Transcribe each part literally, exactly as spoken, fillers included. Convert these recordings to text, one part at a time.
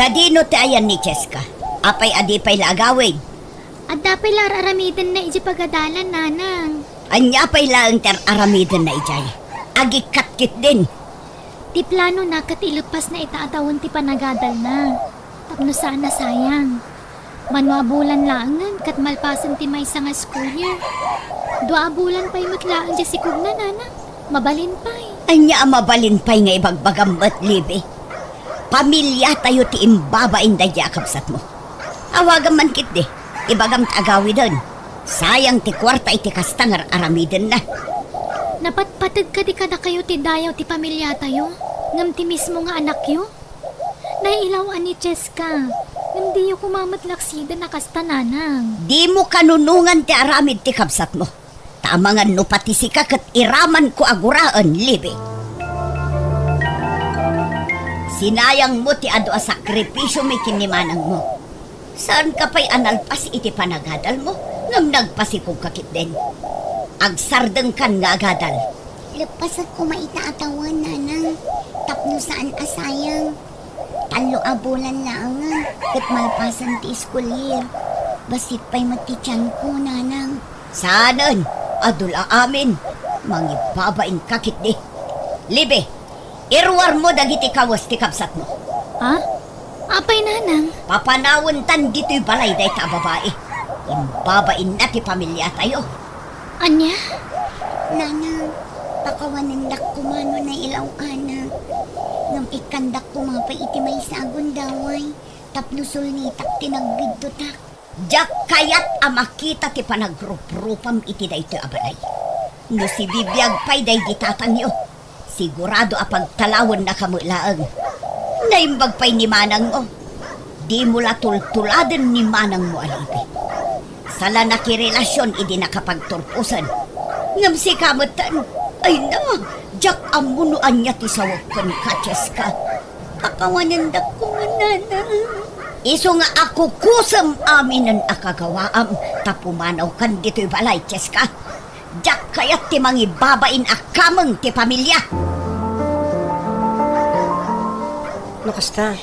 Adino ti ayan ni Cheska? Apay a di pay la agawid? Adda pay la ar-aramidenna idiay pagadalan, nanang. Ania pay laeng ti ar-aramidenna idiay? Agikkat ketdin. Ti planona ket ileppasna ita a tawen ti panagadalna. Tapno saan a sayang. Mano a bulan laengen ket malpasen ti maysa nga school year. Dua a bulan pay met laeng ti sikogna, nanang. Mabalin pay. Ania a mabalin pay nga ibagbagam met, Libby? Pamiliatayo ti imbabain daydi a kabsatmo. Awagam man ketdi, ibagam ta agawiden. Sayang ti kuarta iti kasta nga ar-aramidenna. Napatpateg kadi kadakayo ti dayaw ti pamiliatayo, ngem ti mismo nga anakyo? Nailaw-an ni Cheska, ngem diyo koma met laksiden a kasta, nanang. Dimo kanunongan ti aramid ti kabsatmo. Ta amangan no pati sika ket iramanko a guraen, Libby. Sinayangmo ti adu a sakripisiomi ken ni manangmo. Saanka pay a nalpas iti panagadalmo, ngem nagpasikogka ketdin. Agsardengkan nga agadal. Leppasek koma ita a tawen, nanang, tapno saan a sayang. Tallo a bulan laengen ket malpasen ti school year. Bassit pay met ti tianko, nanang. Saanen, adu la amin. Mangibabainka ketdi. Libby, iruarmo dagiti kawes ti kabsatmo. Ha? Apay, nanang? Papanawentan ditoy balay dayta a babai. Imbabainna ti pamiliatayo. Ania? Nanang, pakawanendak koma no nailaw-anak. Ngem ikkandak koma pay iti maysa a gundaway tapno sulnitak ti nagbiddutak. Diak kayat a makita ti panagruprupam iti daytoy a balay. No sibibiag pay daydi tatangyo, sigurado a pagtalawennaka met laeng. Naimbag pay ni manangmo. Dimo la tultuladen ni manangmo a Libby. Sala nakirelasion idi nakapagturposen. Ngem sika metten, ay na, diak ammo no ania ti sawek kenka, Cheska. Pakawanendak koma, nanang. Isu nga akukusem aminen a kagawaam, ta pumanawkan ditoy balay, Cheska. Diak kayat ti mangibabain a kameng ti pamilia. No kasta,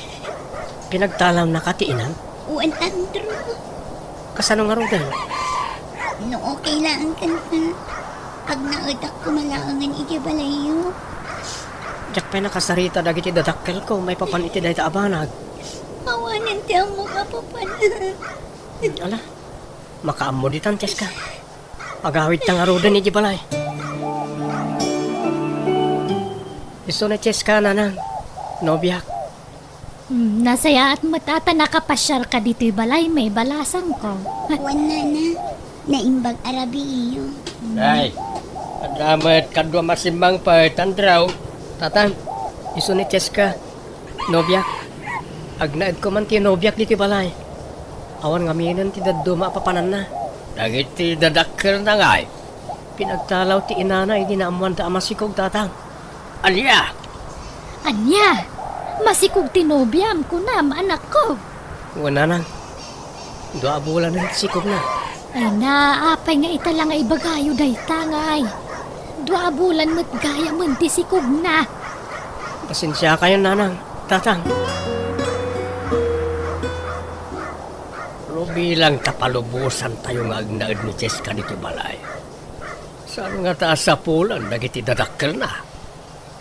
pinagtalawnaka ti inam? Wen, Andrew. Kasano ngaruden? No okay laeng kenka, agnaedak koma laengen idiay balayyo. Diak pay nakasarita dagiti dadakkelko maipapan iti dayta a banag. Awanen ti ammok a papan. Ala, makaammo ditan, Cheska. Agawidta ngaruden idiay balay. Isu ni Cheska, nanang. Nobiak. Hmm, nasayaat met a ta nakapasiarka ditoy balay, maibalasangko. Wen, nana, naimbag a rabiiyo. Ay, adda met kadua masimmangpet, Andrew. Tatang, isu ni Cheska, nobiak. Agnaedko man ti nobiak ditoy balay. Awan ngaminen ti dadduma a papananna. Dagiti dadakkelna ngay? Pinagtalaw ti inana idi naammoanda a masikog, tatang. Ania? Ania? Masikog ti nobiam, kunam, anakko? Wen, nanang. Dua a bulanen ti sikogna. Ay na, apay nga ita la nga ibagayo dayta ngay? Dua a bulan met gayamen ti sikogna. Pasensiakayon, nanang, tatang. No bilang ta palubosantayo nga agnaed ni Cheska ditoy balay, saan ngata a sapulan dagiti dadakkelna?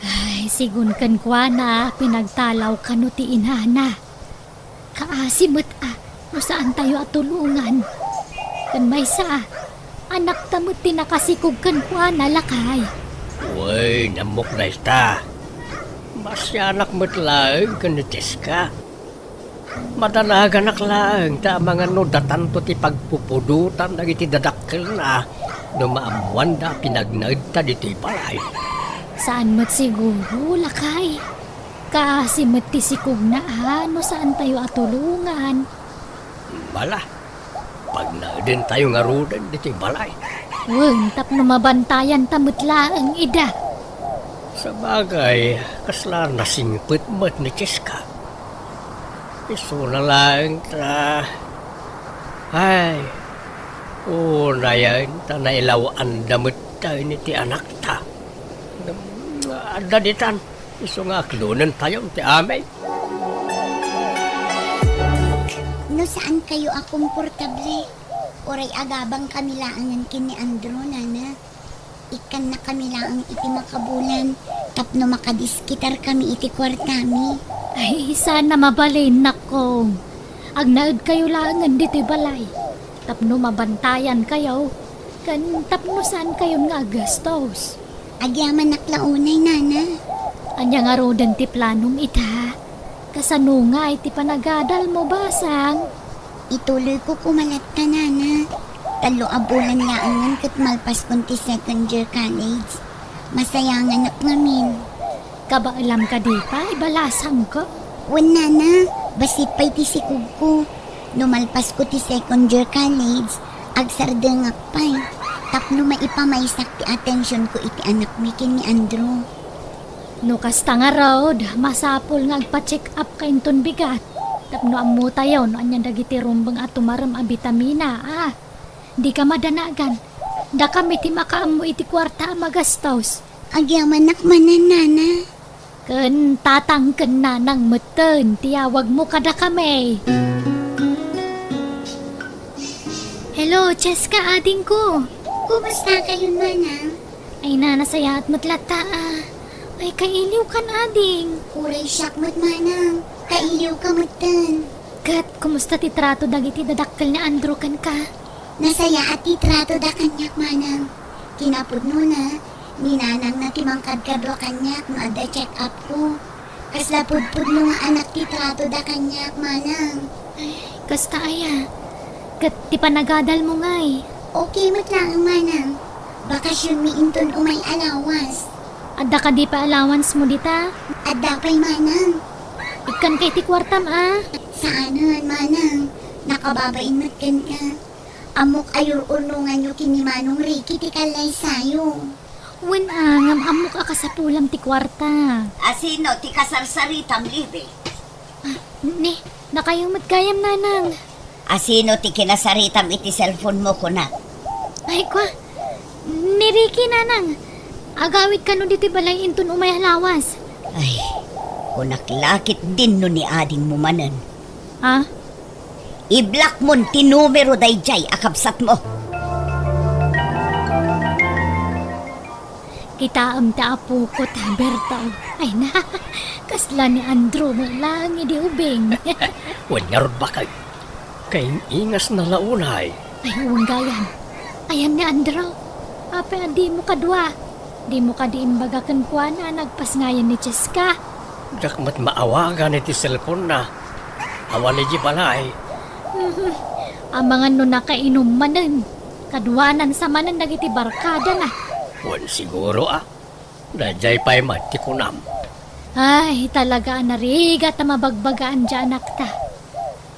Ay, sigun kenkuana, pinagtalaw kano ti inana. Kaasi met a, no saantayo a tulongan. Ken maysa a, anakta met ti nakasikog kenkuana, lakay. Wen, ammok dayta. Masianak met laeng ken ni Cheska. Madanaganak laeng ta amangan no datanto ti pagpupudotan dagiti dadakkelna no maammoanda a pinagnaedta ditoy balay. Saan met siguro, lakay. Kaasi met ti sikogna a no saantayo a tulongan. Bala, pagnaedentayo ngaruden ditoy balay. Wen, tapno mabantayanta met laeng ida. Sabagay, kasla nasingpet met ni Cheska. Isuna laeng ta, ay, unayen ta nailaw-anda met tayo iti anakta. Adda ditan, isu nga aklonentayon ti amin. No saan kayo a komportable, uray agabang kami laengen ken ni Andrew, nana. Ikkanna kami laeng iti makabulan tapno makadiskitar kami iti kuartami. Ay, sana mabalin, nakko. Agnaed kayo laengen ditoy balay tapno mabantayan kayo, ken tapno saan kayon nga aggastos. Agyamanak la unay, nana. Ania ngaruden ti planom ita? Kasano ngay ti panagadalmo, basang? Ituloyko koma latta, nana. Tallo a bulan laengen ket malpaskon ti second year college. Masayanganak ngamin. Kabaelam kadi pay, balasangko? Wen, nana, bassit pay ti sikogko. No malpasko ti second year college, agsardengak pay tapno maipamaysak ti atensionko iti anakmi ken ni Andrew. No kasta ngarud, masapul nga agpa-check up ka inton bigat tapno ammotayo no ania dagiti rumbeng a tumarem a bitamina, a. Dika madanagan. Dakami ti makaammo iti kuarta a magastos. Agyamanak manen, nana. Ken tatang ken nanang metten ti awagmo kadakami. Hello, Cheska, adingko. Kumusta kayon, manang? Ay, na, nasayaat met latta, a. Ay, kailiwkan, ading. Uray siak met, manang. Kailiwka metten. Ket, kumusta ti trato dagiti dadakkel ni Andrew kenka? Nasayaat ti tratoda kaniak, manang. Kinapudnona, ni nanangna ti mangkadkadua kaniak no adda check-upko. Kasla pudpudno nga anak ti tratoda kaniak, manang. Ay, kasta aya. Ket ti panagadalmo ngay? Okay met laeng, manang. Bakasionmi inton umay a lawas. Adda kadi pay allowancemo dita? Adda pay, manang. Ikkanka iti kuartam, a? Saanen, manang. Nakababain met kenka. Ammok a yur-urnonganyo ken ni Manong Ricky ti kallaysayo. Wen, a, ngem ammok a kasapulam ti kuarta. A, sino ti kasarsaritam, Libby? A, ni, dakayo met gayam, nanang. A, sino ti kinasaritam iti cellphone-mo, kunak? Ay, kua, ni Ricky, nanang. Agawid kano ditoy balay inton umay a lawas. Ay, kunak la ketdin no ni adingmo manen. A? I-block-mon ti numero daydiay a kabsatmo. Kitaem ti apoko, ta Berto. Ay na, kasla ni Andrew met laeng idi ubing. Wen ngarud, baket. Kaing-ingasna la unay. Ay, wen gayam. Ayan ni Andrew. Apay a dimo kadua? Dimo kadi imbaga kenkuana a nagpasngayan ni Cheska? Diak met maawagan iti cellphone-na. Awan idiay balay. Mhm. Amangan no nakainum manen. Kaduanan sa manen dagiti barkadana. Wen siguro, a. Daydiay pay met ti kunam. Ay, talaga a narigat a mabagbagaan diay anakta.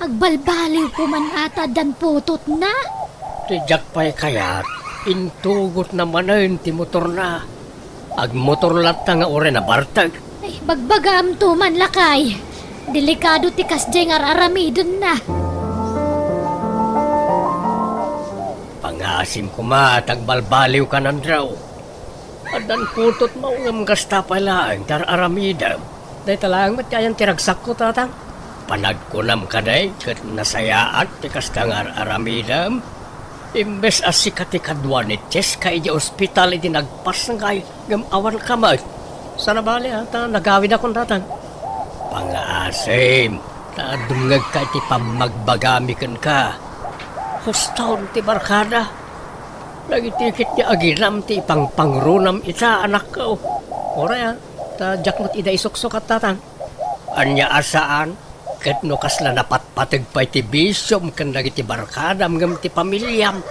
Agbalbaliw koma ta addan putotna. Ti diak pay kayat, intugotna manen ti motorna. Agmotor latta nga uray nabartek. Ay, bagbagaamto man, lakay. Delikado ti kasdiay nga ar-aramidenna. Pangngaasim koma ta agbalbaliwkan, Andrew. Addan putotmo ngem kasta pay laeng ti ar-aramidem. Dayta laeng met ti ayan ti ragsakko, tatang. Panagkunam kadi ket nasayaat ti kasta nga ar-aramidem? Imbes a sika ti kadua ni Cheska idiay ospital idi nagpasngay ngem awanka met. Saan a bale, a, ta nagawidakon, tatang. Pangngaasim ta dumngegka iti pammagbagami kenka. Husto ti barkada. Dagiti ketdi aginam ti ipangpangronam ita, anakko. Uray, a, ta diak met ida isuksukat, tatang. Ania a saan? Ket no kasla napatpateg pay ti bisiom ken dagiti barkadam ngem ti pamiliam,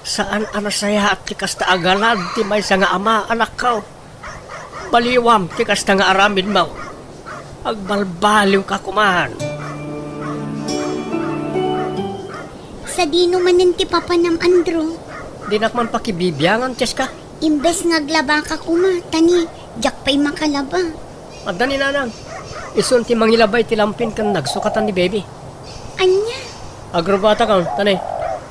saan a nasayaat ti kasta a galad ti maysa nga ama, anakko. Baliwam ti kasta nga aramidmo. Agbalbaliwka koman. Sadino manen ti papanam, Andrew? Dinak man pakibibiangan, Cheska. Imbes nga aglabaka koma, ta ni, diak pay makalaba. Adda ni nanang. Isun ti mangilaba iti lampin ken nagsukatan ni baby. Ania? Agrubatakon, ta ni,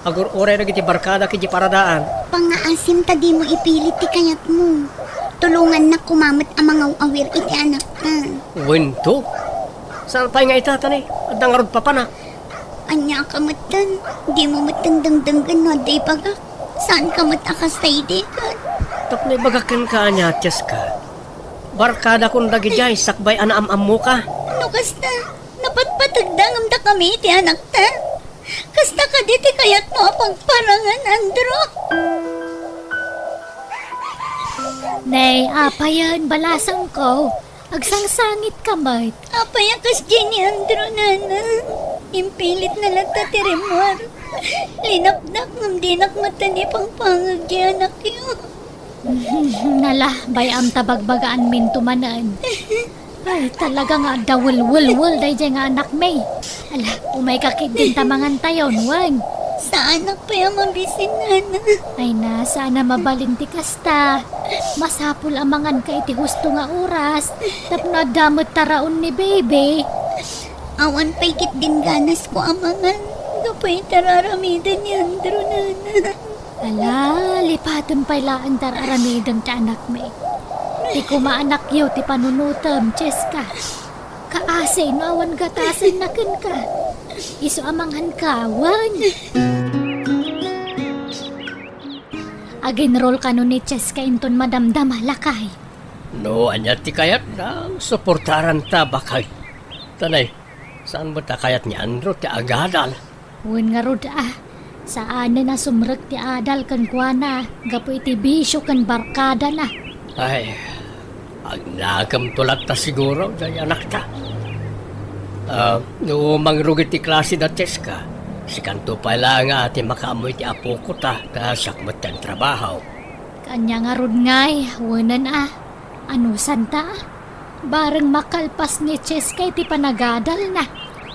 agur-uray dagiti barkadak idiay paradaan. Pangngaasim ta dimo ipilit ti kayatmo. Tulongannak koma met a mangaw-awir iti anakta. Wen to? Saan pay nga ita, ta ni, adda ngarud papanak. Ania ka metten? Dimo metten dengdenggen no adda ibagak. Saan ka met a kasta idi ket? Tapno ibagak kenka ania, Cheska. Barkadakon dagidiay sakbay a naam-ammoka. No kasta, napatpategda ngem dakami iti anakta. Kasta kadi ti kayatmo a pagparangan, Andrew? Nay, apayen, balasangko. Agsangsangitka met. Apay a kasdiay ni Andrew, nanang? Impilitna latta ti rimmuar. Linapdak ngem dinak metten ipangpangeg ti anakyo. Nala, bay-am ta bagbagaanminto manen. Ay, talaga nga adda welwelwel daydiay nga anakmi. Ala, umayka ketdin ta mangantayon, wen. Saanak pay a mabisin, nana. Ay na, saan a mabalin ti kasta. Masapul a manganka iti husto nga oras, tapno adda met taraon ni baby. Awan pay ketdin ganasko a mangan gapu iti ar-aramiden ni Andrew, nana. Ala, lipatem pay laeng ti ar-aramidem ti anakmi. Ti koma anakyo ti panunotem, Cheska. Kaasi no awan gatasenna kenka. Isu a manganka, wen. Aginrol kano ni Cheska inton madamdama, lakay. No ania ti kayatna, suportaranta, baket. Tanay, saan met a kayat ni Andrew ti agadal? Wen ngarud a, saanen a sumrek ti adal kenkuana gapu iti bisio ken barkadana. Ay, agnakemto latta siguro, jay anakta. Ah, no mangrugi ti klase da Cheska, sikanto pay laeng a ti makaammo iti apokota, ta siak met ti agtrabaho. Ania ngarud ngay, wenen a, anusanta? Bareng makalpas ni Cheska iti panagadalna.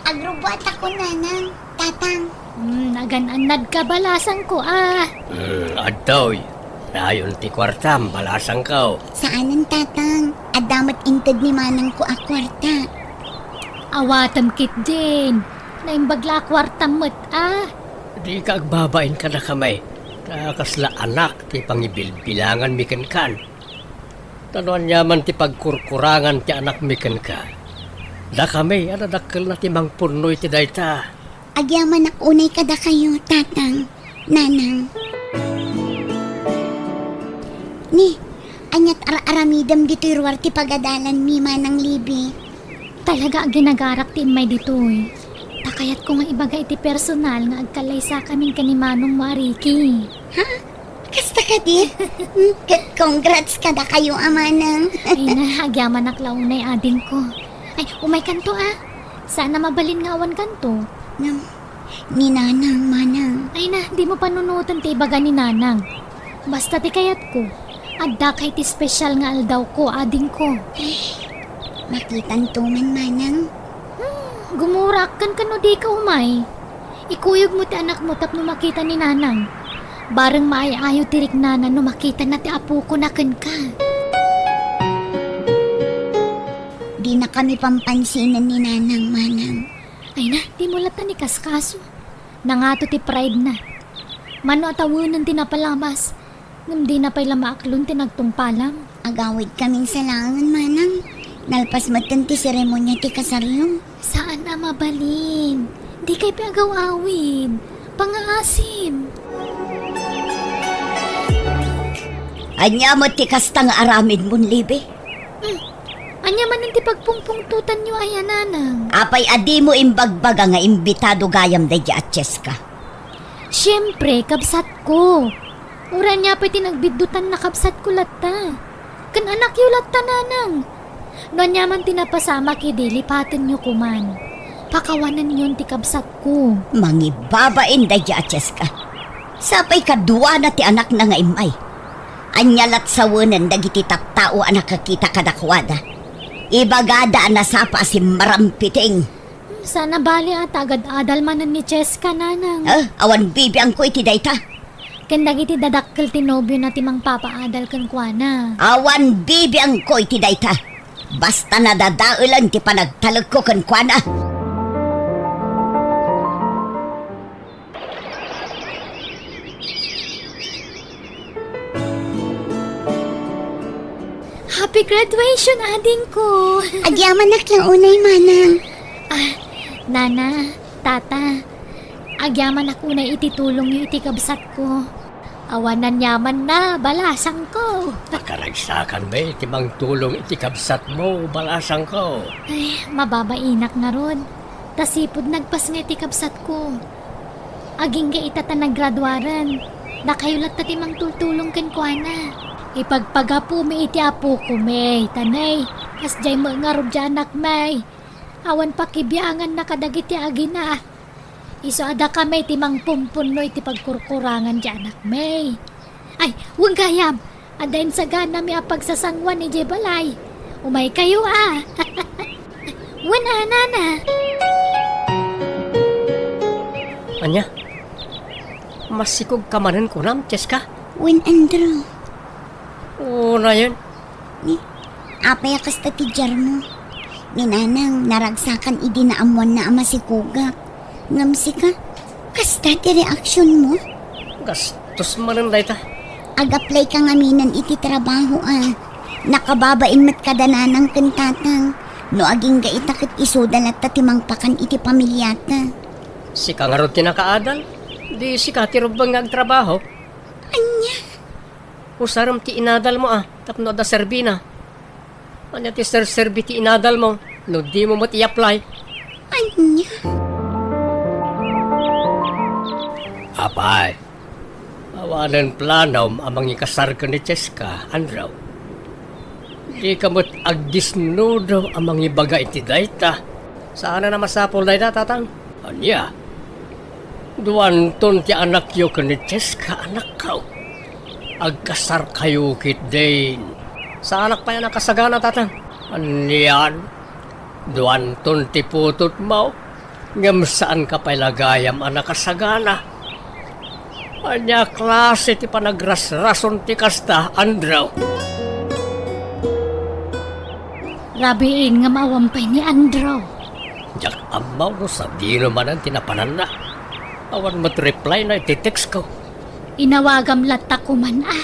Agrubbuatako, nanang, tatang. Hmm, agan-annadka, balasangko a. Hmm, adtoy. Nayon ti kuartam, balasangko. Saanen, tatang. Adda met inted ni manangko a kuarta. Awatem ketdin. Naimbag la a kuartam met a. Dika agbabain kadakami. Ta kasla anak ti pangibilbilanganmi kenkan. Ta no aniaman ti pagkurkurangan ti anakmi kenka, dakami a nadakkelna ti mangpunno iti dayta. Agyamanak unay kadakayo, tatang, nanang. Ni, aniat ar-aramidem ditoy ruar ti pagadalanmi, Manang Libby? Talaga a ginagarak ti immay ditoy. Ta kayatko nga ibaga iti personal nga agkallaysakamin ken ni manongmo a Ricky. Ha? Kasta kadi? Hmm, c-, congrats kadakayo a manang. Ay na, agyamanak la unay, adingko. Ay, umaykanto a. Saan a mabalin nga awankanto. Ngem, ni nanang, manang. Ay na, dimo panunoten ti ibaga ni nanang. Basta ti kayatko, addaka iti special nga aldawko, adingko. Makitanto man, manang. Hmm, gumurak kenka no dika umay. Ikuyogmo ti anakmo tapno makita ni nanang. Bareng maay-ayo ti riknana no makitana ti apokona kenka. Dinakami pampansinen ni nanang, manang. Ay na, dimo latta ikaskaso. Nangato ti pride na. Mano a tawenen ti napalabas, ngem dina pay la maaklon ti nagtungpalam. Agawidkamin sa laengen, manang. Nalpas metten ti seremonia ti kasaryo. Saan a mabalin. Dikay pay agaw-awid. Pangaasim. Ania met ti kasta nga aramidmon, Libby? Hmm. Ania manen ti pagpungpungtotanyo aya, nanang? Apay a dimo imbagbaga nga imbitado gayam daydi a Cheska? Siempre, kabsatko. Uray ania pay ti nagbiddutan, nakabsatko latta. Ken anakyo latta, nanang. No aniaman ti napasamak idi, lipatenyo koman. Pakawanenyon ti kabsatko. Mangibabain daydi a Cheska. Sapay kaduana ti anakna nga immay. Ania lat sawenen dagiti tattao a nakakita kadakuada? Ibagada a nasapa a simmarampiting. Saan a bali a ta agad-adal manen ni Cheska, nanang. Ah, awan bibiangko iti dayta. Ken dagiti dadakkel ti nobiona ti mangpapaadal kenkuana. Awan bibiangko iti dayta. Basta nadadaelen ti panagtalekko kenkuana. Happy graduation, adingko! Agyamanak la unay, manang. Ah, nana, tata, Agyamanak unay iti tulongyo iti kabsatko. Awan aniamanna, balasangko. Akaragsakanmi ti mangtulong iti kabsatmo, balasangko. Ay, mababainak ngarud. Ta sipud nagpasngay ti kabsatko. Agingga ita ta nagraduaren, dakayo latta ti mangtultulong kenkuana. Ipagpagapumi iti apoko, May, ta nay, kasdiay met ngarud ti anakmi. Awan pakibianganna kadagiti agina. Isu a dakami ti mangpumpunno iti pagkurkurangan ti anakmi. Ay, wen gayam, adda insaganami a pagsasangoan idiay balay. Umaykayo a. Wen a, nana. Ania? Masikogka manen kunam, Cheska? Wen, Andrew. Unayen. Ni, apay a kasta ti diarmo? Ni Nanang, naragsakan idi naammoanna a masikogak. Ngem sika, kasta ti reaksionmo? Gastos manen dayta. Ag-apply ka ngamin iti trabaho a. Nakababain met kada Nanang ken Tatang. No agingga ita ket isuda latta ti mangpakan iti pamiliata. Sika ngarud ti nakaadal? Di sika ti rumbeng nga agtrabaho? Ania? Usarem ti inadalmo a tapno adda serbina. Ania ti serserbi ti inadalmo no dimo met i-apply? Ania? Apay, awanen planom a mangikasar ken ni Cheska, Andrew? Dika met agdisnudo a mangibaga iti dayta. Saanen a masapul dayta, Tatang. Ania? Duanton ti anakyo ken ni Cheska, anakko. Agkasarkayo ketdin. Saanak pay a nakasagana, Tatang. Anian? Duanton ti putotmo, ngem saanka pay la gayam a nakasagana. Ania klase ti panagrasrason ti kasta, Andrew? Rabiin ngem awan pay ni Andrew. Diak ammo no sadino manen ti napananna. Awan met reply na iti text ko. Inawagam latta koman a.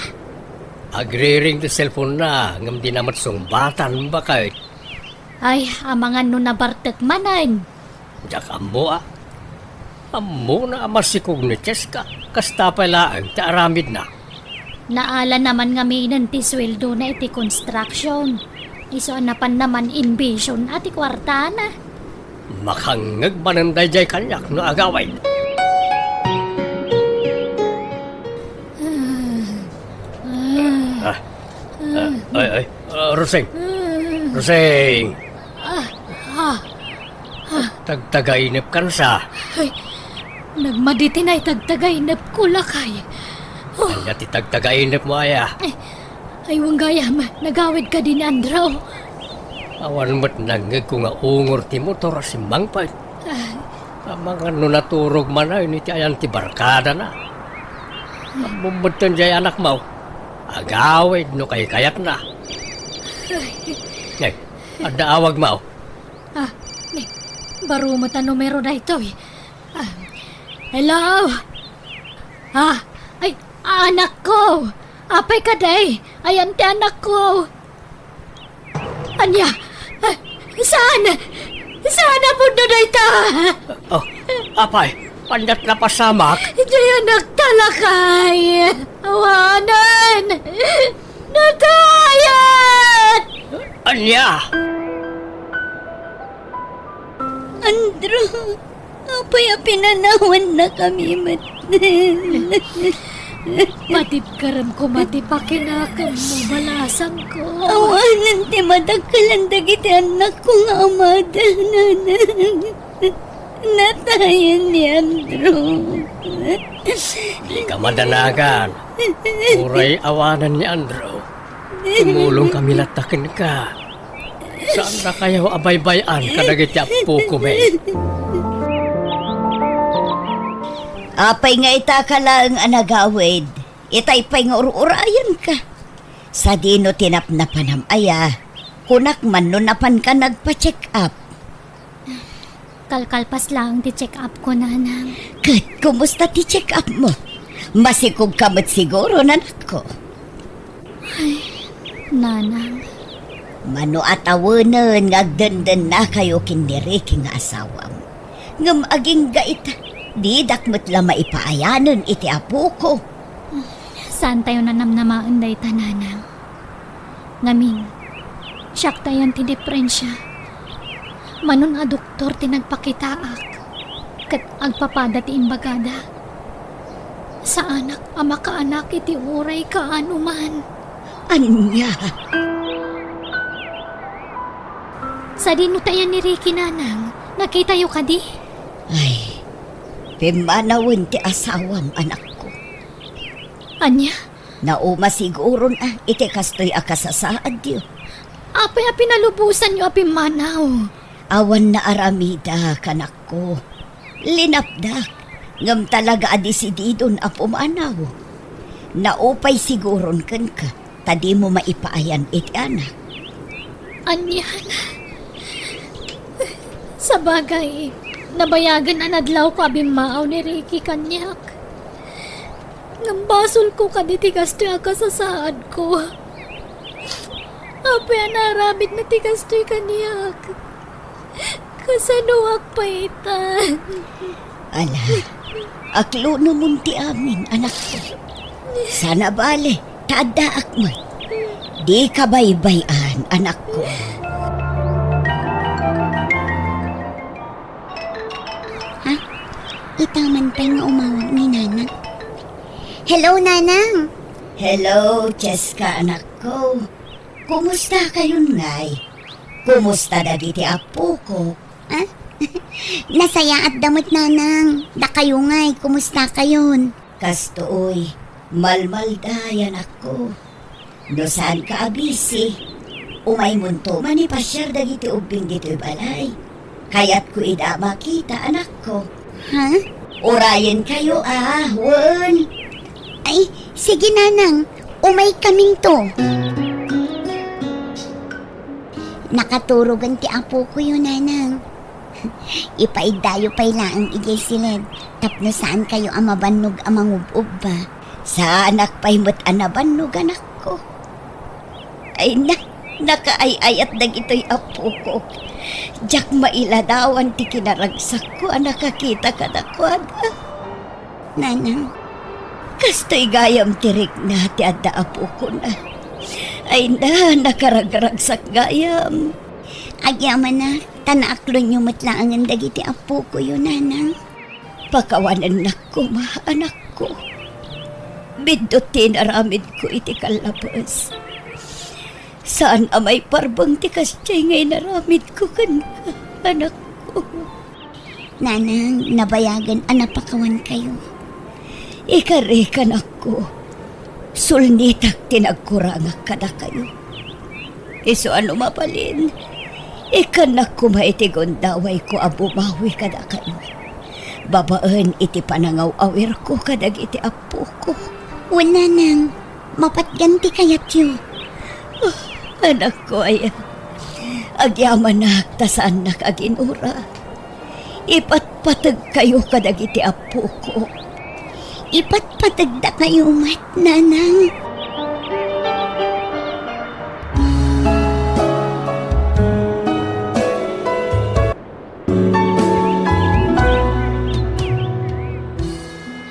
Agriring ti cellphone na, ngem di na met sungbatan, baket. Ay, amangan no nabartek manen. Diak ammo a. Ammona a masikog ni Cheska, kasta pay laeng ti aramidna. Naala naman ngaminen ti sueldona iti construction. Isu a napan naman invision a ti kuartana. Makangngeg manen daydiay kaniak no agawid. Ah, ah, ay, ay, ah, Rosing. Rosing. Ah, ah. Tagtagainep kansa. Ay, nagmadi ti naitagtagainepko, lakay. Oh. Ania ti tagtagainepmo aya? Ay, ay, wen gayam, nagawid kadi ni Andrew. Awan met nangngegko nga ungor ti motor a simmangpet. Ay. Amangan no naturog manen iti ayan ti barkadana. Ammom metten diay anakmo. Agawid no kaykayatna. Ay. Ay, adda awagmo. Ah, ni, baro met a numero daytoy. Ah, hello? Ah, ay, anakko! Apay kadi? Ayan ti anakko! Ania? Ah, saan? Saan a pudno dayta? Oh, apay, aniat napasamak? Diay anakta, lakay! Awanen! Natayat! Ania? Andrew, apay a pinanawannakami met? Patibkarem koma ti pakinakemmo, balasangko. Awanen ti madakkelan dagiti annakko nga amada, nanang. Natayen ni Andrew. Dika madanagan. Uray awanen ni Andrew. Tumulongkami latta kenka. Saandakayo a baybay-an kadagiti appokomi. Apay nga ita ka laeng a nagawid? Itay pay nga ur-urayenka. Sadino ti napnapanam aya? Kunak man no napanka nagpa-check up. Kalkalpas laeng ti check-up ko, Nanang. Ket kumusta ti check-up mo? Masikog ka met siguro, nanakko. Ay, Nanang. Mano a tawenen nga agdendennakayo ken ni Ricky nga asawam. Ngem agingga ita, Didak met la maipaayanen iti apoko. Saantayo nanamnamaen dayta, nanang. Ngamin, siaktayen ti diprensia. Manon a doktor ti nagpakitaak, ket agpapada ti imbagada. Saanak a makaanak iti uray kaano man. Ania? Sadino tayan ni Ricky, nanang? Nakitayo kadi? Ay, pimmanawen ti asawam, anakko. Ania? Nauma siguron a iti kastoy a kasasaadyo. Apay a pinalubosanyo a pimmanaw? Awan naaramidak, anakko. Linapdak, ngem talaga a desididon a pumanaw. Naupay siguron kenka, ta dimo maipaayan iti anak. Anian? Sabagay, nabayagen a nadlawko a bimmaaw ni Ricky kaniak. Ngem basolko kadi ti kastoy a kasasaadko. Apay a naaramidna ti kastoy kaniak? Kasanoak pay ita? Ala, aklonemon ti amin, anakko. Saan a bale, ta addaak met. Dika baybay-an, anakko. Ha? Ita man pay nga umawag ni Nanang. Hello, Nanang! Hello, Cheska, anakko. Kumusta kayon ngay? Kumusta dagiti appoko? Ah? Nasayaatda met, Nanang. Dakayo ngay, kumusta kayon? Kastoy, malmalday, anakko. No saanka a bisi, umaymonto manipasiar dagiti ubbing ditoy balay. Kayatko ida a makita, anakko. Ha? Urayenkayo a, wen? Ay, sige, Nanang. Umaykaminto. Nakaturogen ti apokoyo, Nanang. Ipaiddayo pay laeng idiay siled tapno saankayo a mabannog a mangub-ubba. Saanak pay met a nabannog, anakko. Ay na, nakaay-ayat dagitoy appokok. Diak mailadawan ti kinaragsakko a nakakita kadakuada. Nanang. Kastoy gayam ti rikna ti adda apokona. Ay na, nakaragragsak gayam. Agyamanak, ta naaklonyo met laengen dagiti appokoyo, Nanang. Pakawanennak koma, anakko. Biddut ti inaramidko iti kallabes. Saan a maiparbeng ti kasdiay nga inaramidko kenka, anakko. Nanang, nabayagen a napakawankayo. Ikarek, anakko, sulnitak ti nagkurangak kadakayo. Isu a no mabalin, ikkannak koma iti gundawayko a bumawi kadakayo, babaen iti panangaw-awirko kadagiti appoko. Wen, Nanang, mapatgan ti kayatyo. Ah, anakko aya, agyamanak ta saannak a ginura. Ipatpategkayo kadagiti appoko. Ipatpategdakayo met, Nanang.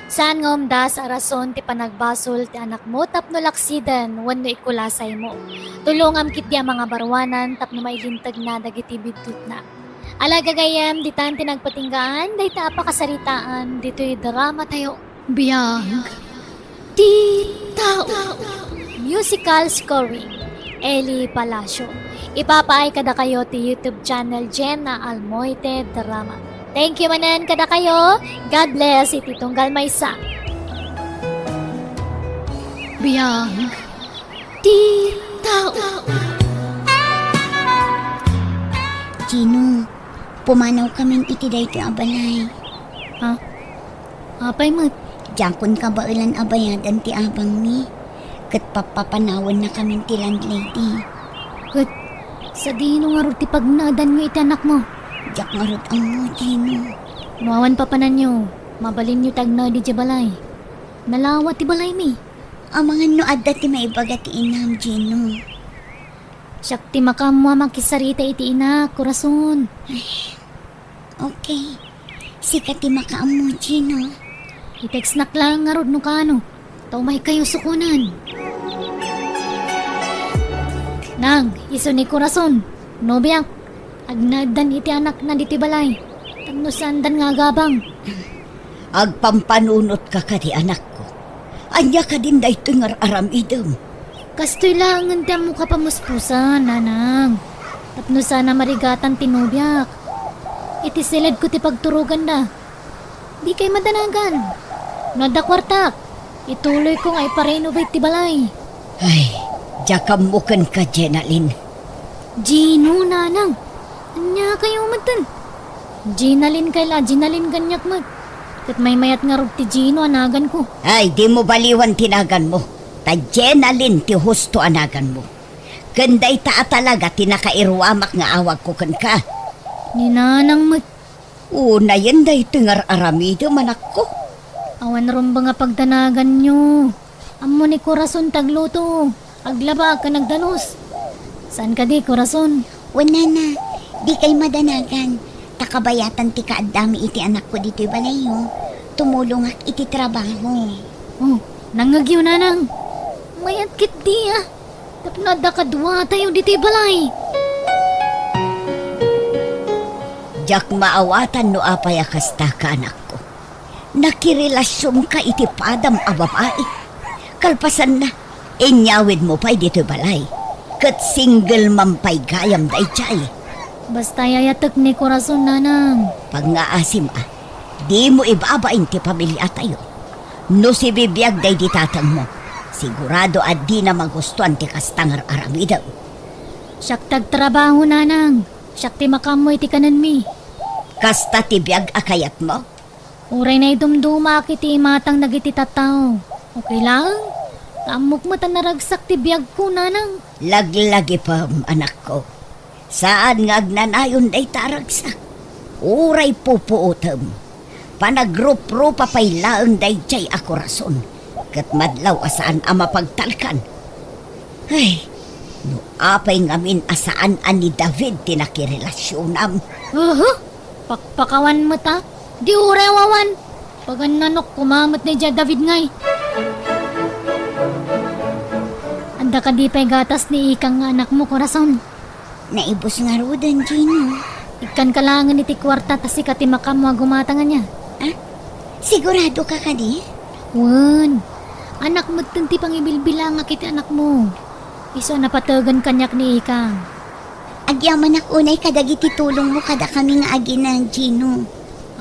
Saan nga umdas a rason ti panagbasol ti anakmo tapno laksiden wenno ikulasaymo. Tulongam ketdi a mangabaruanan tapno mailintegna dagiti biddutna. Ala, gagayyem, ditan ti nagpatinggaan dayta a pakasaritaan ditoy dramatayo. Biag ti tao. Musical scoring, Eli Palacio. Ipapaay kadakayo ti YouTube channel Jenna Almoite Drama. Thank you manen kadakayo. God bless iti tunggal maysa. Biag ti tao. Gino, pumanawkamin iti daytoy a balay. Ha? Apay met? Diakon kabaelan a bayadan ti abangmi, ket pappapanawennakamin ti landlady. Ket sadino ngarud ti pagnaedanyo iti anakmo? Diak ngarud ammo, Gino. No awan papananyo, mabalinyo ti agnaed idiay balay. Nalawa ti balaymi. Amangan no adda ti maibaga ti inam, Gino. Siak ti makaammo a makisarita iti inak, Corazon. Okay. Sika ti makaammo, Gino. I-textnak laeng ngarud no kaano, ta umaykayo sukonen. Nang, isu ni Corazon, nobiak, agnaeddan iti anakna ditoy balay, tapno saandan nga agabang. Agpampanunotka kadi, anakko? Ania kadin daytoy nga ar-aramidem? Kastoy laengen ti ammok a pamuspusan, nanang. Tapno saan a marigatan ti nobiak. Iti siledko ti pagturoganda. Dikay madanagan. No adda kuartak, ituloyko nga iparenovate ti balay. Ay, diak ammo kenka, Jenalyn. Gino, nanang. Ania kayo metten? Jenalyn kay la, Jenalyn kaniak met. Ket maymayat ngarud ti Gino a naganko. Ay, dimo baliwan ti naganmo. Ta Jenalyn ti husto a naganmo. Ken dayta a talaga ti nakairuamak nga awagko kenka. Ni nanang met. Unayen daytoy nga ar-aramidem, anakko. Awan rumbeng a pagdanaganyo. Ammo ni Corazon ti agluto, aglaba, ken agdalus. Saan kadi, Corazon? Wen, nana, dikay madanagan. Ta kabayatan ti kaaddami iti anakko ditoy balayyo, tumulongak iti trabaho. Oh, nangngegyo, nanang. Mayat ketdi, a. Tapno adda kaduatayo ditoy balay. Diak maawatan no apay a kasta ka, anakko. Nakirelasionka iti padam a babai. Kalpasanna, inyawidmo pay ditoy balay. Ket single man pay gayam daydiay. Basta ay-ayatek ni Corazon, nanang. Pangngaasim a, dimo ibabain ti pamiliatayo. No sibibiag daydi tatangmo, sigurado a dina magustuan ti kasta nga ar-aramidem. Siak ti agtrabaho, nanang. Siak ti makaammo iti kanenmi. Kasta ti biag a kayatmo? Uray naidumdumaak iti imatang dagiti tattao, okay laeng. Ta ammok met a naragsak ti biagko, nanang. Laglagipem, anakko. Saan nga agnanayon dayta a ragsak. Uray pupuotem, panagruprupa pay laeng daydiay a Corazon, ket madlaw a saan a mapagtalkan. Ay, no apay ngamin a saan a ni David ti nakirelasionam. Uhu! Pakpakawan met a, di uray awan. Pagannanok koma met ni David ngay. Adda kadi pay gatas ni Ikang nga anakmo, Corazon? Naibus ngaruden, Gino. Ikkanka laengen iti kuarta ta sika ti makaammo a gumatang ania. Ah? Sigurado ka kadi? Wen. Anak metten ti pangibilbilangak iti anakmo. Isu a napategan kaniak ni Ikang. Agyamanak unay kadagiti tulongmo kadakami nga agina, Gino.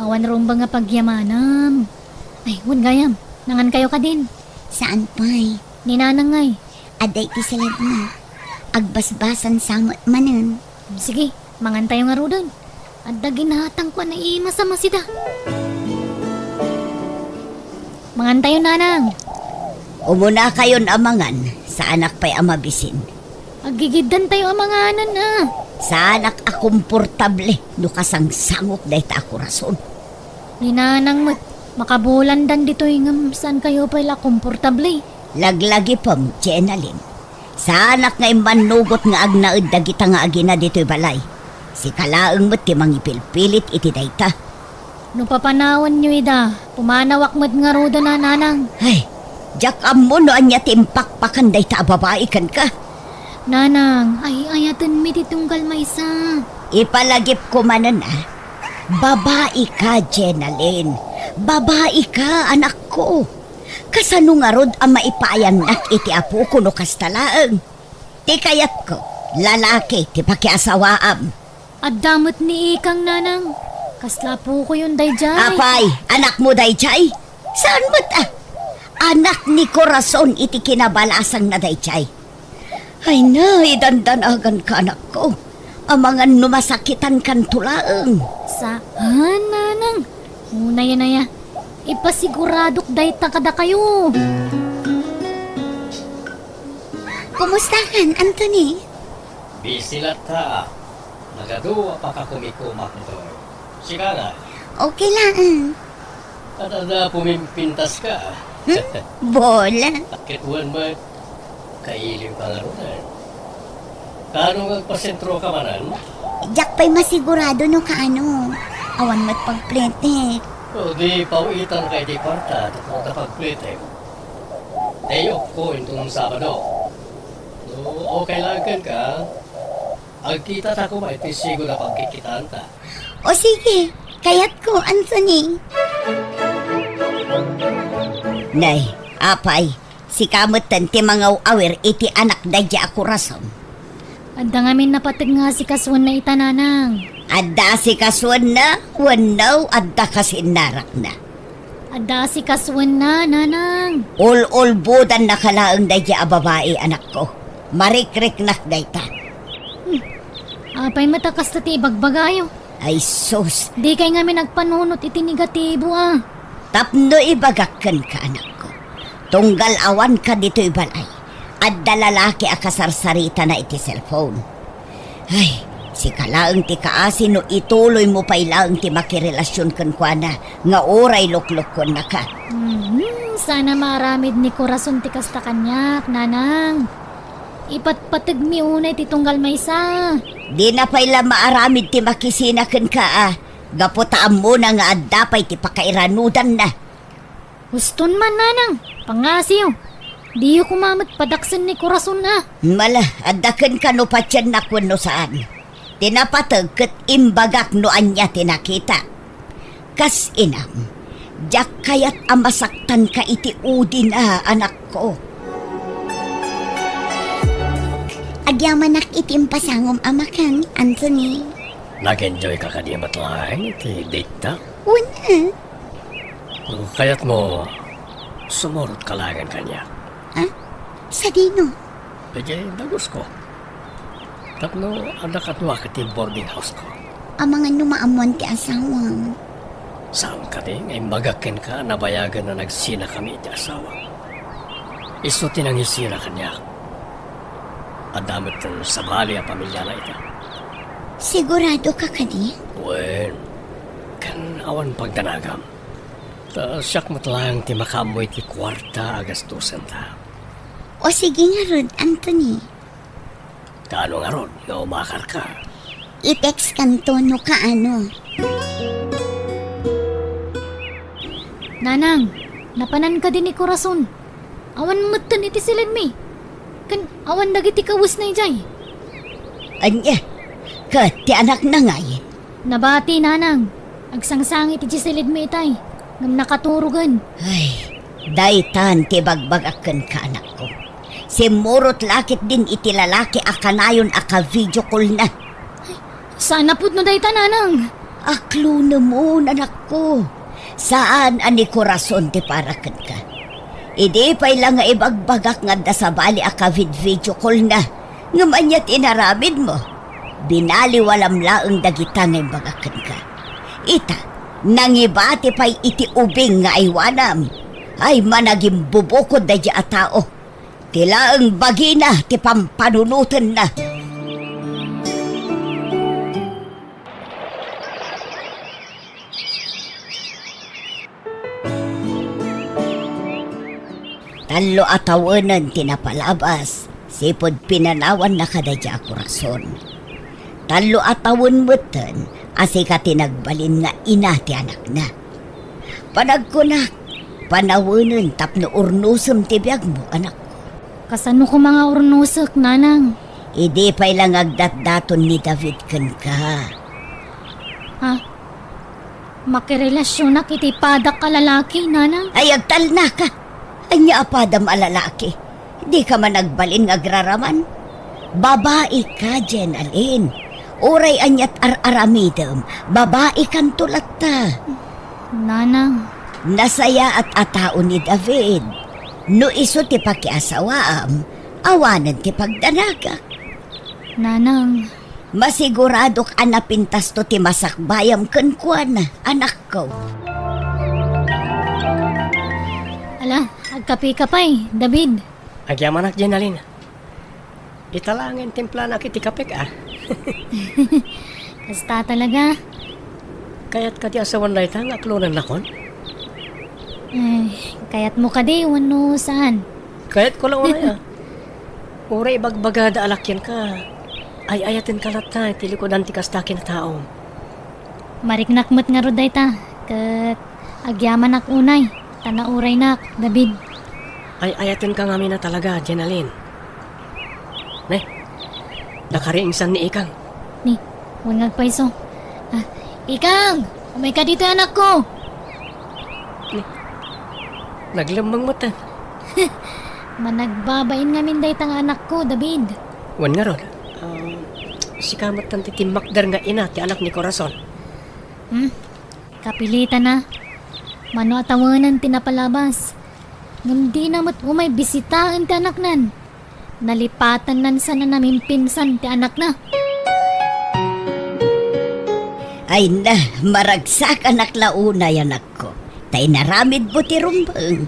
Awan rumbeng a pagyamanam. Ay, wen gayam. Nangankayo kadin? Saan pay? Ni Nanang ngay. Adda iti saledna. Agbasbasan sa met manen. Sige, mangantayo ngaruden. Adda ginatangko a naimasamasida. Mangantayo, Nanang. Umunakayon a mangan, saanak pay a mabisin. Aggigiddantayo a manganan a. Saanak a komportable no kasangsangok dayta a Corazon. Ni Nanang met, makabulandan ditoy ngem saankayo pay la komportable. Laglagipem, Jenalyn. Saanak nga immannugot nga agnaed dagita nga agina ditoy balay. Sika laeng met ti mangipilpilit iti dayta. No papanawanyo ida, pumanawak met ngaruden a, Nanang. Ay, diak ammo no ania ti impakpakan dayta a babai kenka. Nanang, ay-ayatenmi ti tunggal maysa. Ipalagipko manen a. Babaika, Jenalyn. Babaika, anakko. Kasano ngarud a maipayannak iti apoko no kasta laeng? Ti kayatko, lalaki ti pakiasawaam. Adda met ni Ikang, Nanang. Kasla apokoyon daydiay. Apay, anakmo daydiay? Saan met a? Anak ni Corazon iti kinabalasangna daydiay. Ay na, idandanaganka, anakko. Amangan no masakitankanto laeng. Saan, Nanang. Unayen aya, ipasiguradok dayta kadakayo. Kumustakan, Anthony? Busy latta. Nagadu a pakakumikumak ditoy. Sika ngay? Okay laeng. Adda pumimpintaska. Hmm? Bola. Ket wen met, kailiwka ngaruden. Kaano nga agpasentroka manen? Diak pay masigurado no kaano. Awan met pagplitik. O di pawitanka iti kuarta tapno ta pagplitik. Day off ko inton Sabado. No okay laeng kenka, agkitata koma iti sigud a pagkikkitaanta. O sige, kayatko, Anthony. Nay, apay, sika metten ti mangaw-awir iti anak daydi a Corazon. Adda ngamin napateg nga asikasuenna ita, nanang. Adda asikasuenna wenno adda kas innarakna? Adda asikasuenna, nanang. Ul-ulbodannaka laeng daydi a babai, anakko. Marikriknak dayta. Hmm. Apay met a kasta ti ibagbagayo? Ay sus! Dikay ngamin agpanunot iti negatibo a. Tapno ibagak kenka, anakko. Tunggal awanka ditoy balay, adda lalaki a kasarsaritana iti cellphone. Ay, sika laeng ti kaasi no ituloymo pay laeng ti makirelasion kenkuana nga uray luklukkonnaka. Mhm, saan a maaramid ni Corazon ti kasta kaniak, nanang. Ipatpategmi unay ti tunggal maysa. Dina pay la maaramid ti makisina kenka a, gapu ta ammona nga adda pay ti pakairanudanna. Huston man, nanang, pangngasiyo. Diyo koma met padaksen ni Corazon a. Mala, adda kenka no patiennak wenno saan. Ti napateg ket imbagak no ania ti nakita. Kas inam, diak kayat a masaktanka iti udina, anakko. Agyamanak iti impasangom a makan, Anthony. Nag-enjoy ka kadi met laeng iti date ta? Wen, eh. No kayatmo, sumurot ka laengen kaniak. Ah? Sadino? Idiay dagusko. Tapno adda kaduak iti boarding house ko. Amangan no maammoan ti asawam. Saan kadi nga imbagak kenka a nabayagen a nagsinakami iti asawam? Isu ti nangisina kaniak. Adda met sabali a pamiliana ita. Sigurado ka kadi? Wen, ken awan pagdanagam. Ta siak met laeng ti makaammo iti kuarta a gastusenta. O sige ngarud, Anthony. Kaano ngarud nga umakarka? I-text kanto no kaano. Nanang, napanan kadi ni Corazon? Awan metten iti siled mi. Ken awan dagiti kawesna idiay. Ania? Ket ti anakna ngay? Nabati, nanang. Agsangsangi ti siled mi itay. Ngem nakaturogen. Ay, daytan ti bagbagak kenka, anakko. Simmurot la ketdin iti lalaki a kanayon a ka-video call-na. Saan a pudno dayta, nanang? Aklonem, anakko. Saan a ni Corazon ti para kenka. Idi pay la nga ibagbagak nga adda sabali a ka-vid-video call-na, ngem ania ti inaramidmo? Binaliwalam laeng dagita nga imbagak kenka. Ita, nangibati pay iti ubing nga aywanam. Ay, managimbubukod daydi a tao. Ti laeng bagina ti pampanunotenna. Tallo a tawenen ti napalabas, sipud pinanawanna kadaydi a Corazon. Tallo a tawen metten a sika ti nagbalin nga ina ti anakna. Panagkunak, panawenen tapno urnosem ti biagmo, anakko. Kasano koma nga urnosek, nanang? Idi pay la nga agdatdaton ni David kenka. Ha? Makirelasionak iti padak a lalaki, nanang? Ay, agtalnaka! Ania a padam a lalaki? Dika man agbalin nga agraraman? Babaika, Jenalyn. Uray aniat ar-aramidem, babaikanto latta. Nanang. Nasayaat a tao ni David. No isu ti pakiasawaam, awanen ti pagdanagak. Nanang. Masiguradok a napintasto ti masakbayam kenkuana, anakko. Ala, agkapeka pay, David. Agyamanak, Jenalyn. Ita laengen timplanak iti kapek, a. Kasta talaga. Kayat kadi a sawen dayta nga aklonennakon? Ay, kayatmo kadi wenno saan? Kayatko la unay, a. Uray ibagbagada a la kenka, ay-ayatenka latta iti likudan ti kasta a kinatao. Mariknak met ngarud dayta, ket agyamanak unay, ta nauraynak, David. Ay-ayatenka ngamin a talaga, Jenalyn. Ne, nakariingsan ni Ikang. Ni, wen nga agpayso. Ah, Ikang! Umayka ditoy, anakko! Ni, naglemmeng met. Managbabain ngamin dayta nga anakko, David. Wen ngarud, ah, sika met ti timmakder nga ina ti anak ni Corazon. Hmm? Kapilitan a. Mano a tawenen ti napalabas. Ngem dina met umay bisitaen ti anaknan. Nalipatannan sana namimpinsan ti anakna. Ay na, maragsakanak la unay, anakko. Ta inaramidmo ti rumbeng.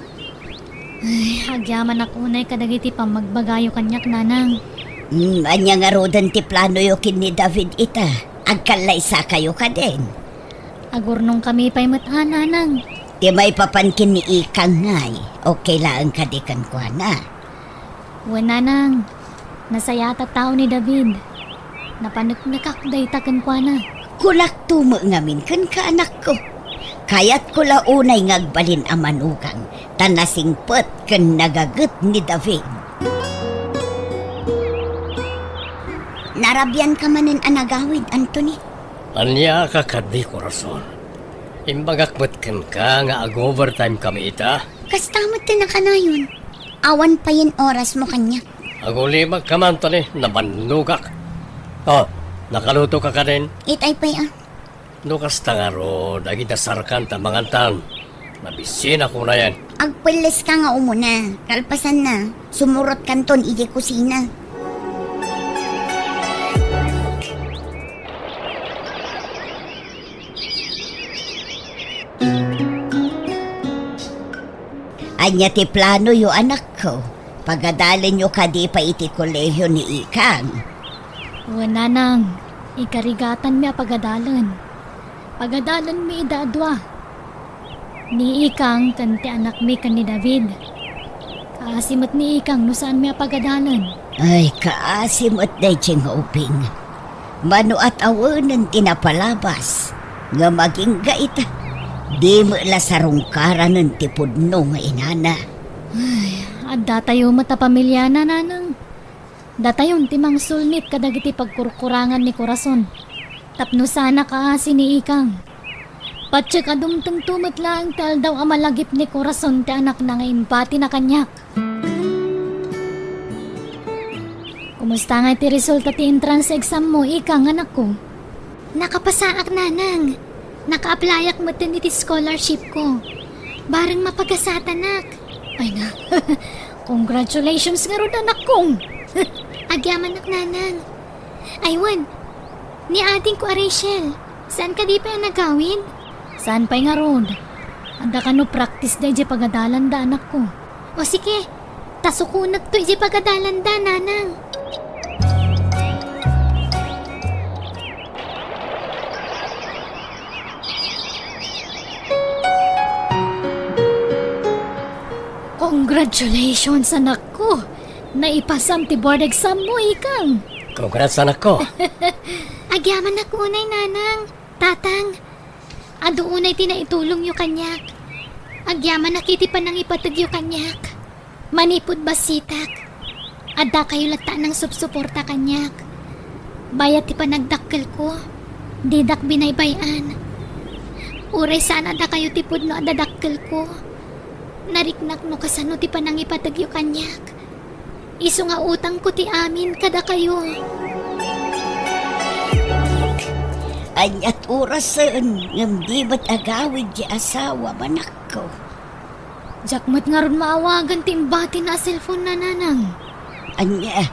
Ay, agyamanak unay kadagiti pammagbagayo kaniak, nanang. Hmm, ania ngaruden ti planoyo ken ni David ita? Agkallaysakayo kadin? Agurnongkami pay met a, nanang. Ti maipapan ken ni Ikang ngay, okay laeng kadi kenkuana? Wen, nanang. Nasayaat a tao ni David. Napaneknekak dayta kenkuana. Kulakto met ngamin kenka, anakko. Kayatko la unay nga agbalin a manugang, ta nasingpet ken nagaget ni David. Narabianka manen a nagawid, Anthony? Ania ka kadi, Corazon? Imbagak met kenka nga ag-overtime kami ita. Kasta met ti nakanayon. Awan payen orasmo kaniak. Agulimakka man, Anthony, nabannogak. Oh, nakaluto ka kadin? Itay pay a. No kasta ngarud, agidasarkan ta mangantan. Nabisinak unayen. Agpelleska nga umuna. Kalpasanna, sumurotkanton idiay kusina. Ania ti planoyo, anakko? Pagadalenyo kadi pay iti kolehio ni Ikang? Wen, nanang, ikarigatanmi a pagadalen. Pagadalenmi ida a dua. Ni Ikang ken ti anakmi ken ni David. Kaasi met ni Ikang no saanmi a pagadalen. Ay, kaasi met daydiay nga ubing. Mano a tawenen ti napalabas, ngem agingga ita, di met la sarungkaranen ti pudno nga inana. Ay, adda tayo met a pamiliana, nanang. Datayon ti mangsulnit kadagiti pagkurkurangan ni Corazon. Tapno saan a kaasi ni Ikang. Patiek a dumtengto met laeng ti aldaw a malagip ni Corazon ti anakna nga imbatina kaniak. Kumusta ngay ti resulta ti entrance exam mo, Ikang, anakko? Nakapasaak, nanang. Naka-applyak metten iti scholarship ko. Bareng mapagasatanak. Ay na. Congratulations ngarud, anakko. Agyamanak, nanang. Ay wen, ni adingko a Rachel, saan kadi pay a nagawid? Saan pay ngarud? Adda kano practice da idiay pagadalanda, anakko. O sige, ta sukonekto idiay pagadalanda, nanang. Congratulations, anakko! Naipasam ti board exam mo, Ikang! Congrats, anakko! Agyamanak unay, Nanang, Tatang. Adu unay ti naitulongyo kaniak. Agyamanak iti panangipategyo kaniak. Manipud bassitak, adda kayo latta a nangsupsuporta kaniak. Bayat ti panagdakkelko, didak binaybay-an. Uray saan a dakayo ti pudno a dadakkelko, nariknak no kasano ti panangipategyo kaniak. Isu nga utangko ti amin kadakayo. Ania't orasen ngem di met agawid ti asawam, anakko? Diak met ngarud maawagan ti imbatina a cellphone na, Nanang. Ania?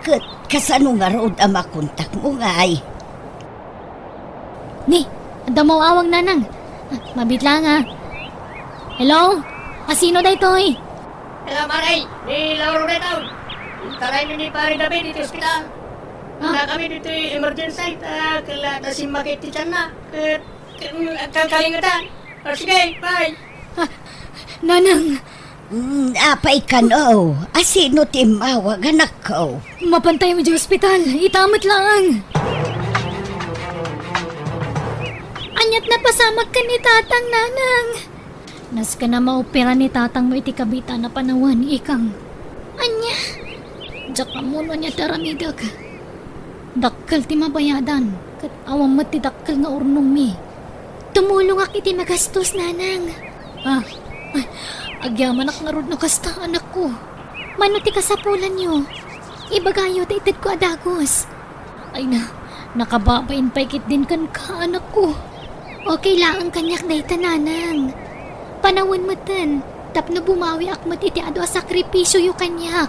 Ket kasano ngarud a makontakmo ngay? Ni, adda maawag, Nanang. Ah, mabiit lang, ah. Hello? Asino daytoy? Hello, Mare. Ni Lauro daytoy. Intaraymi ni Pare David iti ospital. Ah? Adda kami ditoy emergency, ta kella ta simmakit ti tianna. Ket, ket, kalkalingetan. Ah, sige, bye. Ah, Nanang! Mm, apay kano? Asino ti immawag, anakko? Mapantayam idiay ospital. Ita met laeng. Ket napasamak ken ni Tatang, Nanang. Nasken a maopera ni Tatangmo iti kabitana panawen, ikang. Ania? Diak ammo no ania ti aramidek. Dakkel ti mabayadan, ket awan met ti dakkel nga urnongmi. Tumulongak iti magastos, Nanang. Ah, ah, agyamanak ngarud no kasta, anakko. Mano ti kasapulanyo? Ibagayo ta itedko a dagus. Ay na, nakababain pay ketdin kenka, anakko. Okay laeng kaniak dayta, Nanang. Panawen metten, tapno bumawiak met iti adu a sakripisioyo kaniak.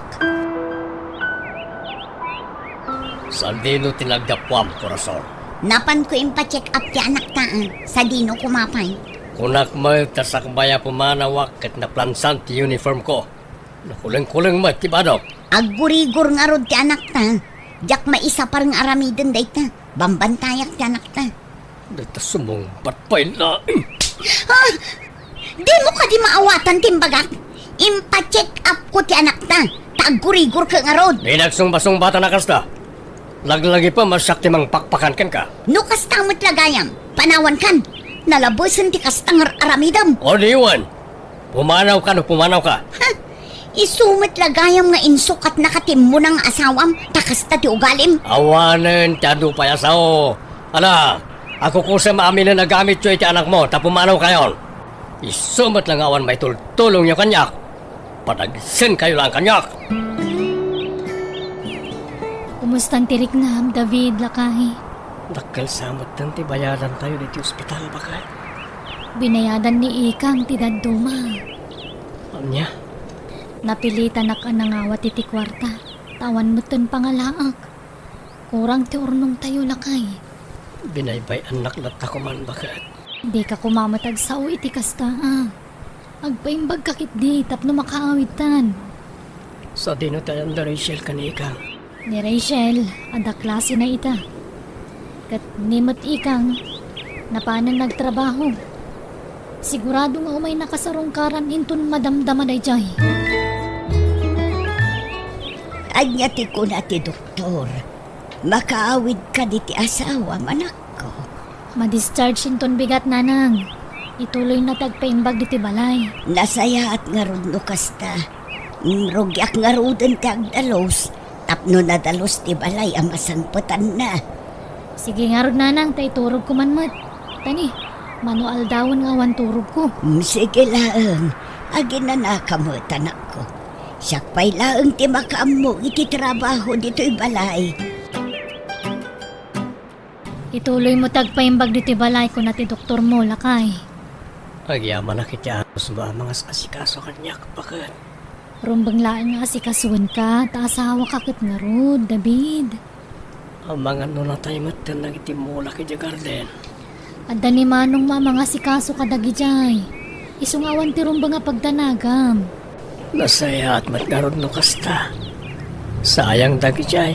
Sadino ti naggapuam, Corazon? Napanko impacheck up ti anakta, a. Sadino koma pay? Kunak met ta sakbay a pumanawak ket naplansan ti uniformko. Nakulengkuleng met ti badok. Aggurigor ngarud ti anakta. Diak maisapar nga aramiden dayta. Bambantayak ti anakta. Dayta sumungbat pay laeng. Ah! Dimo kadi maawatan ti imbagak? Impacheck upko ti anakta, ta aggurigor ket ngarud. Di nagsungbasungbat a kasta. Laglagipen a siak ti mangpakpakan kenka. No kasta met la gayam, panawankan. Nalabesen ti kasta nga ar-aramidem. O di wen, pumanawka no pumanawka. Ha? Isu met la gayam nga insukatnaka ti immuna nga asawam, ta kasta ti ugalim? Awanen ti adu pay a sao. Ala, akukusem a aminen a gamityo iti anakmo ta pumanawkayon. Isu met la nga awan maitultulongyo kaniak. Padagsenkayo laeng kaniak. Kumustan ti riknam, David, lakay? Dakkel sa metten ti bayadantayo ditoy ospital, baket. Binayadan ni Ikang ti dadduma. Ania? Napilitanak a nangawat iti kuarta, ta awan metten pangalaak. Kurang ti urnongtayo, lakay. Binaybay-annak latta koman, baket. Dika koma met agsao iti kasta, a. Agpaimbagka ketdi tapno makaawidtan. Sadino ti ayan da Rachel ken ni Ikang? Ni Rachel, adda klasena ita. Ket ni met Ikang, napanen nagtrabaho. Sigurado nga umay nakasarungkaran inton madamdama daydiay. Ania ti kuna ti doktor? Makaawidka diti asawam, anakko. Ma-discharge inton bigat, Nanang. Ituloyna ti agpaimbag ditoy balay. Nasayaat ngarud no kasta. Mm, rugiak ngaruden ti agdalus, tapno nadalus ti balay a masangpetanna. Sige ngarud, Nanang, ta iturogko man met. Tani, mano aldawen nga awan turogko. Mm, sige laeng. Aginanaka met, anakko. Siak pay laeng ti makaammo iti trabaho ditoy balay. Ituloymo ti agpaimbag ditoy balay, kuna ti doktormo, lakay. Agyamanak iti anusmo a mangas-asikaso kaniak, baket. Rumbeng laeng nga asikasoenka, ta asawaka ket ngarud, David. Amangan no natay metten dagiti mulak idiay garden. Adda ni manongmo a mangasikaso kadagidiay. Isu nga awan ti rumbeng a pagdanagam. Nasayaat met ngarud no kasta. Sayang dagidiay.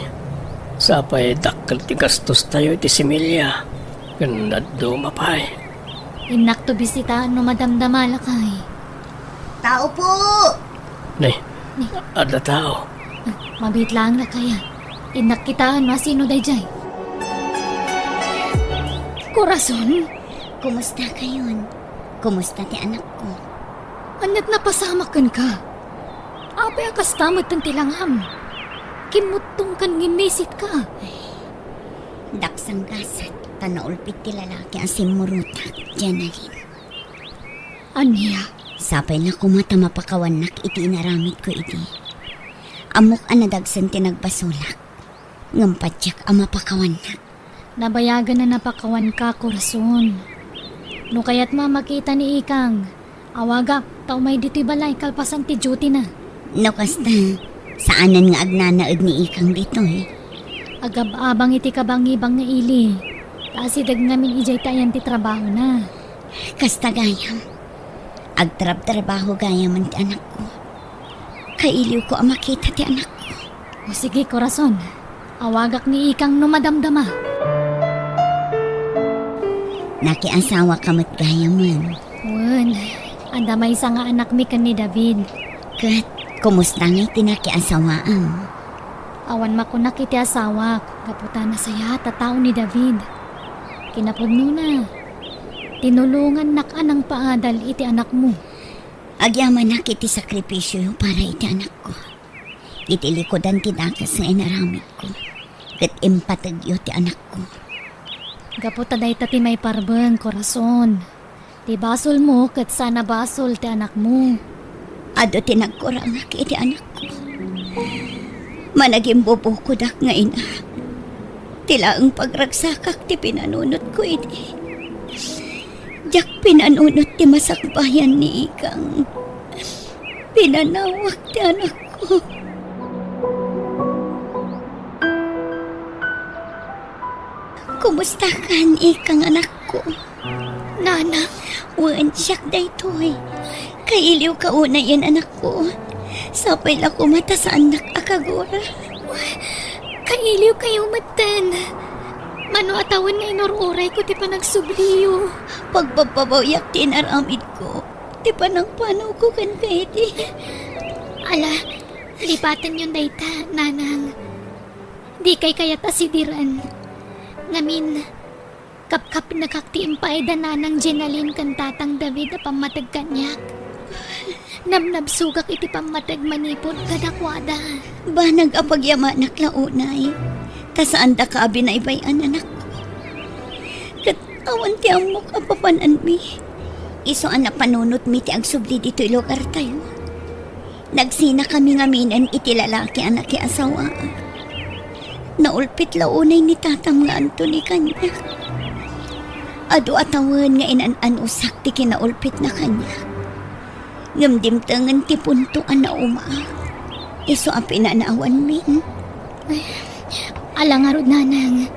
Sapay dakkel ti gastostayo iti similya. Ken dadduma pay. Innakto bisitaen no madamdama, lakay. Tao po! Ni, ni, adda tao. Ah, mabiit laeng, lakay, a. Innak kitaen no asino daydiay. Corazon? Kumusta kayon? Kumusta ti anakko? Aniat napasamak kenka? Apay a kasta metten ti langam? Kimmuttongkan ngem misitka. Ay, daksang gasat, ta naulpit ti lalaki a simmurotak, Jenalyn. Ania? Sapay na koma ta mapakawannak iti inaramidko idi. Ammok a nadagsen ti nagbasolak, ngem patiek a mapakawannak. Nabayagen a napakawanka, Corazon. No kayatmo a makita ni Ikang, awagak ta umay ditoy balay kalpasan ti duty-na. No kasta, saanen nga agnanaed ni Ikang ditoy. Agab-abang iti kabangibang nga ili. Ta asideg ngamin idiay ta ayan ti trabahona. Kasta gayam. Agtrabtrabaho gayamen ti anakko. Kailiwko a makita ti anakko. O sige, Corazon. Awagak ni Ikang no madamdama. Nakiasawaka met gayamen. Wen, adda maysa nga anakmi ken ni David. Ket, kumusta ngay ti nakiasawaam? Awan makunak iti asawak, gapu ta nasayaat a tao ni David. Kinapudnona, Tinulongannak a nangpaadal iti anakmo. Agyamanak iti sakripisio para iti anakko. Iti likudan ti dakes nga inaramidko, ket impategyo ti anakko. Gapu ta dayta ti maiparben, korason. Ti basolmo ket saan a basol ti anakmo. Adu ti nagkurangak iti anakko. Managimbubukodak nga ina. Ti laeng pagragsakak ti pinanunotko idi. Diak pinanunot ti masakbayan ni ikang. Pinanawak ti anakko. Kumusta kan ikang, anakko? Nanang. Wen, siak daytoy. Kailiwka unayen, anakko. Sapay la koma ta saannak a kagura. Kailiwkayo metten. Mano a tawen nga inur-urayko ti panagsubliyo. Pagbabbabawiak ti inaramidko. Ti panangpanawko kenka idi. Ala, lipatenyon dayta, Nanang. Dikay kayat a sidiren. Ngamin, kapkapnekak ti impaay da Nanang Jenaline ken Tatang David a pammateg kaniak. Namnabsogak iti pammateg manipud kadakuada. Banag a pagyamanak la unay, ta saandaka a binaybay-an, anakko. Ket awan ti ammok a papananmi. Isu a napanunotmi ti agsubli ditoy lugartayo. Nagsinakami ngaminen iti lalaki a nakiasawaak. Naulpit la unay ni tatam nga Anthony kaniak. Adu a tawen nga inan-anusak ti kinaulpitna kaniak. Ngem dimtengen ti punto a naumaak. Isu a pinanawanmi. Ala ngarud, Nanang.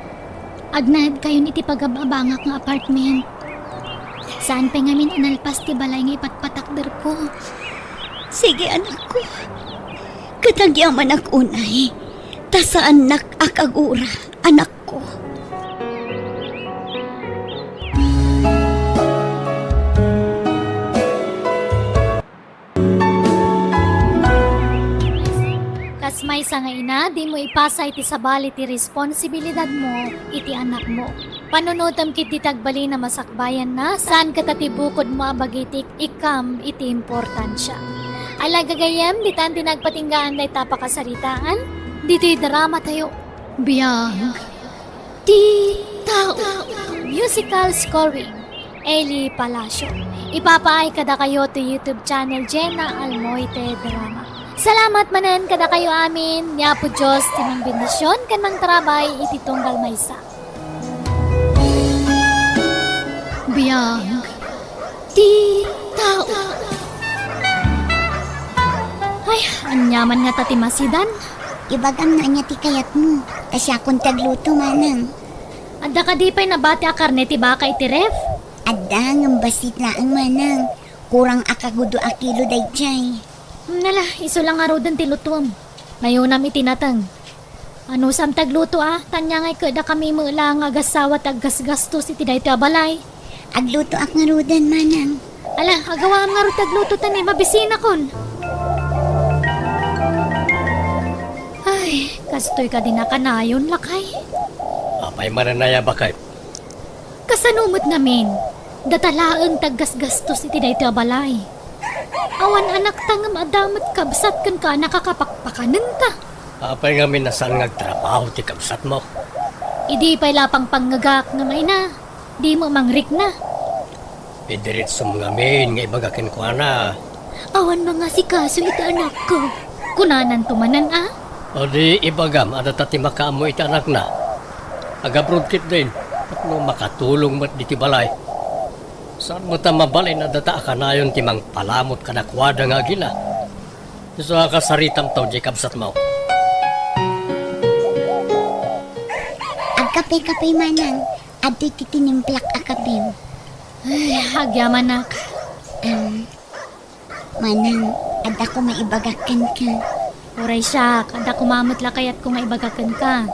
Agnaedkayon iti pagab-abangak nga apartment. Saan pay ngamin a nalpas ti balay nga ipatpatakderko. Sige, anakko. Ket agyamanak unay, ta saannak a kagura, anakko. Kas maysa nga ina, dimo ipasa iti sabali ti responsibilidadmo iti anakmo. Panunotem ketdi ti agbalin a masakbayanna, saan kasta ti bukodmo a bagiti ikkam iti importansia. Ala gagayyem, ditan ti nagpatinggaan dayta a pakasaritaan, ditoy dramatayo. Biag ti tao. Musical scoring, Eli Palacio. Ipapaay kadakayo ti YouTube channel Jenna Almoite Drama. Salamat manen kadakayo amin. Ni Apo Dios ti mangbendision ken mangtarabay iti tunggal maysa. Biag ti tao. Ay, ania man ngata ti masidan? Ibagam no ania ti kayatmo, ta siakon ti agluto, manang. Adda kadi pay nabati a karne ti baka iti ref? Adda, ngem bassit laeng, manang. Kurang a kagudo a kilo daydiay. Nala, isu la ngaruden ti lutuem. Nayonam iti nateng. Anusam ti agluto a, ta ania ngay ket dakami met la nga agassawa ti aggasgastos iti daytoy a balay. Aglutoak ngaruden, manang. Ala, agawam ngarud ti agluto ta ni mabisinakon. Ay, kastoy kadi nakanayon, lakay. Apay manen aya, baket? Kasano met ngamin? Data laeng ti aggasgastos iti daytoy a balay. Awan anakta ngem adda met kabsat kenka a nakakapakpakanenta. Apay ngamin a saan nga agtrabaho ti kabsatmo? Idi pay la pangpangngegak ngem ay na, dimo mangrikna. Idiretsom ngamin nga ibaga kenkuana. Awan mangasikaso iti anakko. Kunananto manen a? O di ibagam a data ti makaammo iti anakna. Agabroad ketdin, tapno makatulong met ditoy balay. Saan met a mabalin a data a kanayon ti mangpalamut kadakuada nga agila. Isu a kasaritamto diay kabsatmo. Agkape-kape, manang. Adtoy ti tinimplak a kapem. Ay, agyamanak. Am, manang, adda koma ibagak kenka. Uray siak, adda koma met la kayatko nga ibagak kenka.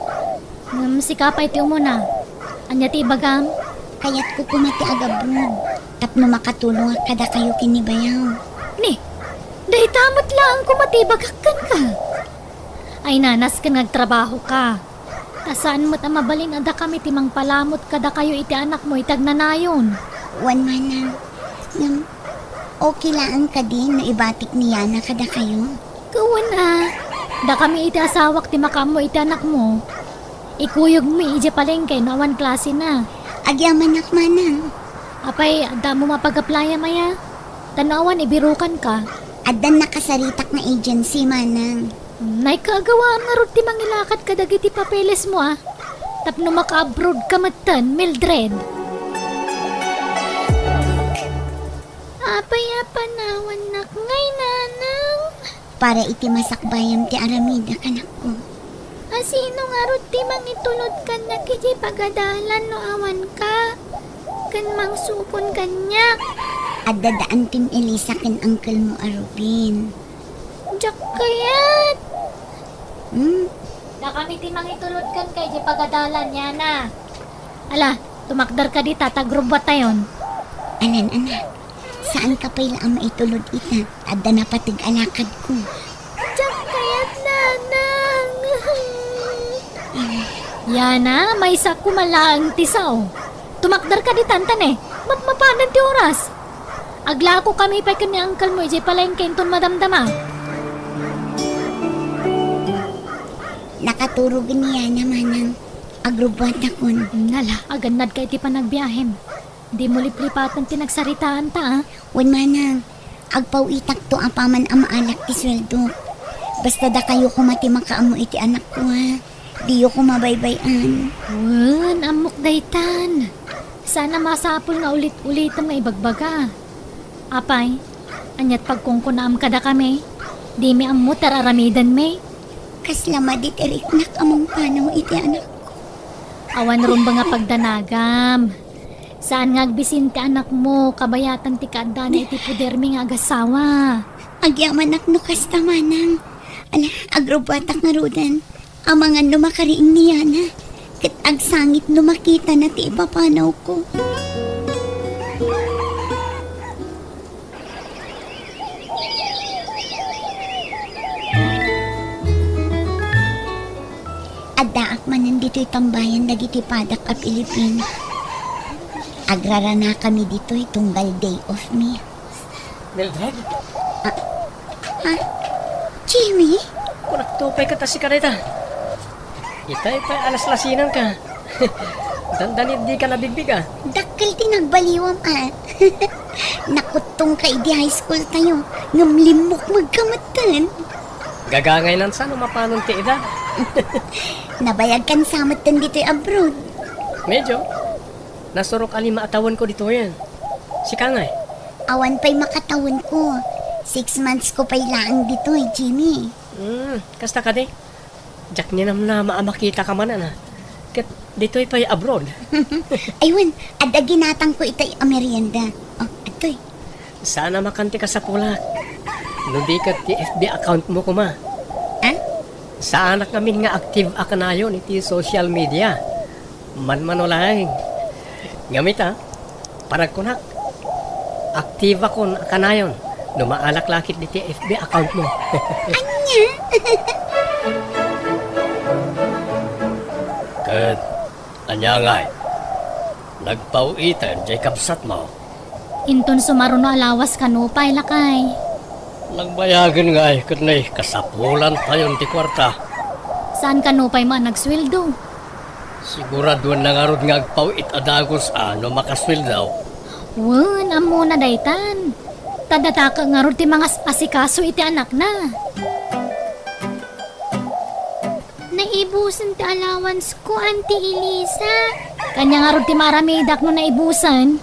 Ngem sika pay ti umuna. Ania ti ibagam? Kayatko koma ti agabroad tapno makatulongak kadakayo ken ni bayaw. Ni, dayta met laeng koma ti ibagak kenka. Ay, nasken nga agtrabahoka. Ta saan met a mabalin a dakami ti mangpalamut kadakayo iti anakmo iti agnanayon. Wen, manang. Ngem, okay laeng kadi no ibatik ni Yana kadakayo? Wen a, dakami iti asawak ti makaammo iti anakmo. Ikuyogmi idiay palengke no awan klasena. Agyamanak, manang. Apay, adda ammom a pag-apply-am aya? Ta no awan, ibirukanka. Addan nakasaritak nga agency, manang. Nay, kaagawaam ngarud ti mangilakad kadagiti papelesmo a. Tapno maka-abroad ka metten, Mildred. Apay a panawannak ngay, nanang? Para iti masakbayam ti aramidek, anakko. A sino ngarud ti mangitulod kaniak iti pagadalan no awanka? Ken mangsubon kaniak? Adda da Antim Elisa ken angkelmo a Ruben. Diak kayat. Hmm? Dakami ti mangitulod kenka idiay pagadalan, Yana. Ala, tumakderka dita ta agrubbuattayon. Anan, anak. Saanka pay la a maitulod ita. Adda napateg a lakadko. Diak kayat, nanang. Yana, maysak koma laeng ti sao. Tumakderka ditan, ta ne, mapmapanen ti oras. Aglakokami pay ken ni angkelmo idiay palengke inton madamdama. Nakaturogen ni Yana, manang. Agrubbuatakon. Nala, agannadka iti panagbiahem. Dimo liplipaten ti nagsaritaanta, a? Wen, manang. Agpaw-itakto apaman a maalak ti sueldok. Basta dakayo koma ti makaammo iti anakko, a. Diyo koma baybay-an. Wen, ammok daytan. Saan a masapul nga ulit-ulitem nga ibagbaga. Apay, aniat pagkunkunaam kadakami? Dimi ammo ti ar-aramidenmi. Kasla madi ti riknak a mangpanaw iti anakko. Awan rumbeng a pagdanagam. Saan nga agbisin ti anakmo, kabayatan ti kaaddana iti podermi nga agasawa. Agyamanak no kasta, manang. Ala, agrubbuatak ngaruden. Amangan no makariing ni Yana, ket agsangit no makitana ti ipapanawko. Addaak manen ditoy tambayan dagiti padak a Pilipino. Agraranakami ditoy tunggal day off mi. Mildred? Ah, ha? Jimmy? Kunakto pay ket a sika dayta. Itay pay a laslasinanka. Dandani dika nabigbig, a. Dakkel ti nagbaliwam, a. Nakuttongka idi high school tayo, ngem limmukmegka metten. Gagangaynan sa no mapanon ti edad. Nabayagkan sa metten ditoy abroad. Medyo. Nasurok a lima a tawenko ditoyen. Sika ngay? Awan pay makatawenko. Six months ko pay laeng ditoy, Jimmy. Hmm, kasta kadi? Diak ninamnama a makitaka manen, a. Ket ditoy pay abroad. Ay wen, adda ginatangko itay a merienda. O, adtoy. Saan a makan ti kasapulak. No di ket ti F B account mo koma. A? Saanak ngamin nga active a kanayon iti social media. Manmano laeng. Ngem ita, panagkunak, aktiba kon a kanayon no maalak la ket diti F B account mo. Ania? Ket ania ngay? Nagpaw-item jay kabsatmo? Inton sumaruno a lawas kano pay, lakay. Nagbayagen ngay ket nay kasapulantayon ti kuarta. Saan kano pay man nagsueldo? Siguraduenna ngarud nga agpaw-it a dagus a no makasueldo. Wen, ammona daytan. Ta dataka ngarud ti mangas-asikaso iti anakna. Naibusen ti allowance ko, Auntie Elisa. Ania ngarud ti maaramidak no naibusen?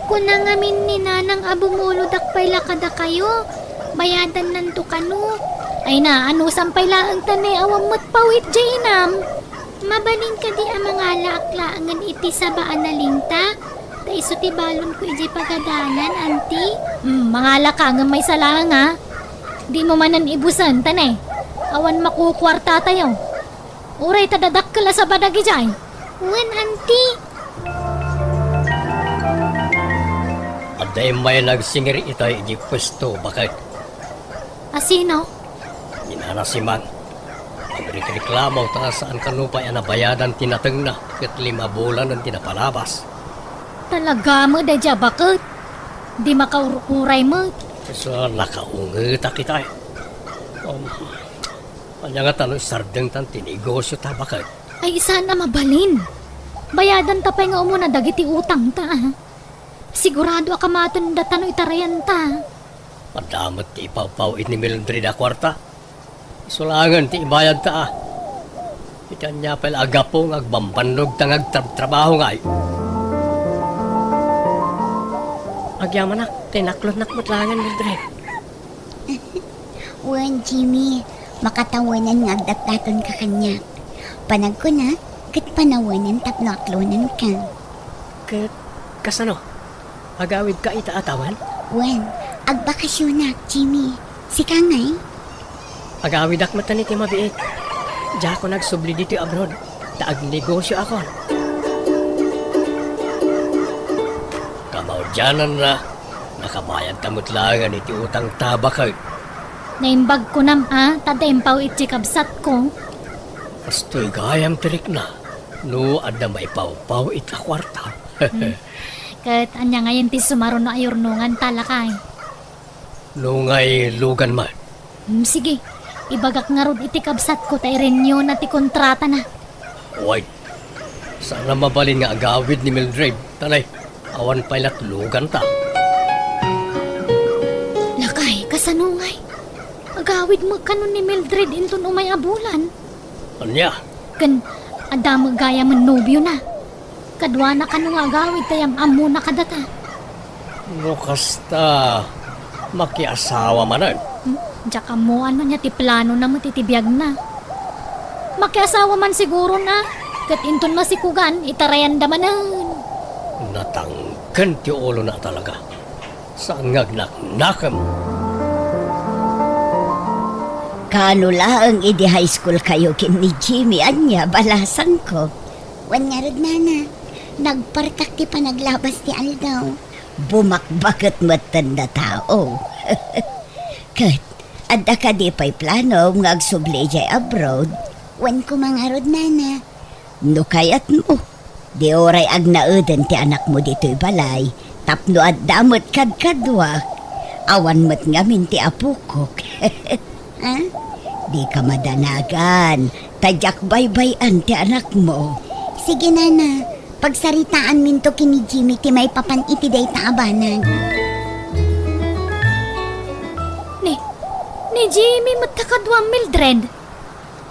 Kuna ngamin ni Nanang a bumulodak pay la kadakayo. Bayadannanto kano. Ay na, anusan pay laeng ta ne, awan met paw-it jay inam. Mabalin kadi a mangalaak laengen iti saba a nalinta? Ta isu ti balonko idiay pagadalan, Auntie. Hmm, mangalaka ngem maysa laeng, a. Dimo manen ibusen, ta ne, awan makukuartatayo. Uray ta dadakkel a saba dagidiay. Wen, Auntie. Adda immay nagsingir itay idiay puesto, baket. A sino? Ni Nana Siman. Agrikreklamo ta saan kano pay a nabayadan ti natengna ket lima bulanen ti napalabas. Talaga met, daydi a baket. Di makaur-uray met. Sa nakaungetak ita, eh. Um, ania nga ta no isardengtan ti negosio ta baket? Ay, saan a mabalin. Bayadan ta pay nga umuna dagiti utang ta, ah. Sigurado a kamaten data no itarayan ta. Adda met ti ipawpaw-it ni Mildred a kuarta. Isu laengen ti ibayad ta, ah. Iti ania pay la a gapu nga agbambannog ta nga agtrabtrabaho ngay? Agyamanak, tinaklonnak met laengen, Mildred. Wen, Jimmy, makatawenan nga agdatdaton ka kaniak. Panagkunak, ket panawenan tapno aklonan ka. Ket kasano? Agawidka ita a tawen? Wen, agbakasionak, Jimmy. Sika ngay? Agawidak metten iti mabiit. Diakon agsubli ditoy abroad, ta agnegosioakon. Kamaudiananna, nakabayadta met laengen iti utang ta baket. Naimbag kunam a, ta adda impaw-it ti kabsatko. Kastoy gayam ti rikna, no adda maipawpaw-it a kuarta. Hmm. Ket ania ngayen ti sumaruno a yurnongan ta, lakay? No ngay lugan man. Hmm, sige. Ibagak ngarud iti kabsatko ta i-renew-na ti kontratana. Wait. Saan a mabalin nga agawid ni Mildred. Tanay, awan pay latlugan ta. Lakay, kasano ngay? Agawid met kano ni Mildred inton umay a bulan? Ania? Ken adda met gayamen nobiona. Kaduana kano nga agawid ta yam-ammona kadata. No kasta, makiasawa manen. Hmm, diak ammoan no ania ti planona met iti biagna. Makiasawa man sigurona, ket inton masikugan, itarayanda manen. Natangken ti ulona talaga. Saan nga agnaknakem? Kaano laeng idi high school kayo ken ni Jimmy, ania, balasangko? Wen ngarud, nana. Nagpartak ti panaglabas ti aldaw. Bumakbaket metten a tao. Ket, adda kadi pay planom nga agsubli idiay abroad? Wen koma ngarud, nana. No kayatmo, di uray agnaeden ti anakmo ditoy balay tapno adda met kadkaduak. Awan met ngamin ti apokok. Ah? Dika madanagan, ta diak baybay-an ti anakmo. Sige, nana, pagsaritaanminto ken ni Jimmy ti maipapan iti dayta a banag. Ni, ni Jimmy met ta kaduam, Mildred?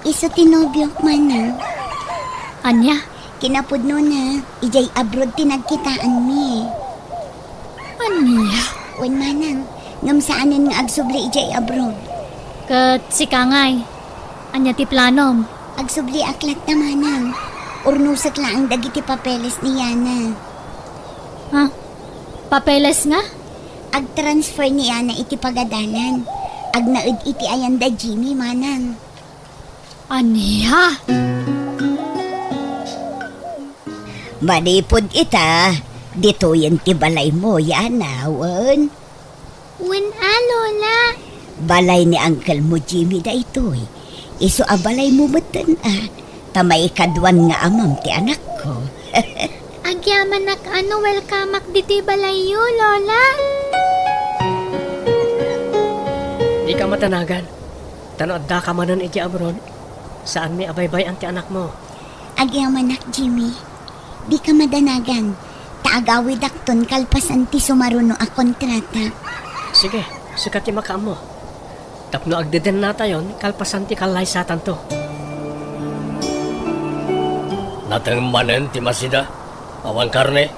Isu ti nobiok, manang. Ania? Kinapudnona, idiay abroad ti nagkitaanmi. Ania? Wen, manang, ngem saanen nga agsubli idiay abroad. Ket sika ngay, ania ti planom? Agsubliak latta, manang. Urnosek laeng dagiti papeles ni Yana. Ha? Papeles nga? Agtransfer ni Yana iti pagadalan. Agnaed iti ayanda Jimmy, manang. Ania? Manipud ita, ditoyen ti balaymo, Yana, wen? Wen a, Lola. Balay ni uncle mo Jimmy daytoy. Isu a balaymo metten a, ta maikaduan nga amam ti anakko. Agyamanak a no welcomeak ditoy balayyo, Lola. Dika madanagan. Ta no addaka manen iti abroad, saanmi a baybay-an ti anakmo. Agyamanak, Jimmy. Dika madanagan, ta agawidakton kalpasan ti sumaruno a kontrata. Sige, sika ti makaammo. Tapno agdedennatayon, kalpasan ti kallaysatanto. Nateng manen ti masida. Awan karne.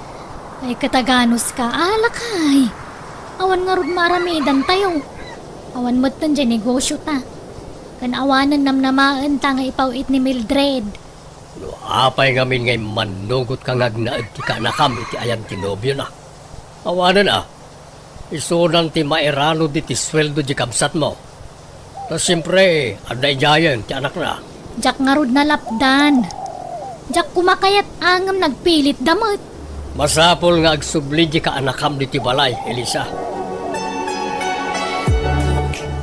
Ay, kataganos ka, alakay. Awan ngarud maaramidantayo. Awan metten diay negosio ta. Ken awanen namnamaen ta nga ipaw-it ni Mildred. No apay ngamin nga immannugot ka nga agnaed ti kaanakam iti ayan ti nobiona? Awanen a, isunan ti mairanud iti sueldo di kabsatmo. Ta siempre, adda idiayen ti anakna. Diak ngarud nalapdan. Diak koma kayat a ngem nagpilitda met. Masapul nga agsubli di kaanakam ditoy balay, Elisa.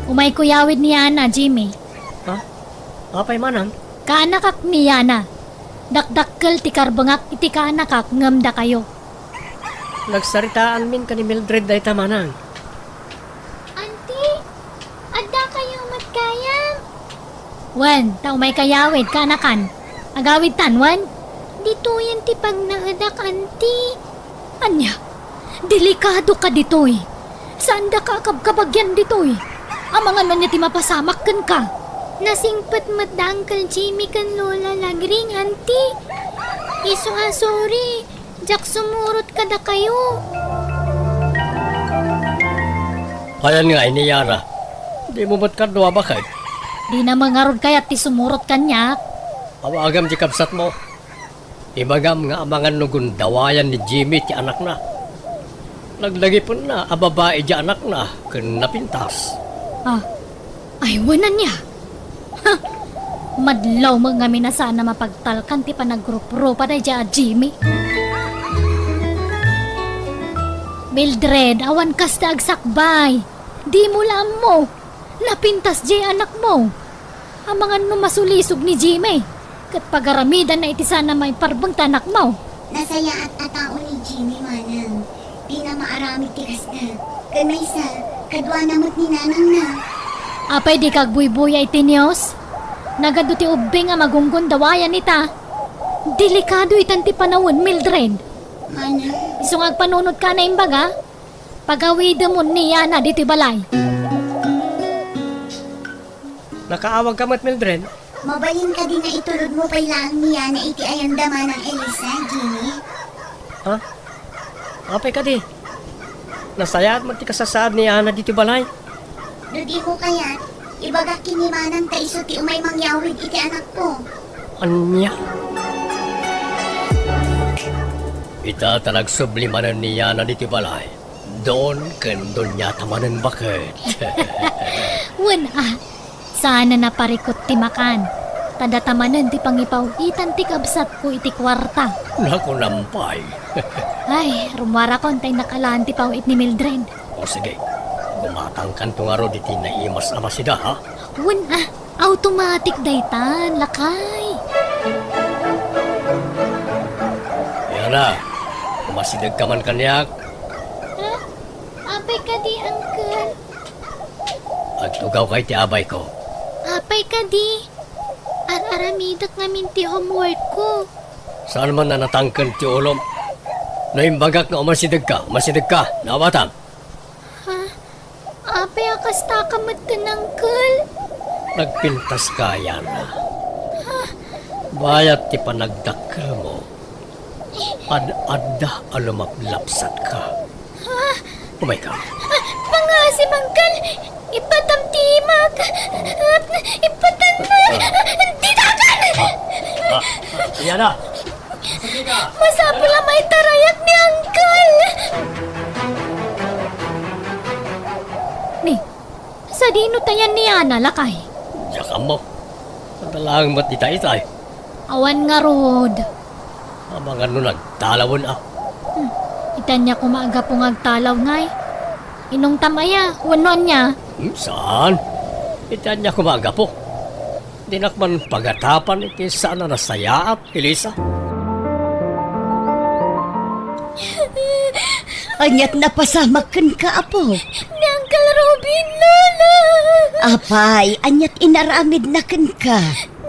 Umayko yawid ni Yana, Jimmy. Ha? Apay manang? Kaanakak ni Yana. Dakdakkel ti karbengak iti kaanakak ngem dakayo. Nagsaritaanmin ken ni Mildred dayta, manang. Auntie, adda kayo met gayam? Wen, ta umay kayawid, kaanakan. Agawidtan, wen? Ditoyen ti pagnaedak, auntie. Ania? Delikado ka ditoy. Saandaka a kabkabagyan ditoy. Amangan ania ti mapasamak kenka. Nasingpet met da Uncle Jimmy ken Lola Lagring, auntie. Isu a sorry, diak sumurot kadakayo. Ayan nga ini, Yana. Dimo met kadua, baket? Dina met ngarud kayat ti sumurot kaniak. Awagam ti kabsatmo. Ibagam nga amangan no gundawayan ni Jimmy ti anakna. Nagdagipenna a babai ti anakna ken napintas. Ah, ay, wen ania? Ha! Madlaw met ngamin a saan a mapagtalkan ti panagruprupa daydiay a Jimmy. Mildred, awan kas ti agsakbay. Dimo la ammo. Napintas diay anakmo. Amangan no masulisog ni Jimmy, ket pagaramidanna iti saan a maiparbeng ti anakmo. Nasayaat a tao ni Jimmy, manang. Dina maaramid ti kasta. Ken maysa, kaduana met ni nanangna. Apay dika agbuybuya iti news? Nagadu ti ubbing a magunggundawayan ita. Delikado itan ti panawen, Mildred. Manang. Isu nga agpanunotka a naimbaga, pagawidemon ni Yana ditoy balay. Nakaawagka met, Mildred? Mabalin kadi nga itulodmo pay laeng ni Yana iti ayanda, Manang Elisa, Jimmy? Ha? Apay kadi? Nasayaat met ti kasasaad ni Yana ditoy balay. No dimo kayat, ibagak ken ni Manang ta isu ti umay mangyawid iti anakko. Ania? Ita ta nagsubli manen ni Yana ditoy balay. Don ken doniata manen, baket. Wen a, saan a naparikut ti makan. Ta data manen ti pangipaw-itan ti kabsatko iti kuarta. Nakunam pay. Ay, rummuarakon ta innak alaen ti paw-it ni Mildred. O sige, gumatangkanto ngarud iti naimas a masida, ha? Wen a, automatic daytan, lakay. Yana, umasidegka man kaniak. Ha? Apay kadi, Uncle? Agtugawka iti abayko. Apay kadi? Ar-aramidek ngamin ti homeworkko. Saan man a natangken ti ulom? No imbagak nga umasidegka, umasidegka. Naawatam? Ha? Apay a kastaka metten, Uncle? Nagpintaska, Yana. Ha? Bayat ti panagdakkelmo. Ad-adda a lumaplapsatka. Ha? Umayka. Ah, pangaasim, Uncle. Ipatam ti imak. Ah, ipatam na. Ditakan! Ah, ah, Yana. Masapul a maitarayak ni Uncle. Ni, sadino tayan ni Yana, lakay? Diak ammo. Adda laeng met dita itay. Awan ngarud. Amangan no nagtalawen a. Hmm. Iti ania koma a gapu nga agtalaw ngay? Inungtam aya, wenno ania? Hmm, saan? Iti ania koma a gapu? Dinak man pagatapan iti saan a nasayaat, Elisa. Aniat napasamak kenka, apo? Ni Uncle Robin, Lola! Apay, aniat inaramidna kenka?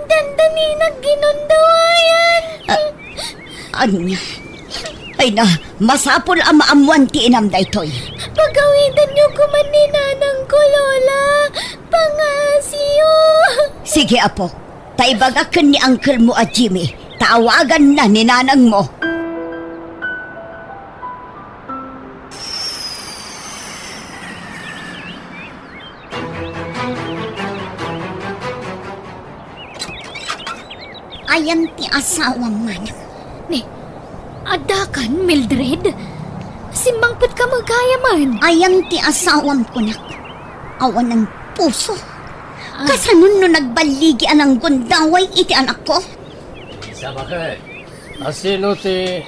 Dandaninak ginundawayan. Ah, ania? Ay na, masapul a maammuan ti inam daytoy. Pagawidanyo koman ni nanangko, Lola. Pangaasiyo. Sige, apo. Ta ibagak ken ni uncle-mo a Jimmy, ta awaganna ni nanangmo. Ayan ti asawam, manang. Ni, addakan, Mildred? Simmangpetka met gayam. Ayan ti asawam, kunak. Awanen puso. Ah. Kasano no nagballigi a nanggundaway iti anakko? Sabagay, asino ti,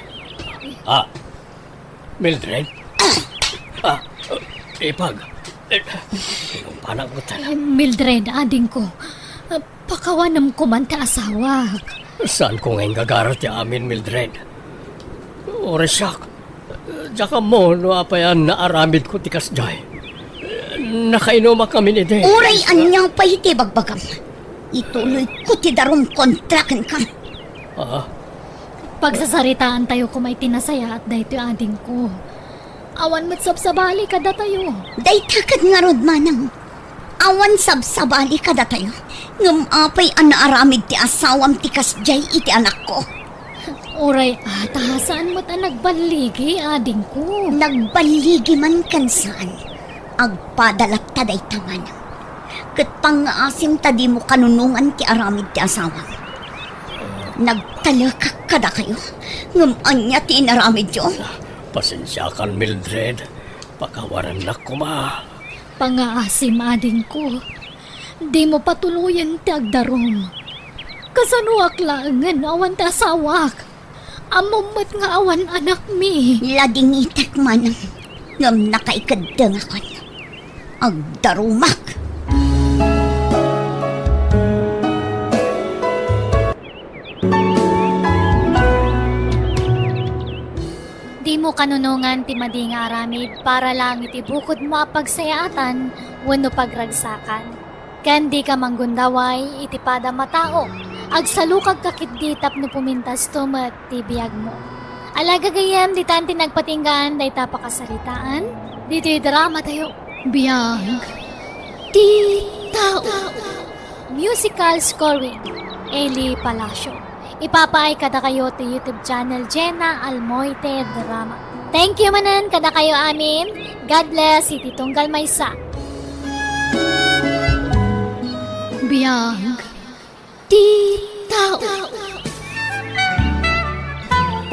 ah, Mildred? Ah, ipag. Inumpanak mo ta. Eh, Mildred, adingko. Ah, pakawanem koman ti asawak. Saanko nga inggagarar ti amin, Mildred. Uray siak. Diak ammo no apay a naaramidko ti kasdiay. Nakainumak amin idi. Uray ania pay ti bagbagam, ituloyko ti darum kontra kenka. Ah? Pagsasaritaantayo koma iti nasayaat daytoy, adingko. Awan met sabsabali kadatayo. Dayta ket ngarud, manang. Awan sabsabali kadatayo. Ngem apay a naaramid ti asawam ti kasdiay iti anakko? Uray ata, saan met a nagballigi, adingko. Nagballigi man ken saan, agpada latta dayta, manang. Ket pangngaasim ta dimo kanunongan ti aramid ti asawam. Nagtalekak kadakayo, ngem ania ti inaramidyo? Pasensiakan, Mildred. Pakawarannak koma. Pangngaasim, adingko. Dimo patuloyen ti agdarum. Kasanoak laengen awan ti asawak? Ammom met nga awan anakmi. Ladingitek, manang, ngem nakaikeddengakon. Agdarumak. Dimo kanunongan ti madi nga aramid para laeng iti bukodmo a pagsayaatan wenno pagragsakan. Ken dika manggundaway iti padam a tao. Agsalukagka ketdi tapno pumintasto met ti biagmo. Ala, gagayyem, ditan ti nagpatinggaan dayta pakasaritaan ditoy dramatayo. Biag ti tao. Musical scoring, Eli Palacio. Ipapaay kadakayo ti YouTube channel Jenna Almoite Drama. Thank you manen kadakayo amin. God bless iti tunggal maysa. Biag ti tao.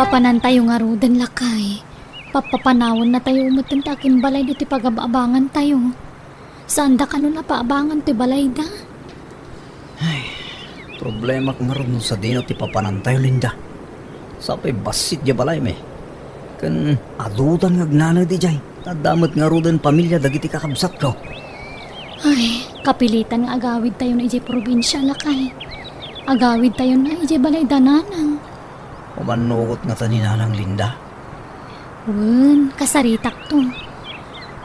Papanantayo ngaruden, lakay. Pappapanawennatayo metten ti akimbalay ditoy pagab-abangantayo. Saanda kanon a paabangan ti balayda. Ay, problemak ngarud no sadino ti papanantayo, Linda. Sapay bassit diay balaymi. Ken adudan nga agnaned idiay. Ta adda met ngaruden pamilia dagiti kakabsatko. Ay, kapilitan nga agawidtayon idiay probinsia, lakay. Agawidtayon idiay balayda, nanang. Umannugot ngata ni Nanang Linda? Wen, kasaritakto.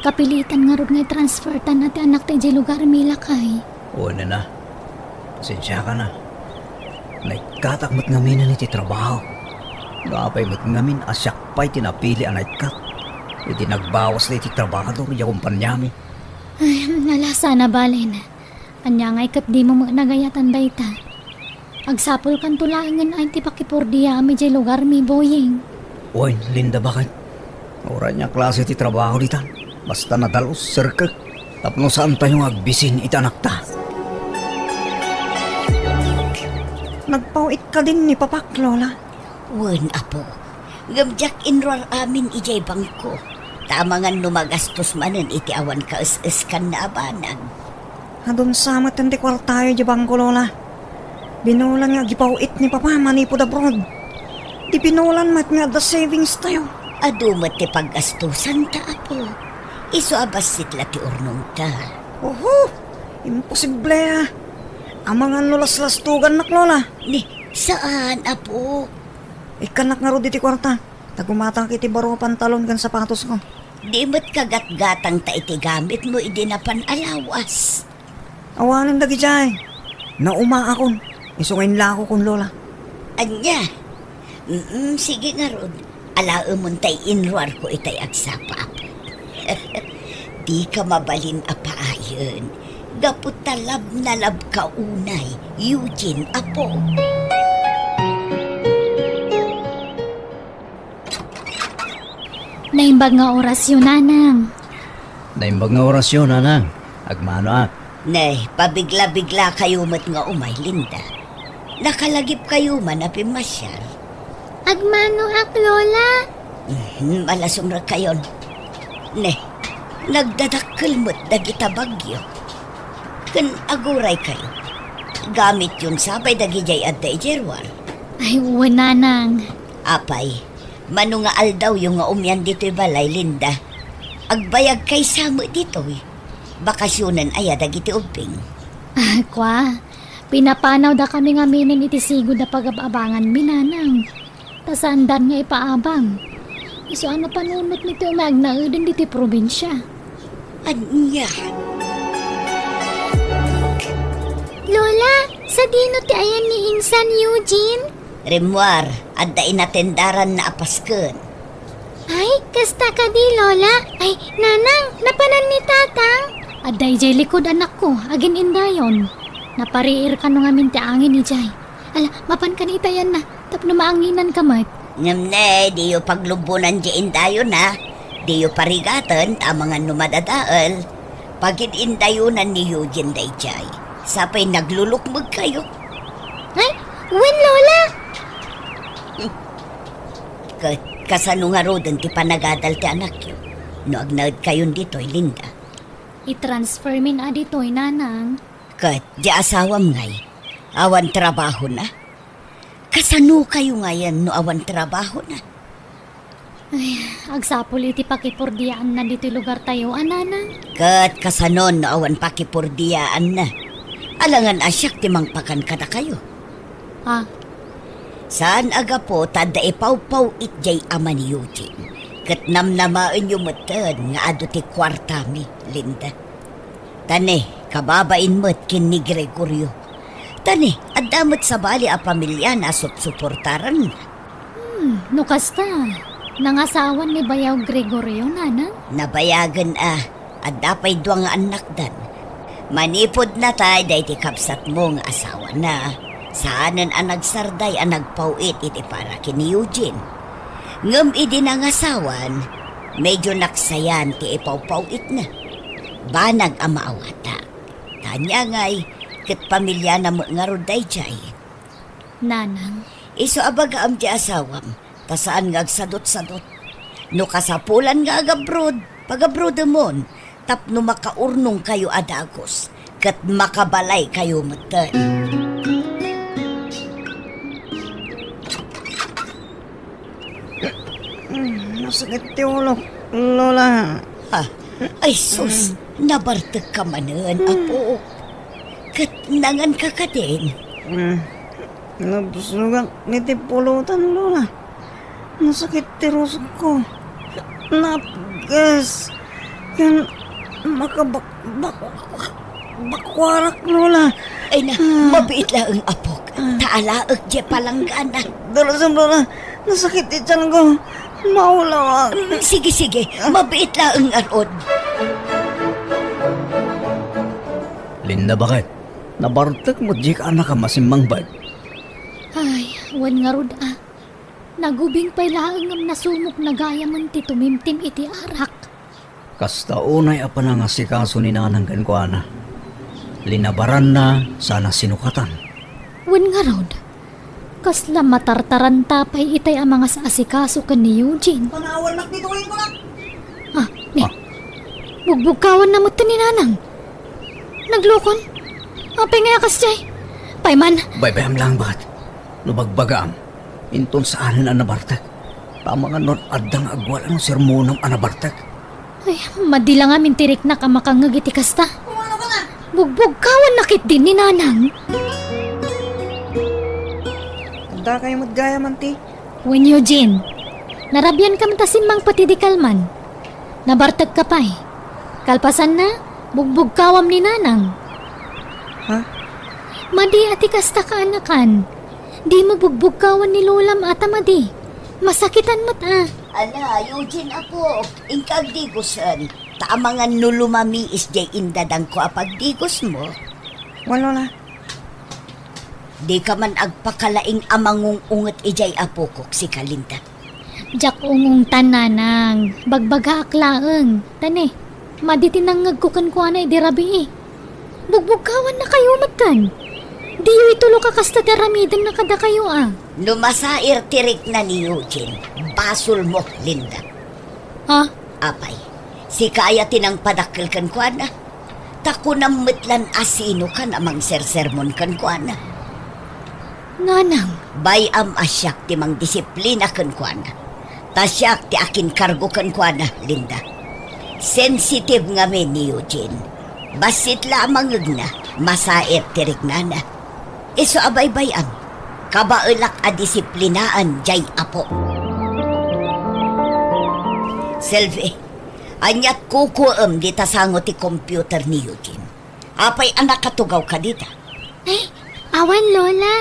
Kapilitan ngarud nga i-transfertan ti anakta idiay lugarmi, lakay. Wen a. Pasensiakan a. Naikkatak met ngaminen iti trabaho. No apay met ngamin a siak pay ti napili a naikkat iti nagbawasta iti trabahador idiay kompaniami. Ay, ala, saan a balen. Ania ngay ket dimo met nagayatan dayta? Agsapulkanto laengen ay ti pakipordiaam idiay lugarmi, Boying. Wen, Linda, baket. Uray ania klase ti trabaho ditan, basta nadalus, serkek, tapno saantayo nga agbisin iti anakta. Nagpaw-it kadin ni Papak, Lola? Wen, apo. Ngem diak inruar amin idiay bangko. Ta amangan no magastos manen iti awan kaes-eskanna a banag. Adun sa met ti kuartayo idiay bangko, Lola. Binolan nga agipaw-it ni Papa manipud abroad. Di binolan met nga adda savings tayo. Adu met ti paggastosan ta, apo. Isu a bassit la ti urnongta. Oho! Imposible a. Amangan no laslastugannak, Lola. Ni, saan, apo. Ikkannak ngarud iti kuarta. Ta gumatangak iti baro a pantalon ken sapatosko. Di met kagatgatangta iti gamitmo idi napan a lawas. Awanen dagidiay. Naumaakon. Isu nga inlakokon, Lola. Ania? Mm, sige ngarud. Alaemon tay inruarko itay agsapa, apo. Dika mabalin a paayen. Gapu ta love na love ka unay, Eugene, apo. Naimbag nga orasyo, nanang. Naimbag nga orasyo, nanang. Agmanoak. Ne, pabigla-bigla kayo met nga umay, Linda. Nakalagip kayo man a pimmasiar. Agmanoak, Lola. Mhm, malasumrek kayon. Ne, nagdadakkel met dagita bagyo. Ken aguray kayo. Gamityon sa pay dagidiay adda idiay ruar. Ay, wen, nanang. Apay, mano nga aldawyo nga umian ditoy balay, Linda? Agbayag kay sa met ditoy. Bakasionen aya dagiti ubbing? Ah, kua, pinapanawda kami ngaminen iti sigud a pagab-abanganmi, nanang. Ta saandan nga ipaabang. Isu a napanunotmi ti umay agnaeden ditoy probinsia. Ania? Lola, sadino ti ayan ni Insan Eugene? Rimmuar, adda inatendaranna a pasken. Ay, kasta kadi, Lola? Ay, Nanang, napanan ni Tatang? Adda idiay likud, anakko, agin-indayon. Napariir kano ngamin ti angin idiay. Ala, mapan kadi ita ayanna, tapno maanginanka met. Ngem ne, diyo paglubbonan diay indayon, a. Diyo parigaten, ta amangan no madadael. Pagin-indayonan ni Eugene daydiay. Sapay naglulukmegkayo. Ay, wen, Lola! Ket kasano ngaruden ti panagadal ti anakyo no agnaedkayon ditoy, Linda? I-transfermin a ditoy, Nanang. Ket di asawam ngay, awan trabahona? Kasanokayo ngayen no awan trabahona? Ay, agsapul iti pakipurdiaanna ditoy lugartayo a, Nanang. Ket kasano no awan pakipurdiaanna? Alangan a siak ti mangpakan kadakayo. Ah. Saan a gapu ta adda ipawpaw-it diay ama ni Eugene. Ket namnamaenyo metten nga adu ti kuartami, Linda. Ta ne, kababain met ken ni Gregorio. Ta ne, adda met sabali a pamiliana a supsuportaranna. Hmm, no kasta, nangasawan ni Bayaw Gregorio, Nanang? Nabayagen a, adda pay dua nga annakdan. Manipud natay daydi kabsatmo nga asawana, saanen a nagsarday a nagpaw-it iti para ken ni Eugene. Ngem idi nangasawan, medyo naksayan ti ipawpaw-itna. Banag a maawatak. Ta ania ngay, ket pamiliana met ngarud daydiay. Nanang. Isu a bagaam ti asawam, ta saan nga agsadutsadut. No kasapulan nga agabrod, pagabrodemon, tapno makaurnongkayo a dagus, ket makabalaykayo metten. Mm, nasakit ti ulok, Lola. Ah, ay sus, nabartek ka manen, apo. Ket nangan ka kadin? Mm, nabsogak iti pulutan, Lola. Nasakit ti rusokko. Napgas. Ken makabak-, bak-, bakwarak, Lola. Ay na, mabiit laeng, apok. Ta alaek diay palanggana. Darasem, Lola. Nasakit ti tianko. Maulawak. Mm, sige, sige. Mabiit laeng ngarud. Linda, baket? Nabartek met diay kaanakam a simmangbag. Ay, wen ngarud a. Nagubing pay laeng ngem nasumokna gayamen ti tumimtim iti arak. Kasta unay a panangasikaso ni Nanang kenkuana. Linabaranna sana sinukatan. Wen ngarud, kasla matartaranta pay itay a mangas-asikaso ken ni Eugene. Panawannak ditoy, kunak. Ah, ni. Ah. Bugbugkawanna met ni Nanang. Naglukon? Apay nga a kasdiay? Pay man. Baybayam laeng, baket. No bagbagaam, inton saanen a nabartek. Ta amangan no adda nga agwal-am no sermonam a nabartek. Ay, madi la ngamin ti riknak a makangngeg iti kasta. Bugbugkawanna ketdi ni Nanang. Addakayo met gayamen ti. Wen, Eugene, narabiankami ta simmangpet idi kalman. Nabartekka pay. Kalpasanna, bugbugkawam ni Nanang. Ha? Madi a ti kasta, kaanakan. Dimo bugbugkawan ni Lolam a ta madi. Masakitan met a. Ala, Eugene, apo, inka agdigusen. Ta amangan no lumamiis diay indadangko a pagdigusmo. Wen, Lola. Dika man agpakalaing a mangung-unget idiay apokok, sika, Linda. Diak ung-ungtan, Nanang. Bagbagaak laeng. Ta ne, madi ti nangngegko kenkuana idi rabii. Bugbugkawannakayo metten. Diyo ituloka kasta ti aramidenna kadakayo a. No masair ti rikna ni Eugene, basolmo, Linda. Ha? Apay, sika aya ti nangpadakkel kenkuana? Ta kunam met lan a sinokan a mangsersermon kenkuana. Nanang. Bay-am a siak ti mangdisiplina kenkuana. Ta siak ti akinkargo kenkuana, Linda. Sensitive ngamin ni Eugene. Bassit la a mangngegna, masair ti riknana. Isu a baybay-am, kabaelak a disiplinaan diay apo. Selvi, aniat kukuem dita sango ti computer ni Eugene? Apay a nakatugawka dita? Ay, awan, Lola.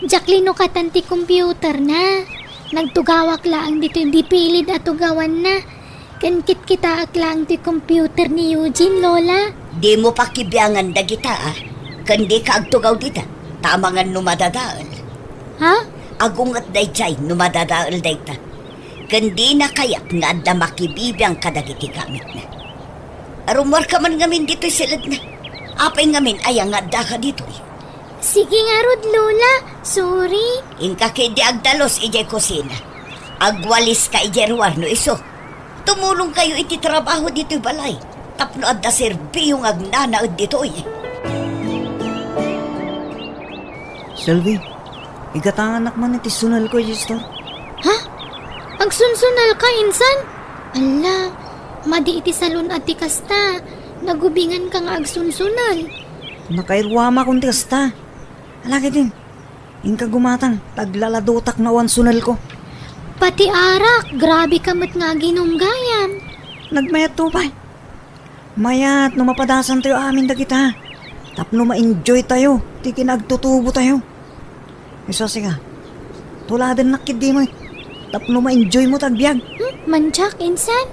Diak linukatan ti computerna. Nagtugawak laeng ditoy dipilid a tugawanna. Ken kitkitaek laeng ti computer ni Eugene, Lola. Dimo pakibiangan dagita, a? Ken dika agtugaw dita, ta amangan no madadael. Ha? Agunget daydiay no madadael dayta. Ken dina kayat nga adda makibibiang kadagiti gamitna. Rummuarka man ngamin ditoy siledna. Apay ngamin aya nga addaka ditoy? Sige ngarud, Lola. Sorry. Inka ketdi agdalus idiay kusina. Agwaliska idiay ruar no isu. Tumulongkayo iti trabaho ditoy balay tapno adda serbiyo nga agnanaed ditoy. Selvi, igatangannak man iti sunelko idiay store. Ha? Agsunsunelka, insan? Alla, madi iti salun-at ti kasta. Nagubinganka nga agsunsunel. Nakairuamakon ti kasta. Ala ketdin, inka gumatang, ta aglaladutak no awan sunelko. Pati arak, grabeka met nga aginum gayam. Nagmayatto pay. Mayat no mapadasantayo amin dagita tapno ma-enjoytayo ti kinaagtutubotayo. Isu a sika, tuladennak ketdi met tapno ma-enjoymo ti agbiag. Hmm, mandiak, insan?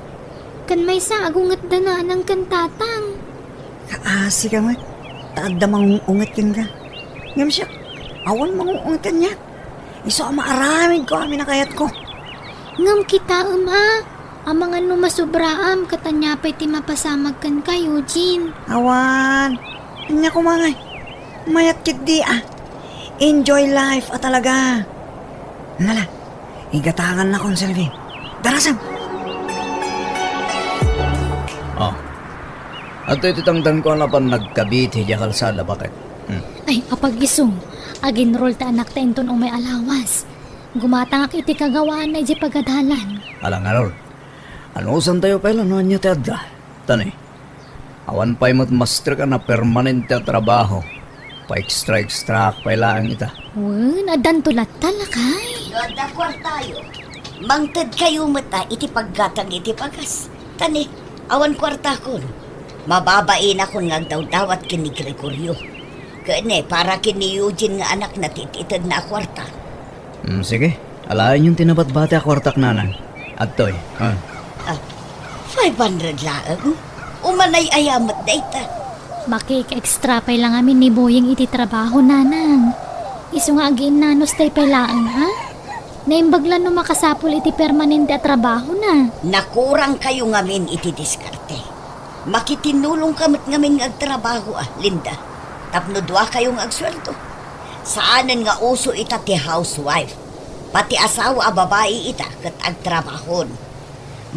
Ken maysa, agungetda nanang ken tatang. Kaasika met, ta adda mangung-unget kenka. Ngem siak, awan mangung-unget kaniak. Isu a maaramidko amin a kayatko. Ngem kitaem a, amangan no masubraam ket ania pay ti mapasamak kenka, Eugene. Awan. Ania koma ngay? Mayat ketdi a. Enjoy life a talaga. Nala, igatangannakon, Selvi. Darasem! Oh. Adtoy ti tangdanko a napan nagkabit idiay kalsada, baket. Hmm. Ay, apag-isu. Aginrol ti anakta inton umay a lawas. Gumatangak iti kagawaanna idiay pagadalan. Ala ngarud, anusantayo pay la no ania ti adda? Tani, awan pay met mastrek a napermanente a trabaho. Pa-extra-extraak pay laeng ita. Wen, addanto latta, lakay. No adda kuartayo, mangtedkayo met a iti paggatang iti bagas. Tani, awan kuartakon. Mababainakon nga agdawdawat ken ni Gregorio. Ken ni, para ken ni Eugene nga anakna ti itedna a kuarta. Hmm, sige. Alaenyon ti nabatbati a kuartak, nanang. Adtoy. Ah. Ah, five hundred laeng? Umanay-aya met dayta. Makik-extra pay la ngamin ni Boying iti trabaho, nanang. Isu nga agiinnanustay pay laeng, ha? Naimbag la no makasapul iti permanente a trabahona. Nakurangkayo ngamin iti diskarte. Makitinnulongka met ngamin nga agtrabaho, a, Linda, tapno duakayo nga agsueldo. Saanen nga uso ita ti housewife. Pati asawa a babai ita ket agtrabahon.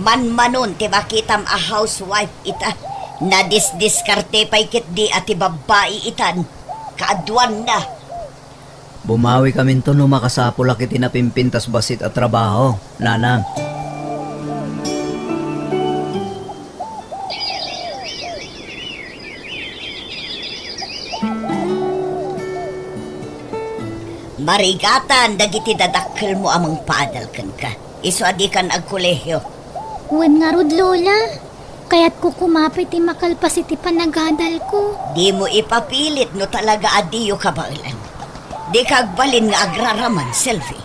Manmanon ti makitam a housewife ita. Nadisdiskarte pay ketdi a ti babbai itan. Kaaduanna. Bumawikaminto no makasapulak iti napimpintas bassit a trabaho, nanang. Marigatan dagiti dadakkelmo a mangpaadal kenka. Isu a dikan agkolehio. Wen ngarud, Lola. Kayatko koma pay ti makalpas iti panagadalko. Dimo ipapilit no talaga a diyo kabaelan. Dika agbalin nga agraraman, Selvi.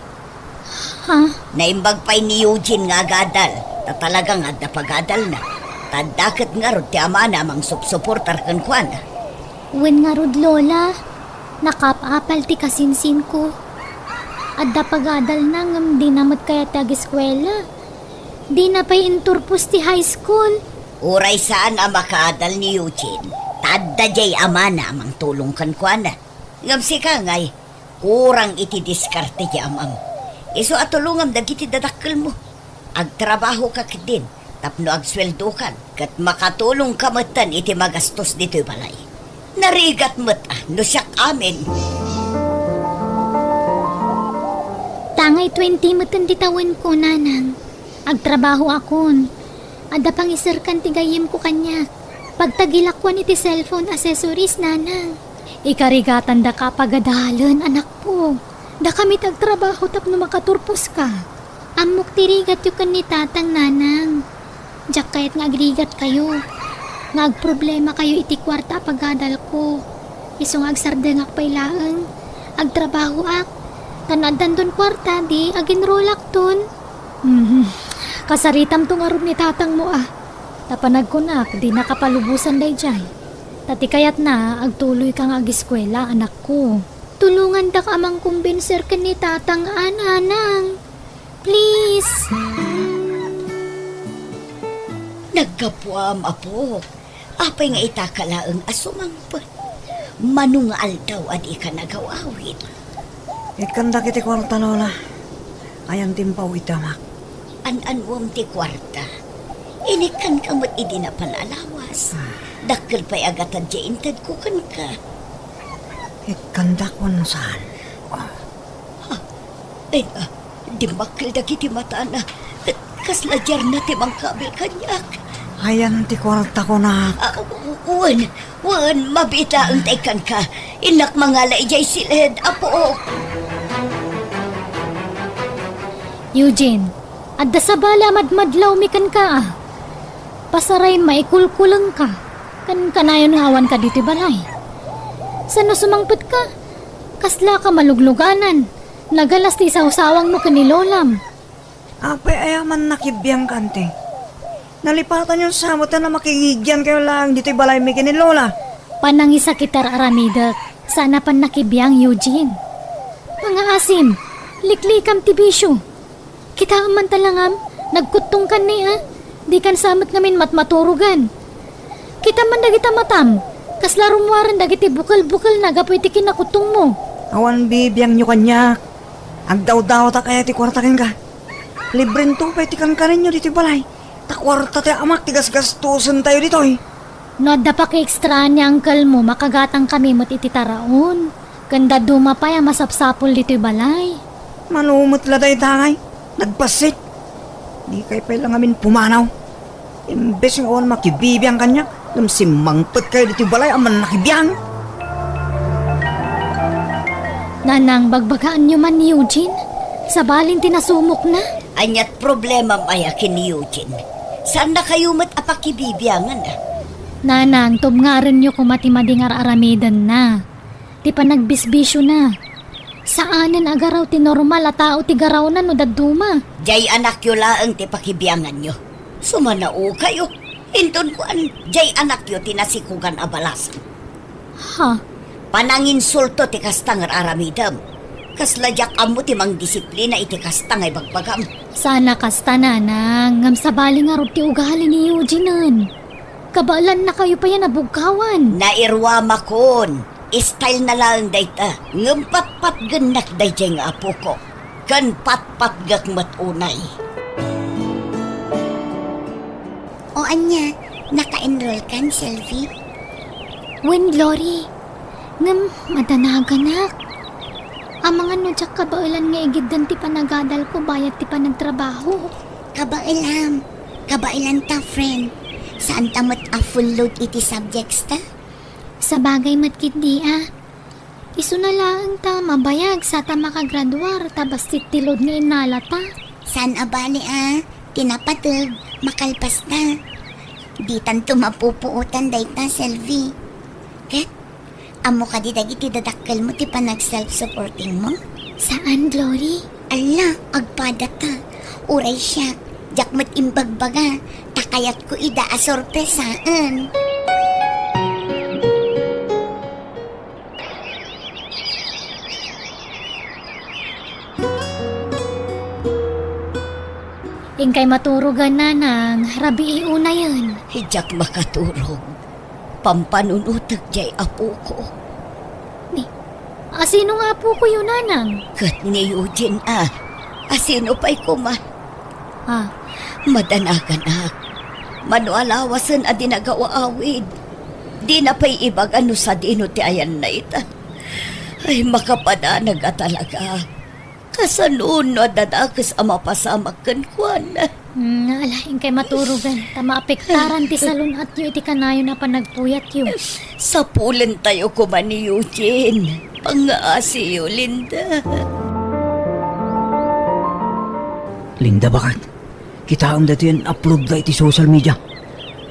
Ha? Naimbag pay ni Eugene nga agadal, ta talaga nga adda pagadalna. Ta adda ket ngarud ti amana a mangsupsuportar kenkuana. Wen ngarud, Lola, nakaap-apal ti kasinsinko. Adda pagadalna ngem dina met kayat ti ageskuela. Dina pay inturpos ti high school. Uray saan a makaadal ni Eugene, ta adda diay amana a mangtulong kenkuana. Ngem sika ngay, kurang iti diskarte ti amam. Isu a tulongam dagiti dadakkelmo. Agtrabahoka ketdin tapno agsueldokan ket makatulongka metten iti magastos ditoy balay. Narigat met a no siak amin. Tangay twenty metten ti tawenko, nanang. Agtrabahoakon. Adda pangiserkan ti gayyemko kaniak. Pagtagilakuan iti cellphone accessories, nanang. Ikarigatandaka a pagadalen, anakko. Dakami ti agtrabaho tapno makaturposka. Ammok ti rigatyo ken ni tatang, nanang. Diak kayat nga agrigatkayo, nga agproblemakayo iti kuarta a pagadalko. Isu nga agsardengak pay laeng, agtrabahoak, ta no addanton kuarta, di aginrolakton. Mhm. Kasaritamto ngarud ni tatangmo a. Ta panagkunak, dinaka palubosan daydiay. Ta ti kayatna, agtuloyka nga agiskuela, anakko. Tulongandak a mangkumbinser ken ni tatang a, nanang. Please. Naggapuam, apok. Apay nga itaka laeng a sumangpet? Mano nga aldaw a dika nagaw-awid? Ikkandak iti kuarta, Lola. Ayan ti impaw iti amak. An-anuem ti kuarta? Inikkanka met idi napan a lawas. Ah. Dakkel pay a gatad diay intedko kenka. Ikkandak wenno saan? Ah. Ha? Ay, ah, dimmakkel dagiti matana. Ket kasla diarna ti mangkabil kaniak. Ayan ti kuarta, kunak. Ah, wen, wen, mabiit laeng ta ikkanka. Innak mangala idiay siled, apok. Eugene, adda sabali a madmadlawmi kenka, a. Pasaray maikulkulengka, ken kanayon nga awanka ditoy balay. Saan no sumangpetka? Kaslaka malugluganan. Nagalas ti isawsawangmo ken ni Lolam. Apay aya a mannakibiangka, Ante? Nalipatanyon sa met a makigigiankayo laeng ditoy balaymi ken ni Lola. Panangisakit ti ar-aramidek, saan a pannakibiang, Eugene. Pangaasim, liklikam ti bisio. Kitaem man ta langam, nagkuttongkan ni a, dikan sa met ngamin matmaturogan. Kitam man dagita matam, kasla rummuaren dagiti bukel-bukelna gapu iti kinnakuttongmo. Awan bibiangyo kaniak. Agdawdawtak aya ti kuarta kenka? Librento pay ti kankanenyo ditoy balay. Ta kuarta ti amak ti gasgastusentayo ditoy. No adda pakiekstraan ni unclemo, makagatangkami met iti taraon. Ken dadduma pay a masapsapul ditoy balay. Mano met la dayta ngay? Nagbassit. Dikay pay la ngamin pumanaw. Imbes nga awan makibibiang kaniak, ngem simmangpetkayo ditoy balay a mannakibiang. Nanang, bagbagaanyo man ni Eugene? Sabalin ti nasumokna? Aniat problemam aya ken ni Eugene? Saannakayo met a pakibibiangan, a? Nanang, tubngarenyo koma ti madi nga ar-aramidenna. Ti panagbisbisiona. Saanen a garaw ti normal a tao ti garawna no dadduma. Diay anakyo laeng ti pakibianganyo. Sumanaokayo. Inton kuan, diay anakyo ti nasikogan a balasang. Ha? Pananginsulto ti kasta nga ar-aramidem. Kasla diak ammo ti mangdisiplina iti kasta nga ibagbagam. Saan a kasta, nanang, ngem sabali ngarud ti ugali ni Eugene-en. Kabaelannakayo pay a nabugkawan. Nairuamakon. Style na laeng dayta. Ngem patpatgennak daydiay nga apokok. Ken patpatgek met unay. O ania, naka-enroll kan, Selvi? Wen, Glory. Ngem madanaganak. Amangan no diak kabaelan nga igiddan ti panagadalko bayat ti panagtrabaho. Kabaelam. Kabaelanta, friend. Saanta met a full load iti subjects ta? Sabagay met ketdi a. Isuna laeng ta mabayag sa ta makagraduar ta bassit ti load nga innalata. Saan a bali a, ti napateg, makalpasta. Ditanto mapupuotan dayta, Selvi. Ket, ammo kadi dagiti dadakkelmo ti panag-self-supportingmo? Saan, Glory. Alla, agpadata. Uray siak, diak met imbagbaga, ta kayatko ida a sorpresaen. Inkay maturogan, nanang, rabii unayen. Diak makaturog. Pampanunotek diay apoko. Ni, asino nga apokoyo, nanang? Ket ni Eugene a. Asino pay koma? Ah. Madanaganak. Mano a lawasen a di nagaw-awid. Dina pay ibaga no sadino ti ayanna ita. Ay, makapadanag a talaga. Kasano no adda dakes a mapasamak kenkuana? Hmm, ala, inkay maturogan, ta maapektaran ti salun-atyo iti kanayon a panagpuyatyo. Sapulentayo koma ni Eugene. Pangngaasiyo, Linda. Linda, baket? Kitaem daytoy a in-upload da iti social media.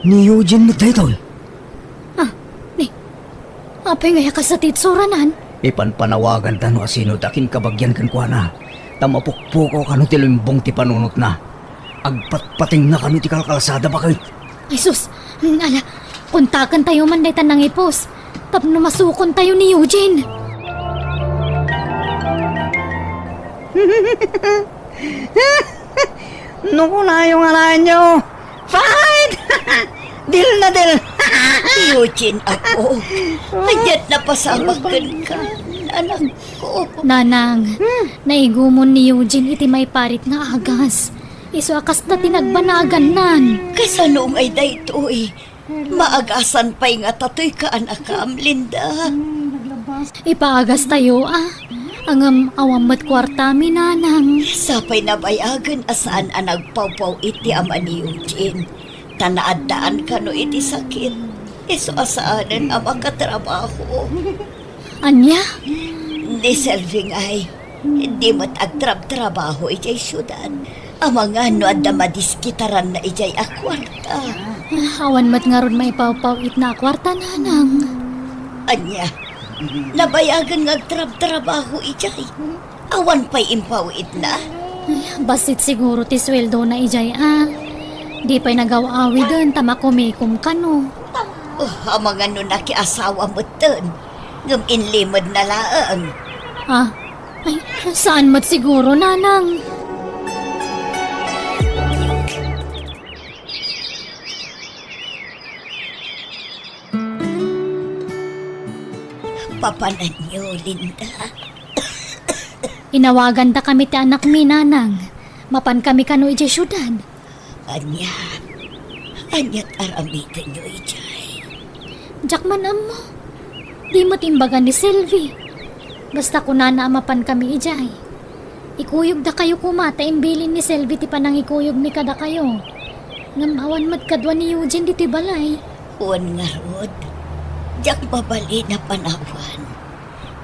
Ni Eugene met daytoy. Ah, ni, apay nga kasta ti itsuranan? Ipanpanawaganta no asino ti akinkabagian kenkuana, ta mapukpukaw kano ti limbong ti panunotna. Agpatpatingna kano iti kalkalsada, baket. Ay sus, ala, kontakentayo man dayta nangipos tapno masukontayo ni Eugene. No kunayo nga naenyo, fight! Dil na dil! Eugene, apo, ania't napasamak kenka, anakko? Nanang, naigumon ni Eugene iti maiparit nga agas. Isu a kasta ti nagbanagannan. Kasano ngay daytoy? Maagasan pay ngata toy kaanakam, Linda. Ipaagastayo, a. Ngem awan met kuartami, nanang. Sapay nabayagen a saan a nagpawpaw-it ti ama ni Eugene, ta naaddaan kano iti sakit. Isu a saanen a makatrabaho. Ania? Ni Selvi ngay, di met agtrabtrabaho idiay siudad. Amangan no adda madiskitaranna idiay a kuarta. Ah, awan met ngarud maipawpaw-itna a kuarta, nanang. Ania? Nabayagen nga agtrabtrabaho idiay. Awan pay impaw-itna? Ay, bassit siguro ti sueldona idiay, a. Di pay nagaw-awiden ta makumikom kano. Oh, amangan no nakiasawa metten, ngem inlimedna laeng. Ah, ay, saan met siguro, nanang? Papananyo, Linda. Inawagan da kami ti anakmi, nanang. Mapan kami kano idiay siudad. Ania? Ania't aramidenyo idiay? Diak man ammo. Di met imbaga ni Selvi. Basta kunana a mapan kami idiay. Ikuyogdakayo koma ta imbilin ni Selvi ti panangikuyogmi kadakayo. Ngem awan met kadua ni Eugene ditoy balay. Wen ngarud, diak mabalin a panawan.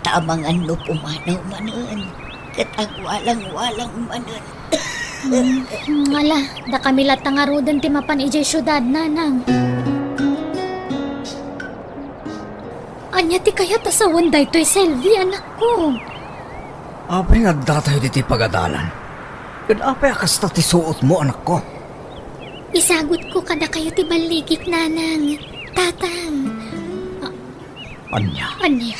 Ta amangan no pumanaw manen, ket agwalangwalang manen. Hmm, ala, dakami latta ngaruden ti mapan idiay siudad, nanang. Ania ti kayat a sawen daytoy, Selvi, anakko? Apay nga addatayo ditoy pagadalan? Ket apay a kasta ti suotmo, anakko? Isagutko kadakayo ti balligik, nanang, tatang. Ania? Ania?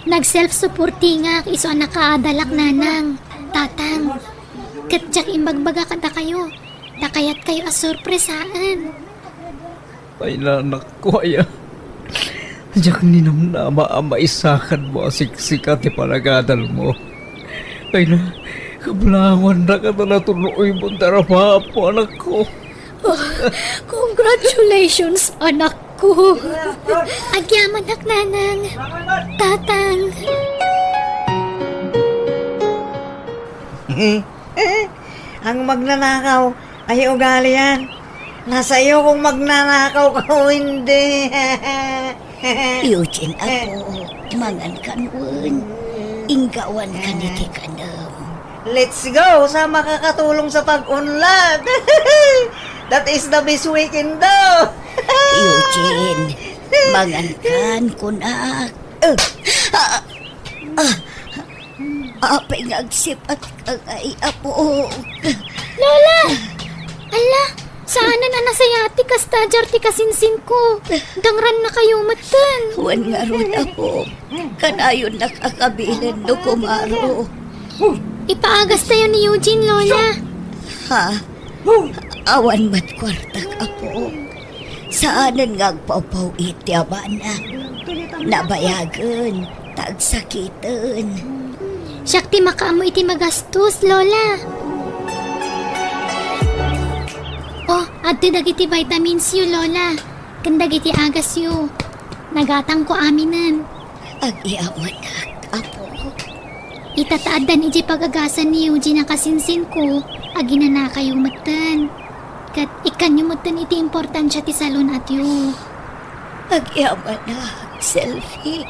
Nag-self-supportingak isu a nakaadalak, nanang, tatang. Ket diak imbagbaga kadakayo ta kayatkayo a sorpresaen. Ay, nanakko aya. Diak ninamnama a maisakadmo a siksika ti panagadalmo. Ay na, kablangoannak a ta natunoymon ti arapaapmo, anakko. Oh, congratulations, anakko. Agyamanak, nanang, tatang. Ang magnanakaw, ay ugalian. Nasa iyo kung magnanakaw ka o hindi. Eugene, apo, mangan kan wen. Inggawan ka ni ti kanem. Let's go! Sa makakatulong sa pag-unlad. That is the best we can do. Eugene, mangan kan kunak. Ah, ah, ah. Apay nga agsipat ka ngay, apo? Lola! Ala, saanen a nasayati kasta diay ti kasinsinko. Dangrannakayo metten. Wen ngarud, apo. Kanayonnak a kabilen no kumaro. Ipaagastayo ni Eugene, Lola. Ha? Awan met kuartak, apo. Saanen nga agpawpaw-it ti amana. Nabayagen ta agsakiten. Siak ti makaammo iti magastos, Lola. Oh, adtoy dagiti vitamins yo, Lola, ken dagiti agas yo. Nagatangko aminen. Agyamanak, apo. Ita ta addan idiay pag-agasan ni Eugene a kasinsinko, aginanakayo metten. Ket ikkanyo metten iti importansia ti salun-atyo. Agyamanak, Selvi.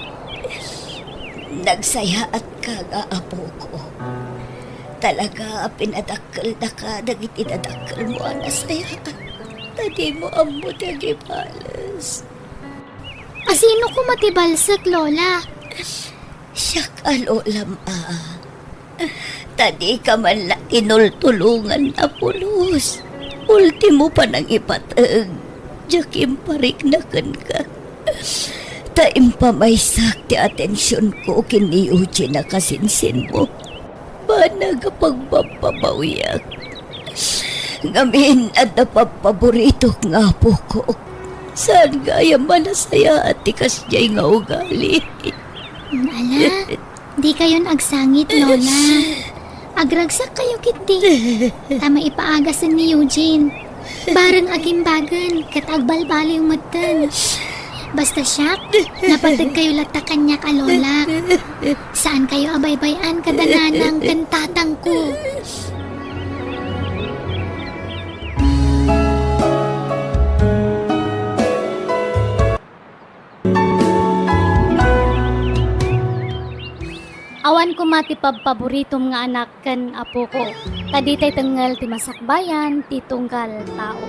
Nagsayaatka nga apoko. Talaga a pinadakkeldaka dagiti dadakkelmo a nasayaat, ta dimo ammo ti agibales. A sino koma ti balsek, Lola? Siak a lolam a. Ta dika man la inultulongan a pulos. Ultimo panangipateg, diak imparikna kenka. Ta impamaysak ti atensionko ken ni Eugene a kasinsinmo. Banag a pagbabbabawiak. Ngamin, adda pabpaboritok nga apokok. Saan gayam a nasayaat ti kasdiay nga ugali. Ala, dikayon agsangit, Lola. Agragsak kayo ketdi. Ta maipaagas ni Eugene. Bareng agimbagen ket agbalbaliw metten. Basta siak, napateg kayo latta kaniak a lola. Saan kayo a baybay-an kada nanang ken tatangko. Awan koma ti pabpaboritom nga anak ken apoko, ta ditay tengngel ti masakbayan ti tunggal tao.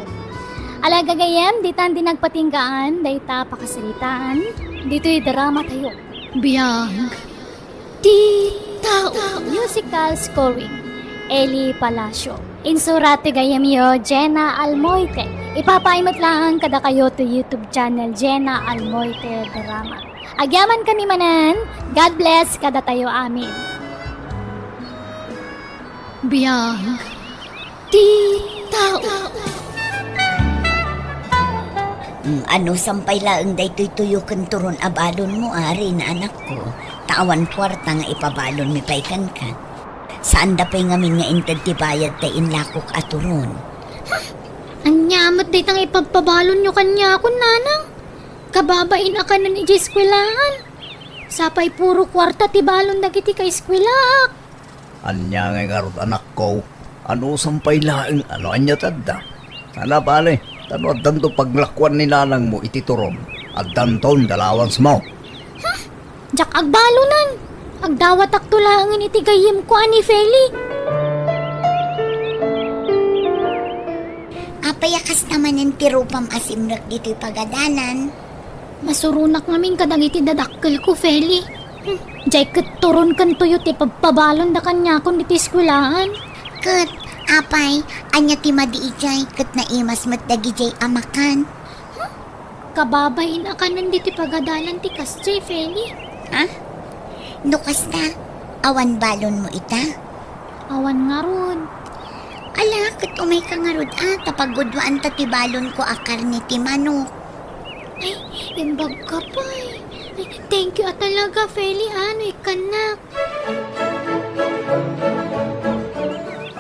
Ala gagayyem, ditan ti nagpatinggaan dayta pakasaritaan ditoy drama tayo. Biag ti tao. Musical scoring, Eli Palacio. Insurat ti gayyemyo, Jenna Almoite. Ipapaay met laeng kadakayo ti YouTube channel, Jenna Almoite Drama. Agyamankami manen, God bless kadatayo amin. Biag ti tao. Mm, anusan pay laeng daytoy tuyo ken turon a balonmo, Rina, anakko, ta awan kuarta nga ipabalonmi pay kenka. Saanda pay ngamin nga inted ti bayad ta inlakok a turon. Ania met dayta nga ipabpabalonyo kaniakon, nanang? Kababain a kanen idiay eskuelahan. Sapay puro kuarta ti balon dagiti kaeskuelaak. Ania ngay ngarud, anakko? Anusan pay laeng a no ania ti adda? Ala, bale, ta no addanto paglakuan ni nanangmo iti turon, addanton dalawansmo. Ha? Diak agbalonan. Agdawatakto laengen iti gayyemko a ni Feli. Apay a kasta manen ti rupam a simrek ditoy pagadalan? Masuronak ngamin kadagiti dadakkelko, Feli. Hmm, diay ket turon ken tuyo ti pabpabalonda kaniakon ditoy eskuelahan. Ket, apay, ania ti madi idiay ket naimas met dagidiay a makan? Huh? Kababain a kanen ditoy pagadalan ti kasdiay, Feli. Ha? No kasta, awan balonmo ita? Awan ngarud. Ala, ket umayka ngarud a, ta pagudwaanta ti balonko a karne ti manok. Ay, imbagka pay. Ay, thank you a talaga, Feli, a, no ikkannak.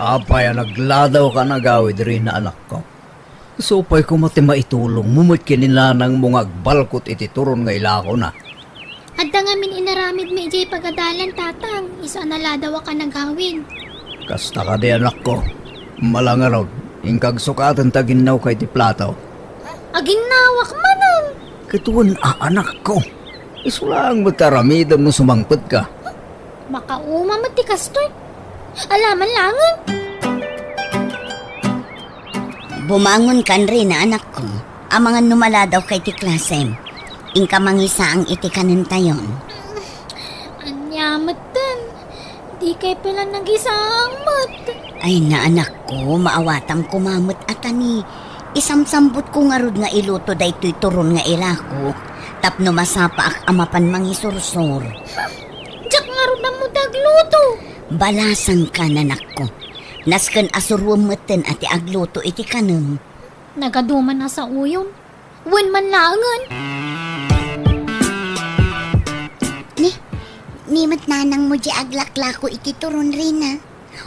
Apay a nagladawka a nagawid, Rina, anakko? Isu pay koma ti maitulongmo met ken ni nanangmo nga agbalkut iti turon nga ilakona. Adda ngamin inaramidmi idiay pagadalan, Tatang, isu a naladawak a nagawid. Kasta kadi, anakko? Ala ngarud, inka agsukaten ta aginnawka iti plato. Aginnawak manen? Ket wen a, anakko. Isu laeng met ti aramidem no sumangpetka. Makauma met ti kastoy. Ala man laengen. Bumangonkan, Rina, anakko. Amangan no maladawka iti klasem. Inka mangisaang iti kanentayon. Ania metten? Dikay pay la nagisaang met. Ay, na, anakko, maawatam koma met a ta ni isamsambutko ngarud nga iluto daytoy turon nga ilako tapno masapaak a mapan mangisursor. Diak ngarud ammo ti agluto. Balasangka, nanakko. Nasken a suroem metten a ti agluto iti kanem. Nagaduman a saoyon. Wen man laengen. Ni, ni met nanangmo diay aglaklako iti turon, Rina.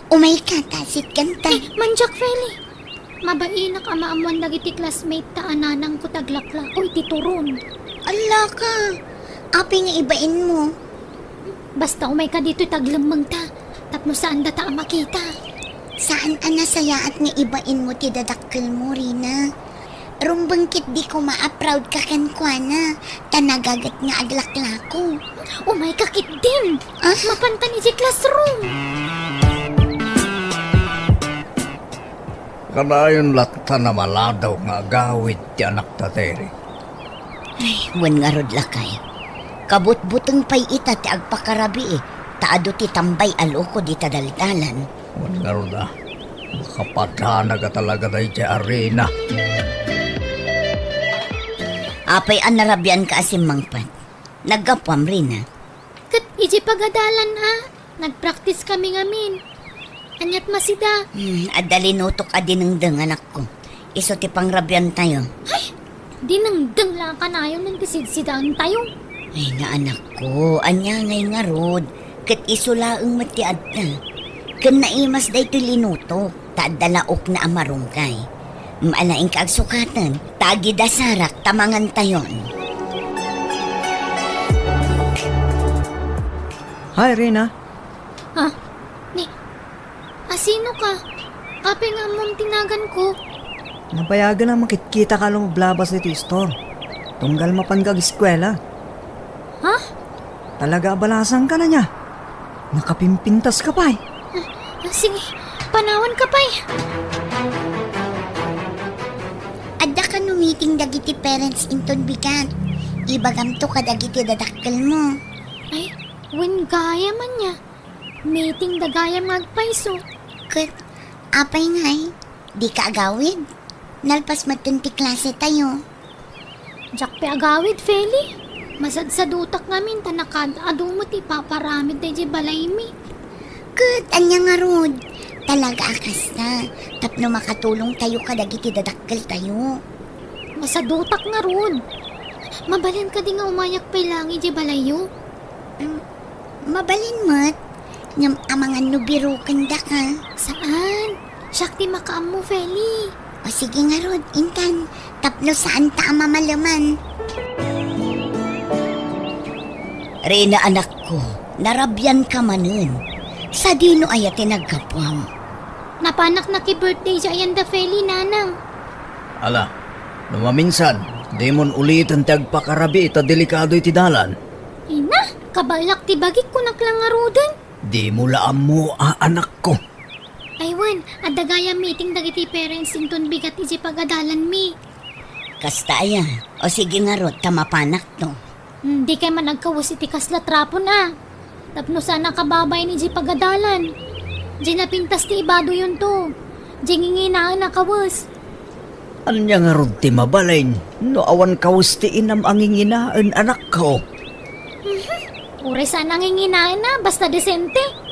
Umayka ta asitkanta. Eh, mandiak, Feli. Mabainak a maammuan dagiti classmate ta a nanangko ti aglaklako iti turon. Allaka, apay nga ibainmo? Basta umayka ditoy ta aglemmengta, tapno saandata a makita. Saan a nasayaat nga ibainmo ti dadakkelmo, Rina. Rumbeng ketdi koma a proud ka kenkuana, ta nagaget nga aglaklako. Umayka ketdin. Ah? Mapantan idiay classroom. Kanayon latta a maladaw nga agawid ti anakta, Terry. Ay, wen ngarud, lakay. Kabutbuteng pay ita ti agpakarabii, ta adu ti tambay a loko dita daldalan. Wen ngarud a, makapadanag a talaga daydiay a Rina. Apay a narabianka a simmangpet? Naggapuam, Rina? Ket idiay pagadalan a, nagpraktiskami ngamin. Aniat masida? Hmm, adda linutok a dinengdeng, anakko. Isu ti pangrabiantayo. Ay, dinengdeng la kanayon ti sidsidaentayo. Ay, nga anakko, ania ngay ngarud? Ket isu laeng met ti adda. Ken naimas daytoy linutok, ta adda la ukna a marunggay. Maalaingka agsukaten, ta agidasarak ta mangantayon. Hi, Rina. Ah, ni, asino ka? Apay nga ammom ti naganko? Nabayagen a makitkitaka a lumablabas iti istor. Tunggal mapanka ageskuela. Ha? Talaga a balasangka ania? Nakapimpintaska pay. Ah, ah, sige, panawanka pay. Adda kano meeting dagiti parents inton bigat. Ibagamto kadagiti dadakkelmo. Ay, wen gayam ania. Meetingda gayam nga agpayso. Ket, apay ngay, dika agawid? Nalpas metten ti klasetayo. Diak pay agawid, Feli. Masadsadutak ngamin ta nakaad-adu met ti ipaparamid daydiay balaymi. Ket ania ngarud? Talaga a kasta, tapno makatulongtayo kadagiti dadakkeltayo. Masadutak ngarud. Mabalin kadi nga umayak pay laeng idiay balayyo? Mm, mabalin met. Ngem amangan no birokendaka. Saan? Siak ti makaammo, Feli. O sige ngarud, intan, tapno saanta a mamaleman. Rina, anakko, narabianka manen. Sadino aya ti naggapuam? Napanak naki-birthday idiay ayanda, Feli, nanang. Ala, no maminsan, dimon uliten ti agpakarabii ta delikado iti dalan. Ina, kaballak ti bagik, kunak la ngaruden. Dimo la ammo a, anakko. Ay wen, adda gayam meeting dagiti parents inton bigat idiay pagadalanmi. Kasta aya? O sige ngarud, ta mapanakto. Hmm, dikay man agkawes iti kasla trapon a. Tapno saan a kababain idiay pagadalan. Diay napintas ti ibadoyonto. Diay nginginaen a kawes. Ania ngarud ti mabalin no awan kawes ti inam a nginginaen, anakko? Mhm. Uray saan a nginginaen a, basta desente.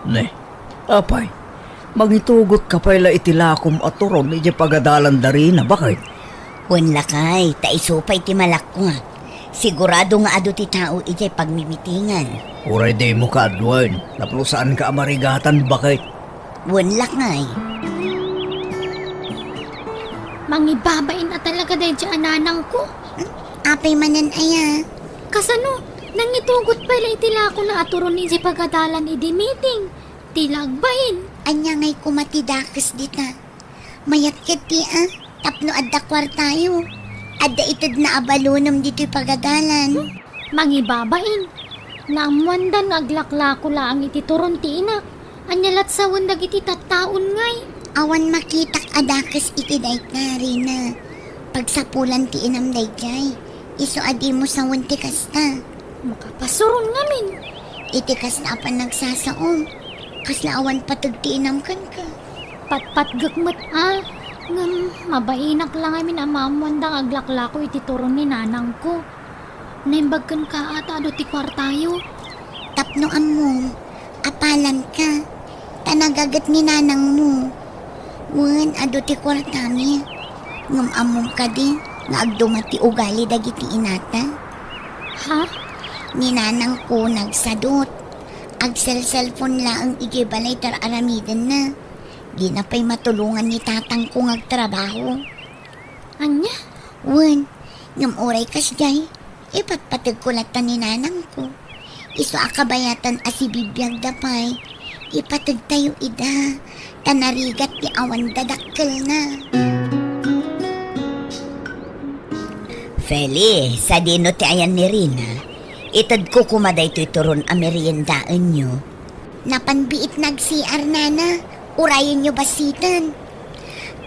Ne, apay, mangitugotka pay la iti lakom a turon idiay pagadalan da Rina, baket? Wen lakay, ta isu pay ti malakko a. Sigurado nga adu ti tao idiay pagmimitingan. Uray dimo kaaduen, tapno saanka a marigatan, baket? Wen lakay. Mangibabain a talaga daydiay a nanangko. Apay manen aya? Kasano? Nangitugot pay la iti lakona a turon idiay pagadalan idi meeting. Ti la agbain. Ania ngay koma ti dakes dita? Mayat ketdi a, tapno adda kuartayo. Adda itedna a balonem ditoy pagadalan. Mangibabain. Naammoandan nga aglaklako laeng iti turon ti inak. Ania lat sawen dagiti tattaon ngay? Awan makitak a dakes iti dayta, Rina. Pagsapulan ti inam daydiay. Isu a dimo sawen ti kasta. Makapasuron ngamin. Iti kasta a panagsasaom, kasla awan pateg ti inam kenka. Patpatgek met a, ngem mabainak la ngamin a maammoanda nga aglaklako iti turon ni nanangko. Naimbag kenka a ta adu ti kuartayo. Tapno ammom, apalanka, ta nagaget ni nanangmo. Wen, adu ti kuartami. Ngem ammom kadi nga agduma ti ugali dagiti inata? Ha? Ni nanangko nagsadut. Agselselpon laeng idiay balay ti ar-aramidenna. Dina pay matulongan ni tatangko nga agtrabaho. Ania? Wen, ngem uray kasdiay, ipatpategko latta ni nanangko. Isu a kabayatan a sibibiagda pay, ipategtayo ida, ta narigat ti awan dadakkelna. Feli, sadino ti ayan ni Rina? Itedko koma daytoy turon a meriendaenyo. Napan biit nag-C R, nana. Urayenyo bassiten.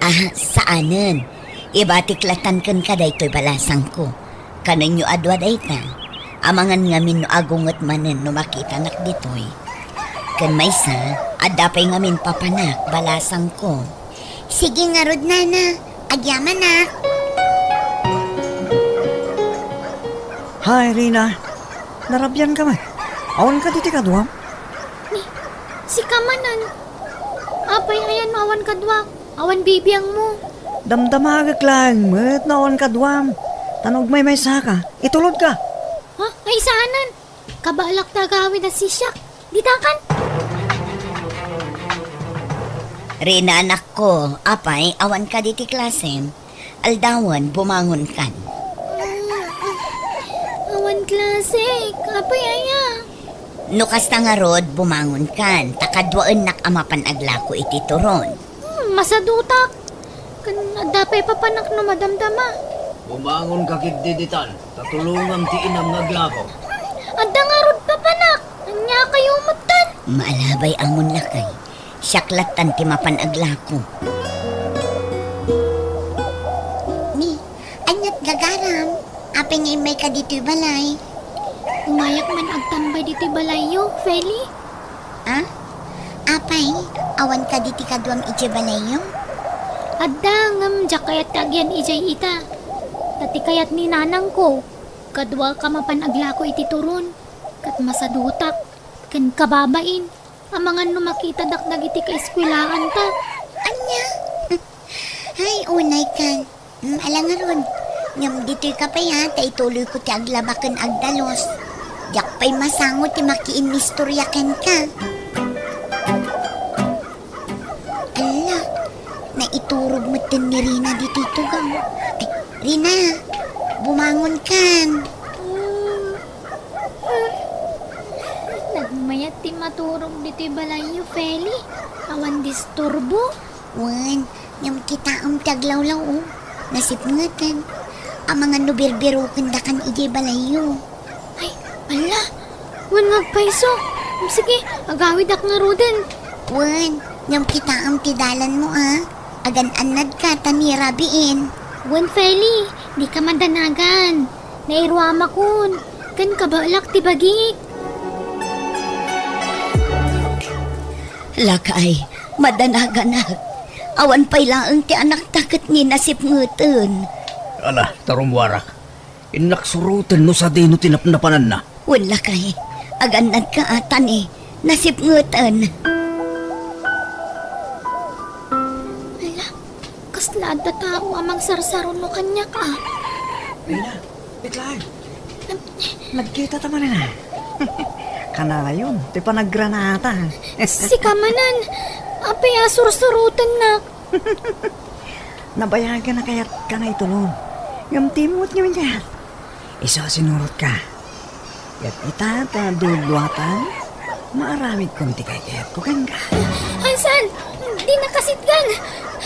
Ah, saanen. Ibatik latan kenka daytoy balasangko. Kanenyo a dua dayta. Amangan ngamin no agunget manen no makitanak ditoy. Ken maysa, adda pay ngamin papanak, balasangko. Sige ngarud, nana. Agyamanak. Hi, Rina. Narabian ka met. Awan ka ditoy kaduam? Ni, sika manen. Apay, ayan no awan kaduak? Awan bibiangmo. Damdamagek laeng met no awan kaduam. Tan ugmaymaysa ka. Itulod ka. Ha? Ay, saanen. Kabaelak ti agawid a sisiak. Ditakan. Rina, anakko, apay, awan ka ditoy klasem? Aldawen, bumangon kan. Awan klase, apay aya? No kasta ngarud, bumangon kan, ta kaduaennak a mapan aglako iti turon. Hmm, masadutak. Ken adda pay papanak no madamdama. Bumangon ka ketdi ditan, ta tulongam ti inam nga aglako. Adda ngarud papanak. Ania kayo metten? Maalabay amon lakay. Siak lattan ti mapan aglako. Ni, aniat gagaram? Apay nga immayka ditoy balay? Umayak man agtambay ditoy balayyo, Feli. Ah? Apay, awan ka ditoy kaduam idiay balayyo? Adda, ngem diak kayat ti agyan idiay ita. Ta ti kayat ni nanangko, kaduaka mapan aglako iti turon, ket masadutak, ken kababain, amangan no makitadak dagiti kaeskuelaanta. Ania? Hay, unay kan. Mm, ala ngarud. Ngem ditoy ka pay, ha, ta ituloyko ti aglaba ken agdalus. Diak pay masango ti makiinnistorya kenka. Ala, naiturog metten ni Rina ditoy tugaw. Ay, Rina, bumangon kan. Nagmayat ti maturog ditoy balayyo, Feli. Awan disturbo. Wen, ngem kitaem ti aglawlaw, o. Nasipngeten. Amangan no birbirokendakan idiay balayyo. Ay, ala. Wen nga agpayso. Sige, agawidak ngaruden. Wen, ngem kitaem ti dalanmo, a. Agan-annadka ta ni rabiin. Wen, Feli, dika madanagan. Nairuamakon, ken kabaelak ti bagik. Lakay, madanaganak. Awan pay laeng ti anakta ket ni nasipngeten. Ala, ta rummuarak. Innak suroten no sadino ti napnapananna. Wen lakay, agannadka a ta ni nasipngeten. Ala, kasla adda tao a mangsarsaruno kaniak, a. Rina, bitlaen. Nagkita ta manen, a. Kanayon, ti panagranata. Sika manen, apay a sursurotennak? Nabayagan a kayatka nga itulon. Ngem timuot ngamin kayat. Isu a sinurotka. Ket ita ta dudua ta, maaramidkon ti kaykayatko kenka. Hansan, di nakasitgan.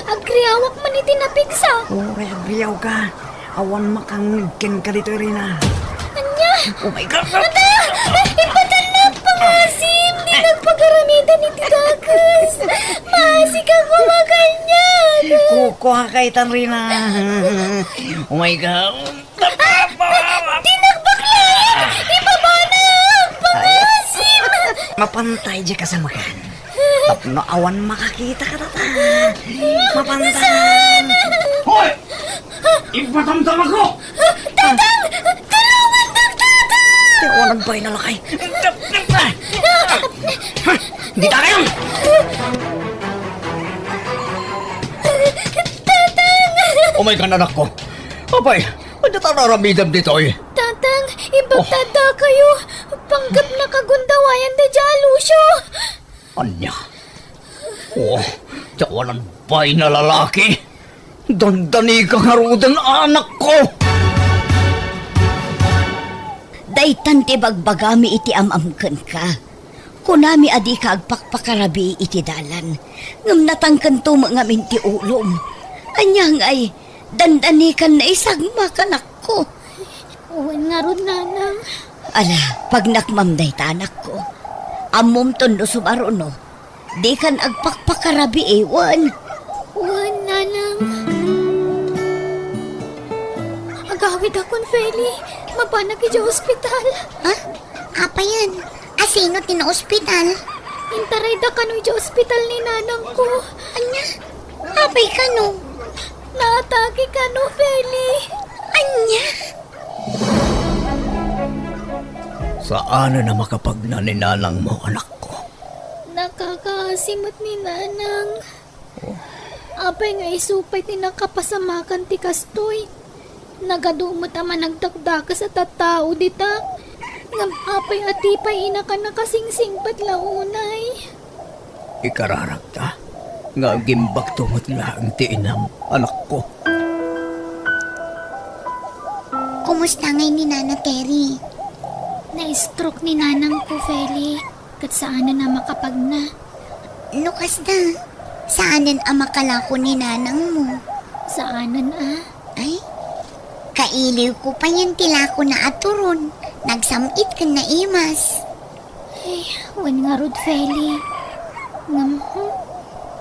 Agriawak man iti napigsa. Uray agriawka. Awan makangngeg kenka ditoy, Rina. Ania? Oh my God! Ata! Ipatannak, pangasim! Di nagpagaramidan iti dakes! Maasika koma kaniak! Kukuha kay tan, Rina. Oh my God! Ah! Di nagbaklay! Ibabanak! Pangasim! Mapantay di kasamakan. Tapno awan makakita kadata. Mapantay! Hoy! Ipatamtamakko! Tatang! Tulungan, Tatang! Ti awanan pay nalakay. Dita kayon! Tatang! Umay kan, anakko. Apay, adda ta raramidam ditoy. Tatang, ibagtadda kayo. Panggep nakagundawayan da dia Lucio. Ania? Oh, ti awanan pay nalalaki. Dandanika ngaruden, anakko! Daytan ti bagbagami iti am-am kenka. Kunami a dika agpakpakarabii iti dalan, ngem natangkento met ngamin ti ulom. Ania ngay, dandanikan naisagma, anakko. Wen ngarud, nanang. Ala, pagnakmam dayta, anakko. Ammomton no sumaruno. Dikan agpakpakarabii, wen. Wen, nanang. Agawidakon, Feli. Mapanak idiay ospital. Ha? Apayen? Asino ti naospital? Intarayda kano idiay ospital ni nanangko. Ania? Apay kano? Naatake kano, Feli. Ania? Saanen a makapagna ni nanangmo, anakko. Nakakaasi met ni nanang. Apay nga isu pay ti nakapasamakan ti kastoy? Nagadu met a managdakdakes a tattao dita. Ngem apay a ti pay inaka nakasingsingpet la unay? Ikararagta nga agimbagto met laeng ti inam, anakko. Kumusta ngay ni Nana Terry? Na-stroke ni nanangko, Feli. Ket saanen a makapagna. No kasta, saanen a makalako ni nanangmo? Saanen a? Ay, kailiwko payen ti lakona a turon. Nagsam-it ken naimas. Ay, wen ngarud, Feli. Ngem, hmm,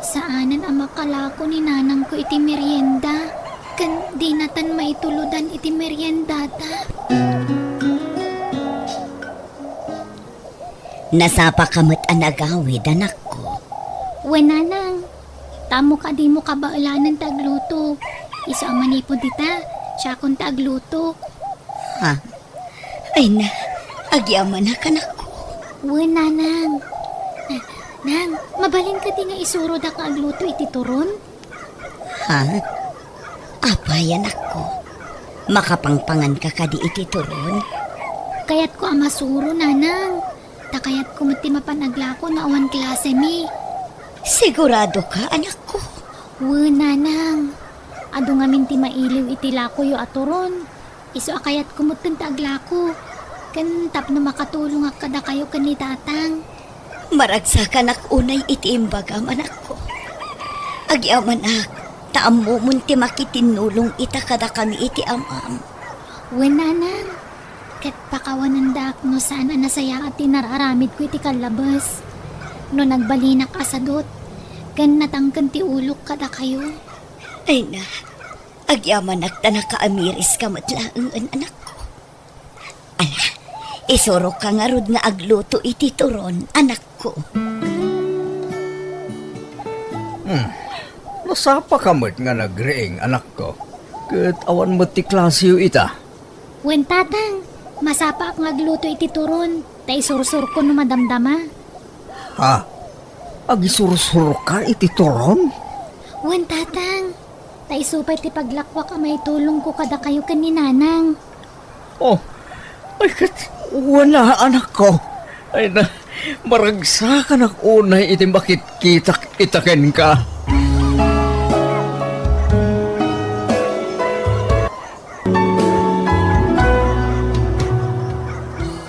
saanen a makalako ni nanangko iti merienda. Ken dinatan maitulodan iti meriendata. Nasapaka met a nagawid, anakko. Wen, nanang. Ta ammok a dimo kabaelanen ti agluto. Isu a manipud dita, siakon ti agluto. Ha? Ay na, agyamanak, anakko. Wen, nanang. Ah, nang, mabalin kadi nga isurodak nga agluto iti turon? Ha? Apay, anakko? Makapangpanganka kadi iti turon? Kayatko a masuro, nanang. Ta kayatko met ti mapan aglako no awan klasemi. Siguradoka, anakko? Wen, nanang. Adu ngamin ti mailiw iti lakoyo a turon. Isu a kayatko metten ti aglako, ken tapno makatulongak kadakayo ken ni Tatang. Maragsakanak unay iti imbagam, anakko. Agyamanak, ta ammomon ti makitinnulong ita kadakami iti am-am. Wen, nanang. Ket pakawanendak no saan a nasayaat ti nar-aramidko iti kallabes. No nagbalinak a sadut, ken natangken ti ulok kadakayo. Ay na, agyamanak ta nakaamiriska met laengen, anakko. Ala, isurokka ngarud nga agluto iti turon, anakko. Hmm, nasapaka met nga nagriing, anakko. Ket awan met ti klaseyo ita. Wen, Tatang, masapaak nga agluto iti turon, ta isursurko no madamdama. Ha? Agisursurka iti turon? Wen, Tatang. Ta isu pay ti paglakuak a maitulongko kadakayo ken ni Nanang. Oh, ay ket, wen a, anakko. Ay na, maragsakanak unay iti makitkitak ita kenka.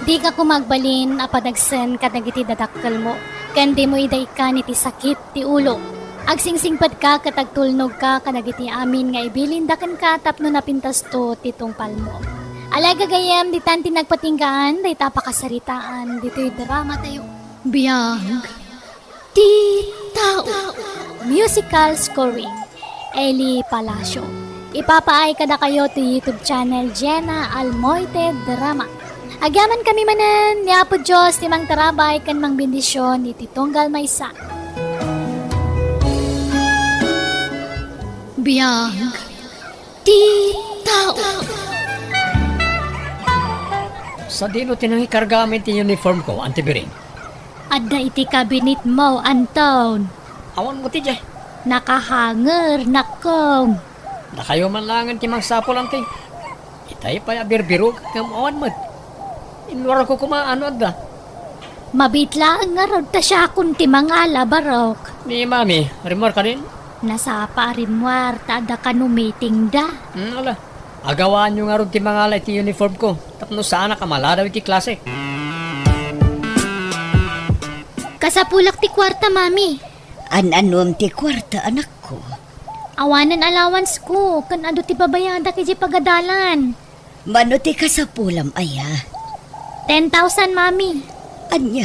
Dika koma agbalin a padagsen kadagiti dadakkelmo, ken dimo ida ikkan iti sakit ti ulo. Agsingsingpetka ket agtulnogka kadagiti amin nga ibilinda kenka tapno napintasto ti tungpalmo. Ala, gagayyem, ditan ti nagpatinggaan dayta a pakasaritaan ditoy dramatayo. Biag ti tao. Musical scoring, Eli Palacio. Ipapaay kadakayo ti YouTube channel Jenna Almoite Drama. Agyamankami manen, ni Apo Dios ti mangtarabay ken mangbendision iti tunggal maysa. Biag ti tao. Sadino ti nangikarga amin ti uniform ko, Auntie Biring? Adda iti cabinet mo, Anton. Awan mo ti diay. Nakahanger, nakkong. Dakayo man laengen ti mangsapul, Auntie. Itay pay a birbirok ngem awan met. Inluarko koma no adda. Mabiit laeng ngarud ta siakon ti mangala, barok. Ni Mami, rimmuar kadin? Nasapa a rimmuar ta adda kano meeting da. Hmm, ala. Agawaanyo ngarud ti mangala iti uniform ko tapno saanak a maladaw iti klase. Kasapulak ti kuarta, Mami. An-anom ti kuarta, anakko? Awanen allowance ko, ken adu ti babayadak idiay pagadalan. Mano ti kasapulam aya? Ten thousand, Mami. Ania?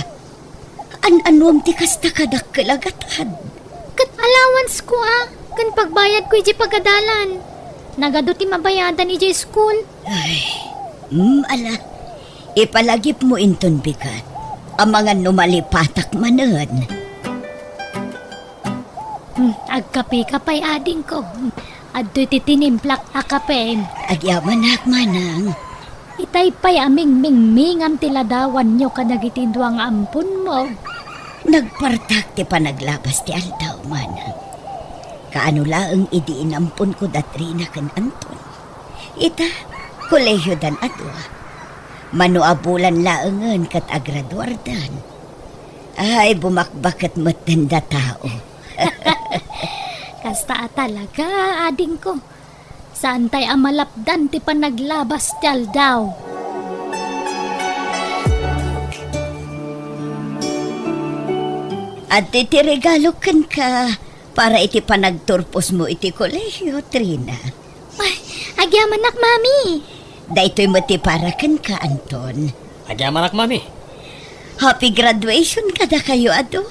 An-anuam ti kasta kadakkel a gatad? Ket allowance ko a, ken pagbayad ko iti pagadalan. Nagadu ti mabayadan iti school. Ay, mm, ala. Ipalagipmo inton bigat. Amangan no malipatak manen. Hmm, agkape ka pay, adingko. Adtoy ti tinimplak a kape. Agyamanak, manang. Itay pay a mingmingmingam ti ladawanyo kadagiti dua nga amponmo. Nagpartak ti panaglabas ti aldaw, manang. Kaano laeng idi inamponko da Trina ken Anton. Ita, kolehiyodan a dua. Mano a bulan laengen ket agraduardan. Ay, bumakbaket met denda tao. Kasta a talaga, adingko. Saantay a malapdan ti panaglabas ti aldaw. Adtoy ti regalo kenka para iti panagturposmo iti kolehiyo, Trina. Ay, agyamanak, Mami. Daytoy met ti para kenka, Anton. Agyamanak, Mami. Happy graduation kadakayo a dua.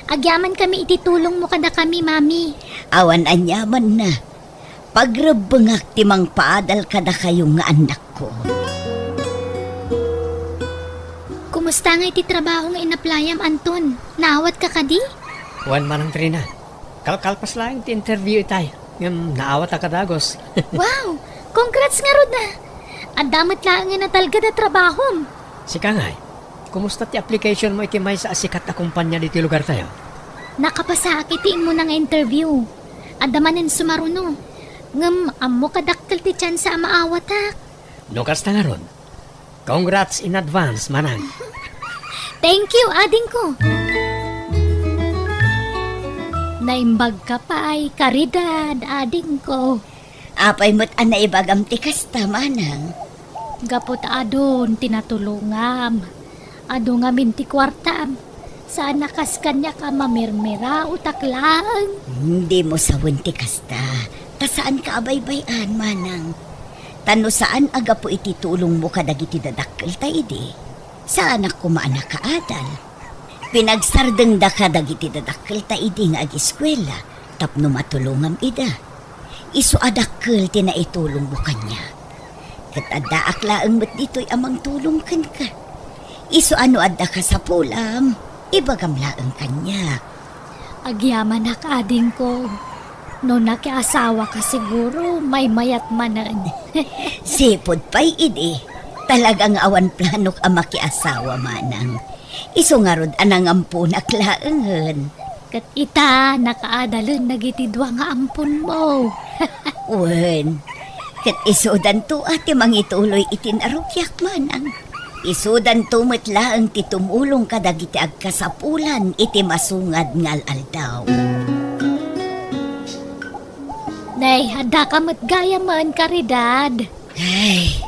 Agyaman kami iti tulongmo kadakami, Mami. Awan aniamanna. Pagrebbengak ti mangpaadal kadakayo nga annakko. Kumusta nga iti trabaho nga inaplayam, Anton? Naawatka kadi? Wen, Manang Trina. Kalkalpas laeng ti interview itay, ngem naawatak a dagus. Wow! Congrats ngarud a! Adda met laengen a talged a trabahom. Sika ngay, kumusta ti application mo iti maysa a sikat a kumpanya ditoy lugartayo? Nakapasaak iti immuna nga interview. Adda manen sumaruno. Ngem ammok a dakkel ti tsansa a maawatak. No kasta ngarud, congrats in advance, Manang. Thank you, adingko. Naimbagka pay, Caridad, adingko. Apay met a naibagam ti kasta, Manang? Gapu ta adun ti natulongam. Adu ngamin ti kuartam. Saan a kas kaniak a mamirmiraotak laeng. Hmm, dimo sawen ti kasta. Ta saanka a baybay-an, Manang. Ta no saan a gapu iti tulongmo kadagiti dadakkelta idi, saanak koma a nakaadal. Pinagsardengdaka dagiti dadakkelta idi nga agiskuela tapno matulongam ida. Isu a dakkel ti naitulongmo kaniak. Ket addaak laeng met ditoy a mangtulong kenka. Isu a no adda kasapulam, ibagam laeng kaniak. Agyamanak, adingko. No nakiasawaka, siguro maymayat manen. Sipud pay idi, talaga nga awan planok a makiasawa, Manang. Isu ngarud a nangamponak laengen. Ket ita, nakaadalen dagiti dua nga amponmo. Wen, ket isudanto a ti mangituloy iti narugiak, Manang. Isudanto met laeng ti tumulong kadagiti agkasapulan iti masungad nga al-aldaw. Nay, addaka met gayamen, Caridad. Ay,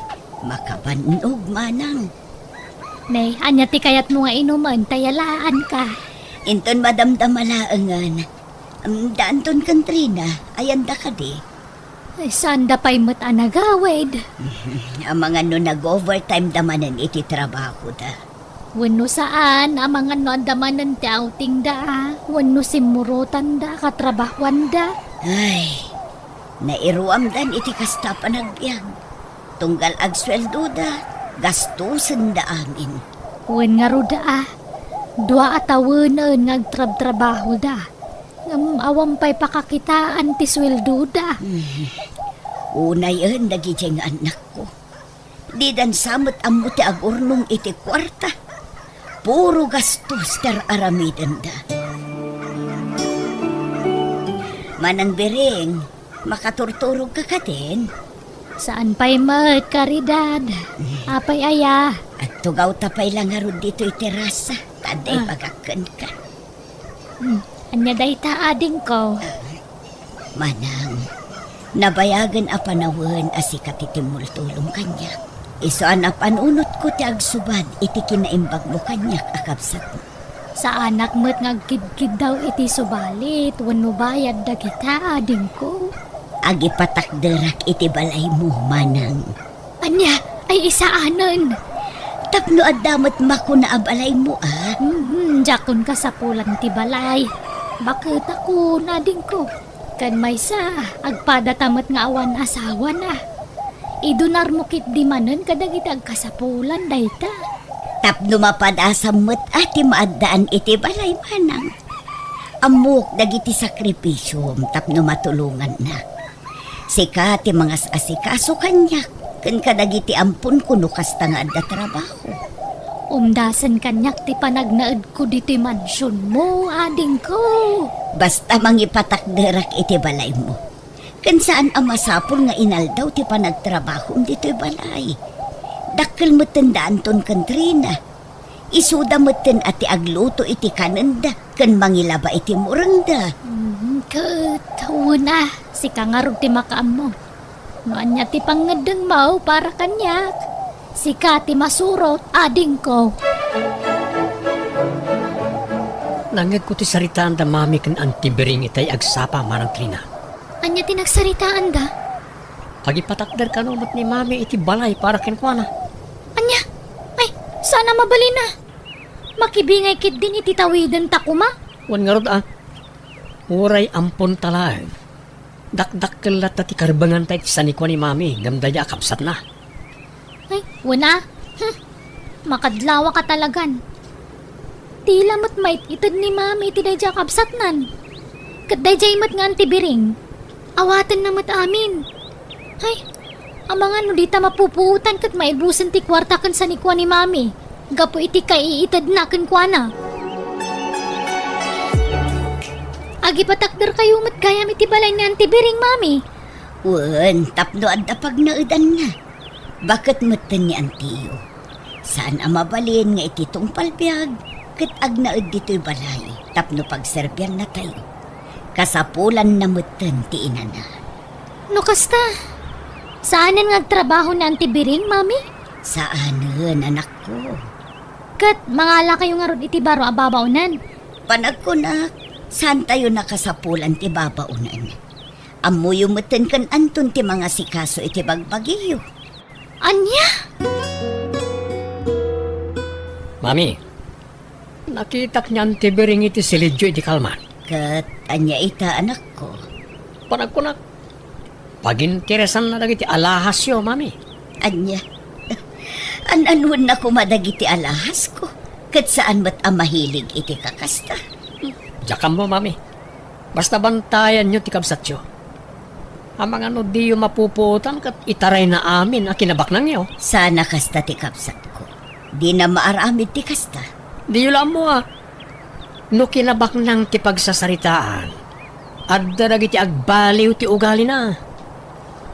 makabannog, Manang. Nay, ania ti kayatmo nga inumen ta yalaanka? Inton madamdama laengen. Am, da Anton ken Trina, ayanda kadi? Ay, saanda pay met a nagawid? Amangan no nag-overtime da manen iti trabahoda. Wenno saan, amangan no adda manen ti outing da, a, wenno simmurotanda a katrabahoanda. Ay, nairuamdan iti kasta a panagbiag. Tunggal agsueldoda, gastosenda amin. Wen ngarud a, dua a tawenen nga agtrabtrabahoda. Ngem awan pay pakakitaan ti sueldoda. Hmm. Unayen dagidiay nga annakko. Didan sa met ammo ti agurnong iti kuarta. Puro gastos ti ar-aramidenda. Manang Biring, makaturturogka kadin? Saan pay met, Caridad. Apay aya? Agtugawta pay la ngarud ditoy terasa. Ta adda Ah. ibagak kenka. Hmm, ania dayta, adingko? Manang, nabayagen a panawen a sika ti timmultulong kaniak. Isu a napanunotko ti agsubad iti kinaimbagmo kaniak a kabsatmo. Saanak met nga agkidkiddaw iti subalit wenno bayad dagita, adingko. Agipatakderak iti balaymo, Manang. Ania, ay isaanen? Tapno adda met makuna a balaymo, a? Mhm, diakon kasapulan ti balay. Baket a kuna, adingko. Ken maysa, agpadata met nga awan asawana. Idunarmo ketdi manen kadagiti agkasapulan dayta. Tapno mapadasam met a ti maaddaan iti balay, manang. Ammok dagiti sakripisiom tapno matulongannak. Sika ti mangas-asikaso kaniak ken kadagiti amponko no kasta nga adda trabaho. Umdasen kaniak ti panagnaedko ditoy mansionmo, adingko. Basta mangipatakderak iti balaymo. Ken saan a masapul nga inaldaw ti panagtrabahom ditoy balay. Dakkel metten da Anton ken Trina. Isuda metten a ti agluto iti kanenda ken mangilaba iti murengda. Mhm, ket wen a, sika ngarud ti makaammo. No ania ti pangngeddengmo para kaniak, sika ti masurot, adingko. Nangngegko ti saritaanda Mami ken Auntie Bering itay agsapa, Manang Trina. Ania ti nagsaritaanda? Agipatakder kano met ni Mami iti balay para kenkuana. Ania? Ay, saan a mabalin a. Makibingay ketdin iti tawidenta koma. Wen ngarud a, uray amponta laeng. Dakdakkel latta ti karbenganta iti sanikua ni Mami ngem daydiay a kabsatna. Ay, wen a. Hmm. Makadlawaka talagan. Dila met mait-ited ni Mami iti daydiay a kabsatnan. Ket daydiay met nga Auntie Bering. Awatenna met amin. Ay, amangan no dita mapupuotan ket maibusen ti kuarta ken sanikua ni Mami gapu iti kaiitedna kenkuana. Agipatakderkayo met gayam iti balay ni Auntie Bering, Mami. Wen, tapno adda pagnaedanna. Baket metten ni antiyo. Saan a mabalin nga iti tungpal biag ket agnaed ditoy balay tapno pagserbiannatayo. Kasapulanna metten ti inana. No kasta, saanen nga agtrabaho ni Auntie Bering, Mami? Saanen, anakko. Ket mangalakayo ngarud iti baro a babaonen? Panagkunak, saantayo nakasapulan ti babaonen. Ammoyo metten ken Anton ti mangasikaso iti bagbagiyo. Ania? Mami, nakitak ni Auntie Bering iti silidyo idi kalman. Ket ania ita, anakko? Panagkunak, paginteresanna dagiti alahasyo, Mami. Ania? An-anonna koma dagiti alahasko, ket saan met a mahilig iti kakasta. Diak ammo, Mami. Basta bantayanyo ti kabsatyo. Amangan no diyo mapupuotan ket itarayna amin a kinabaknangyo. Saan a kasta ti kabsatko. Dina maaramid ti kasta. Diyo la ammo a. No kinabaknang ti pagsasaritaan, adda dagiti agbaliw ti ugalina.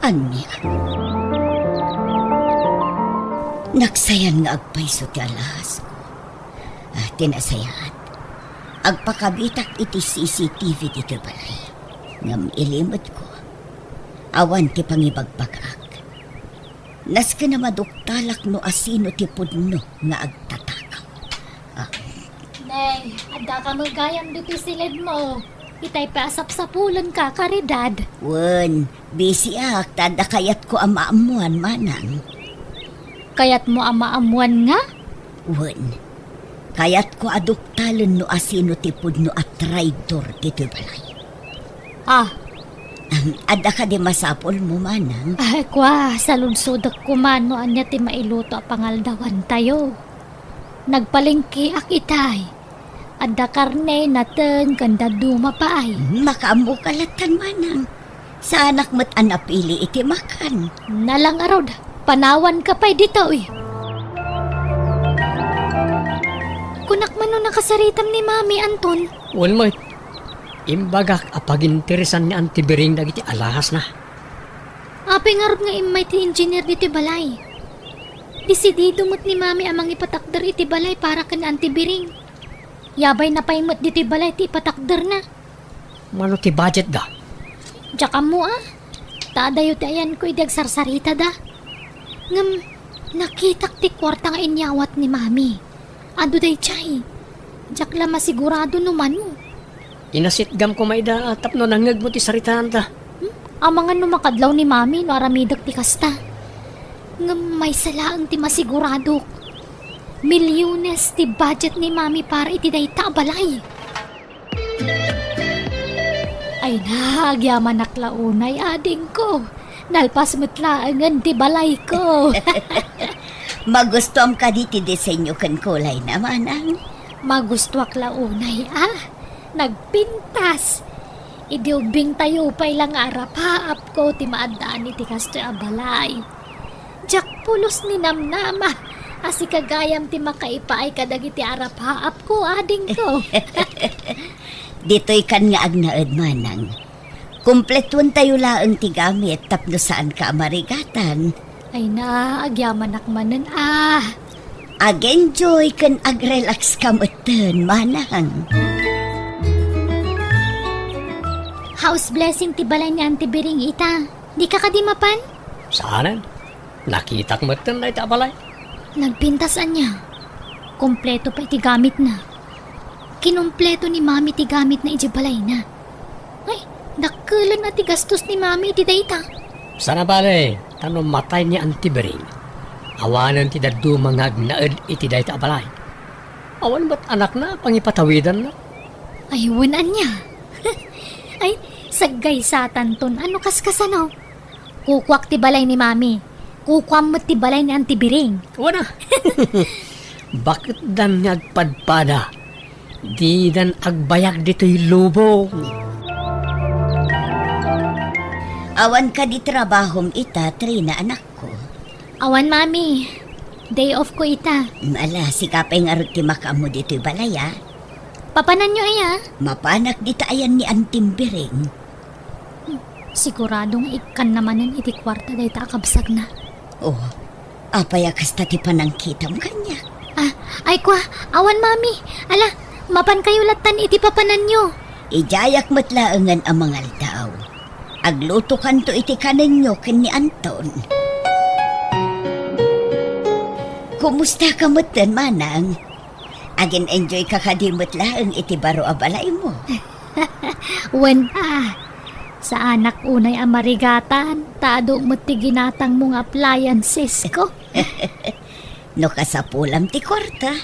Ania? Naksayan nga agpayso ti alahasko. Ah, ti nasayaat, agpakabitak iti C C T V ditoy balay. Ngem ilimetko, awan ti pangibagbagak. Nasken a maduktalak no asino ti pudno nga agtatakaw. Ah. Nay, adda ka met gayam ditoy siledmo. Itay pay a sapsapulenka, Karidad. Wen, bisiak ta adda kayatko a maammoan, manang. Kayatmo a maammoan nga? Wen, kayatko a duktalen no asino ti pudno a traidor ditoy balay. Ah. Ahem, adda kadi masapulmo, manang? Ay, kua, saludsodek koma no ania ti mailuto a pangaldawantayo. Nagpalengkeak itay. Adda karne, nateng, ken dadduma pay. Hmm, makaammoka lattan, manang. Saanak met a napili iti makan. Nala ngarud, panawanka pay ditoy. Kunak man no nakasaritam ni Mami, Anton. Wen met, imbagak a paginteresan ni Auntie Bering dagiti alahasna. Apay ngarud nga immay ti engineer ditoy balay? Desidido met ni Mami a mangipatakder iti balay para ken Auntie Bering. Yabayna pay met ditoy balay ti ipatakderna. Mano ti budgetda? Diak ammo a. Ta adayo ti ayanko idi agsarsaritada. Ngem nakitak ti kuarta nga inyawat ni Mami. Adu daydiay. Diak la masigurado no mano. Inasitgam koma ida tapno nangngegmo ti saritaanda. Hmm? Amangan no makadlaw ni Mami no aramidek ti kasta. Ngem maysa laeng ti masiguradok. Milyones ti budget ni Mami para iti dayta a balay. Ay na, agyamanak la unay, adingko. Nalpas met laengen ti balayko. Magustuam kadi ti disenyo ken kulayna, manang? Magustuak la unay, a. Nagpintas. Idi ubbingtayo pay la nga arapaapko ti maaddaan iti kastoy a balay. Diak pulos ni namnama a sika gayam ti makaipaay kadagiti arapaapko, adingko. Ditoy kan nga agnaed, manang. Kumpletuentayo laeng ti gamit tapno saanka a marigatan. Ay na, agyamanak manen, a. Ag-enjoy ken ag-relax ka metten, manang. House blessing ti balay ni Auntie Biring ita. Dika kadi mapan? Saanen. Nakitak metten dayta a balay. Nagpintas ania. Kompleto pay ti gamitna. Kinumpleto ni Mami ti gamitna idiay balayna. Ay, dakkelen a ti gastos ni Mami iti dayta. Sana bale, ta no matay ni Auntie Biring, awanen ti dadduma nga agnaed iti dayta a balay. Awan met anakna a pangipatawidanna. Ay, wen ania. Ay, saggaysatanton a no kaskasano. Kukuak ti balay ni Mami. Kukuam met ti balay ni Auntie Biring. Wana. Baketdan nga agpadpada. Didan agbayag ditoy lubong. Awan kadi trabahom ita, Trina, anakko? Awan, Mami. Day off ko ita. Ala, sika pay ngarud ti makaammo ditoy balay, a. Papananyo aya? Mapanak dita ayan ni Auntie Biring. Hmm, sigurado nga ikkanna manen iti kuarta dayta a kabsatna. Oh, apay a kasta ti panangkitam kaniak? Ah, ay kua, awan, Mami. Ala, mapankayo lattan iti papananyo. Idiayak met laengen a mangaldaw. Aglutokanto iti kanenyo ken ni Anton. Kumusta ka metten, manang? Agin-enjoy ka kadi met laeng iti baro a balaymo? Wen a, saanak unay a marigatan, ta adu met ti ginatangmo nga appliancesko. No kasapulam ti kuarta,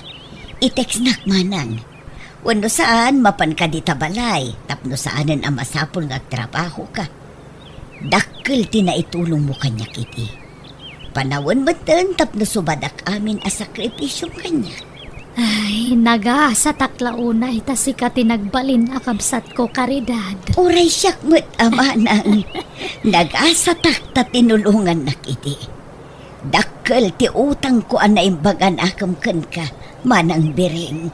i-textnak manang. Wenno saan, mapanka dita balay, tapno saanen a masapul nga agtrabahoka. Dakkel ti naitulongmo kaniak idi. Panawen metten tapno subadak amin a sakripisiom kaniak. Ay, nagasatak la unay ta sika ti nagbalin a kabsatko, Caridad. Uray siak met a manang. Nagasatak ta tinulongannak idi. Dakkel ti utangko a naimbag a nakem kenka, Manang Biring.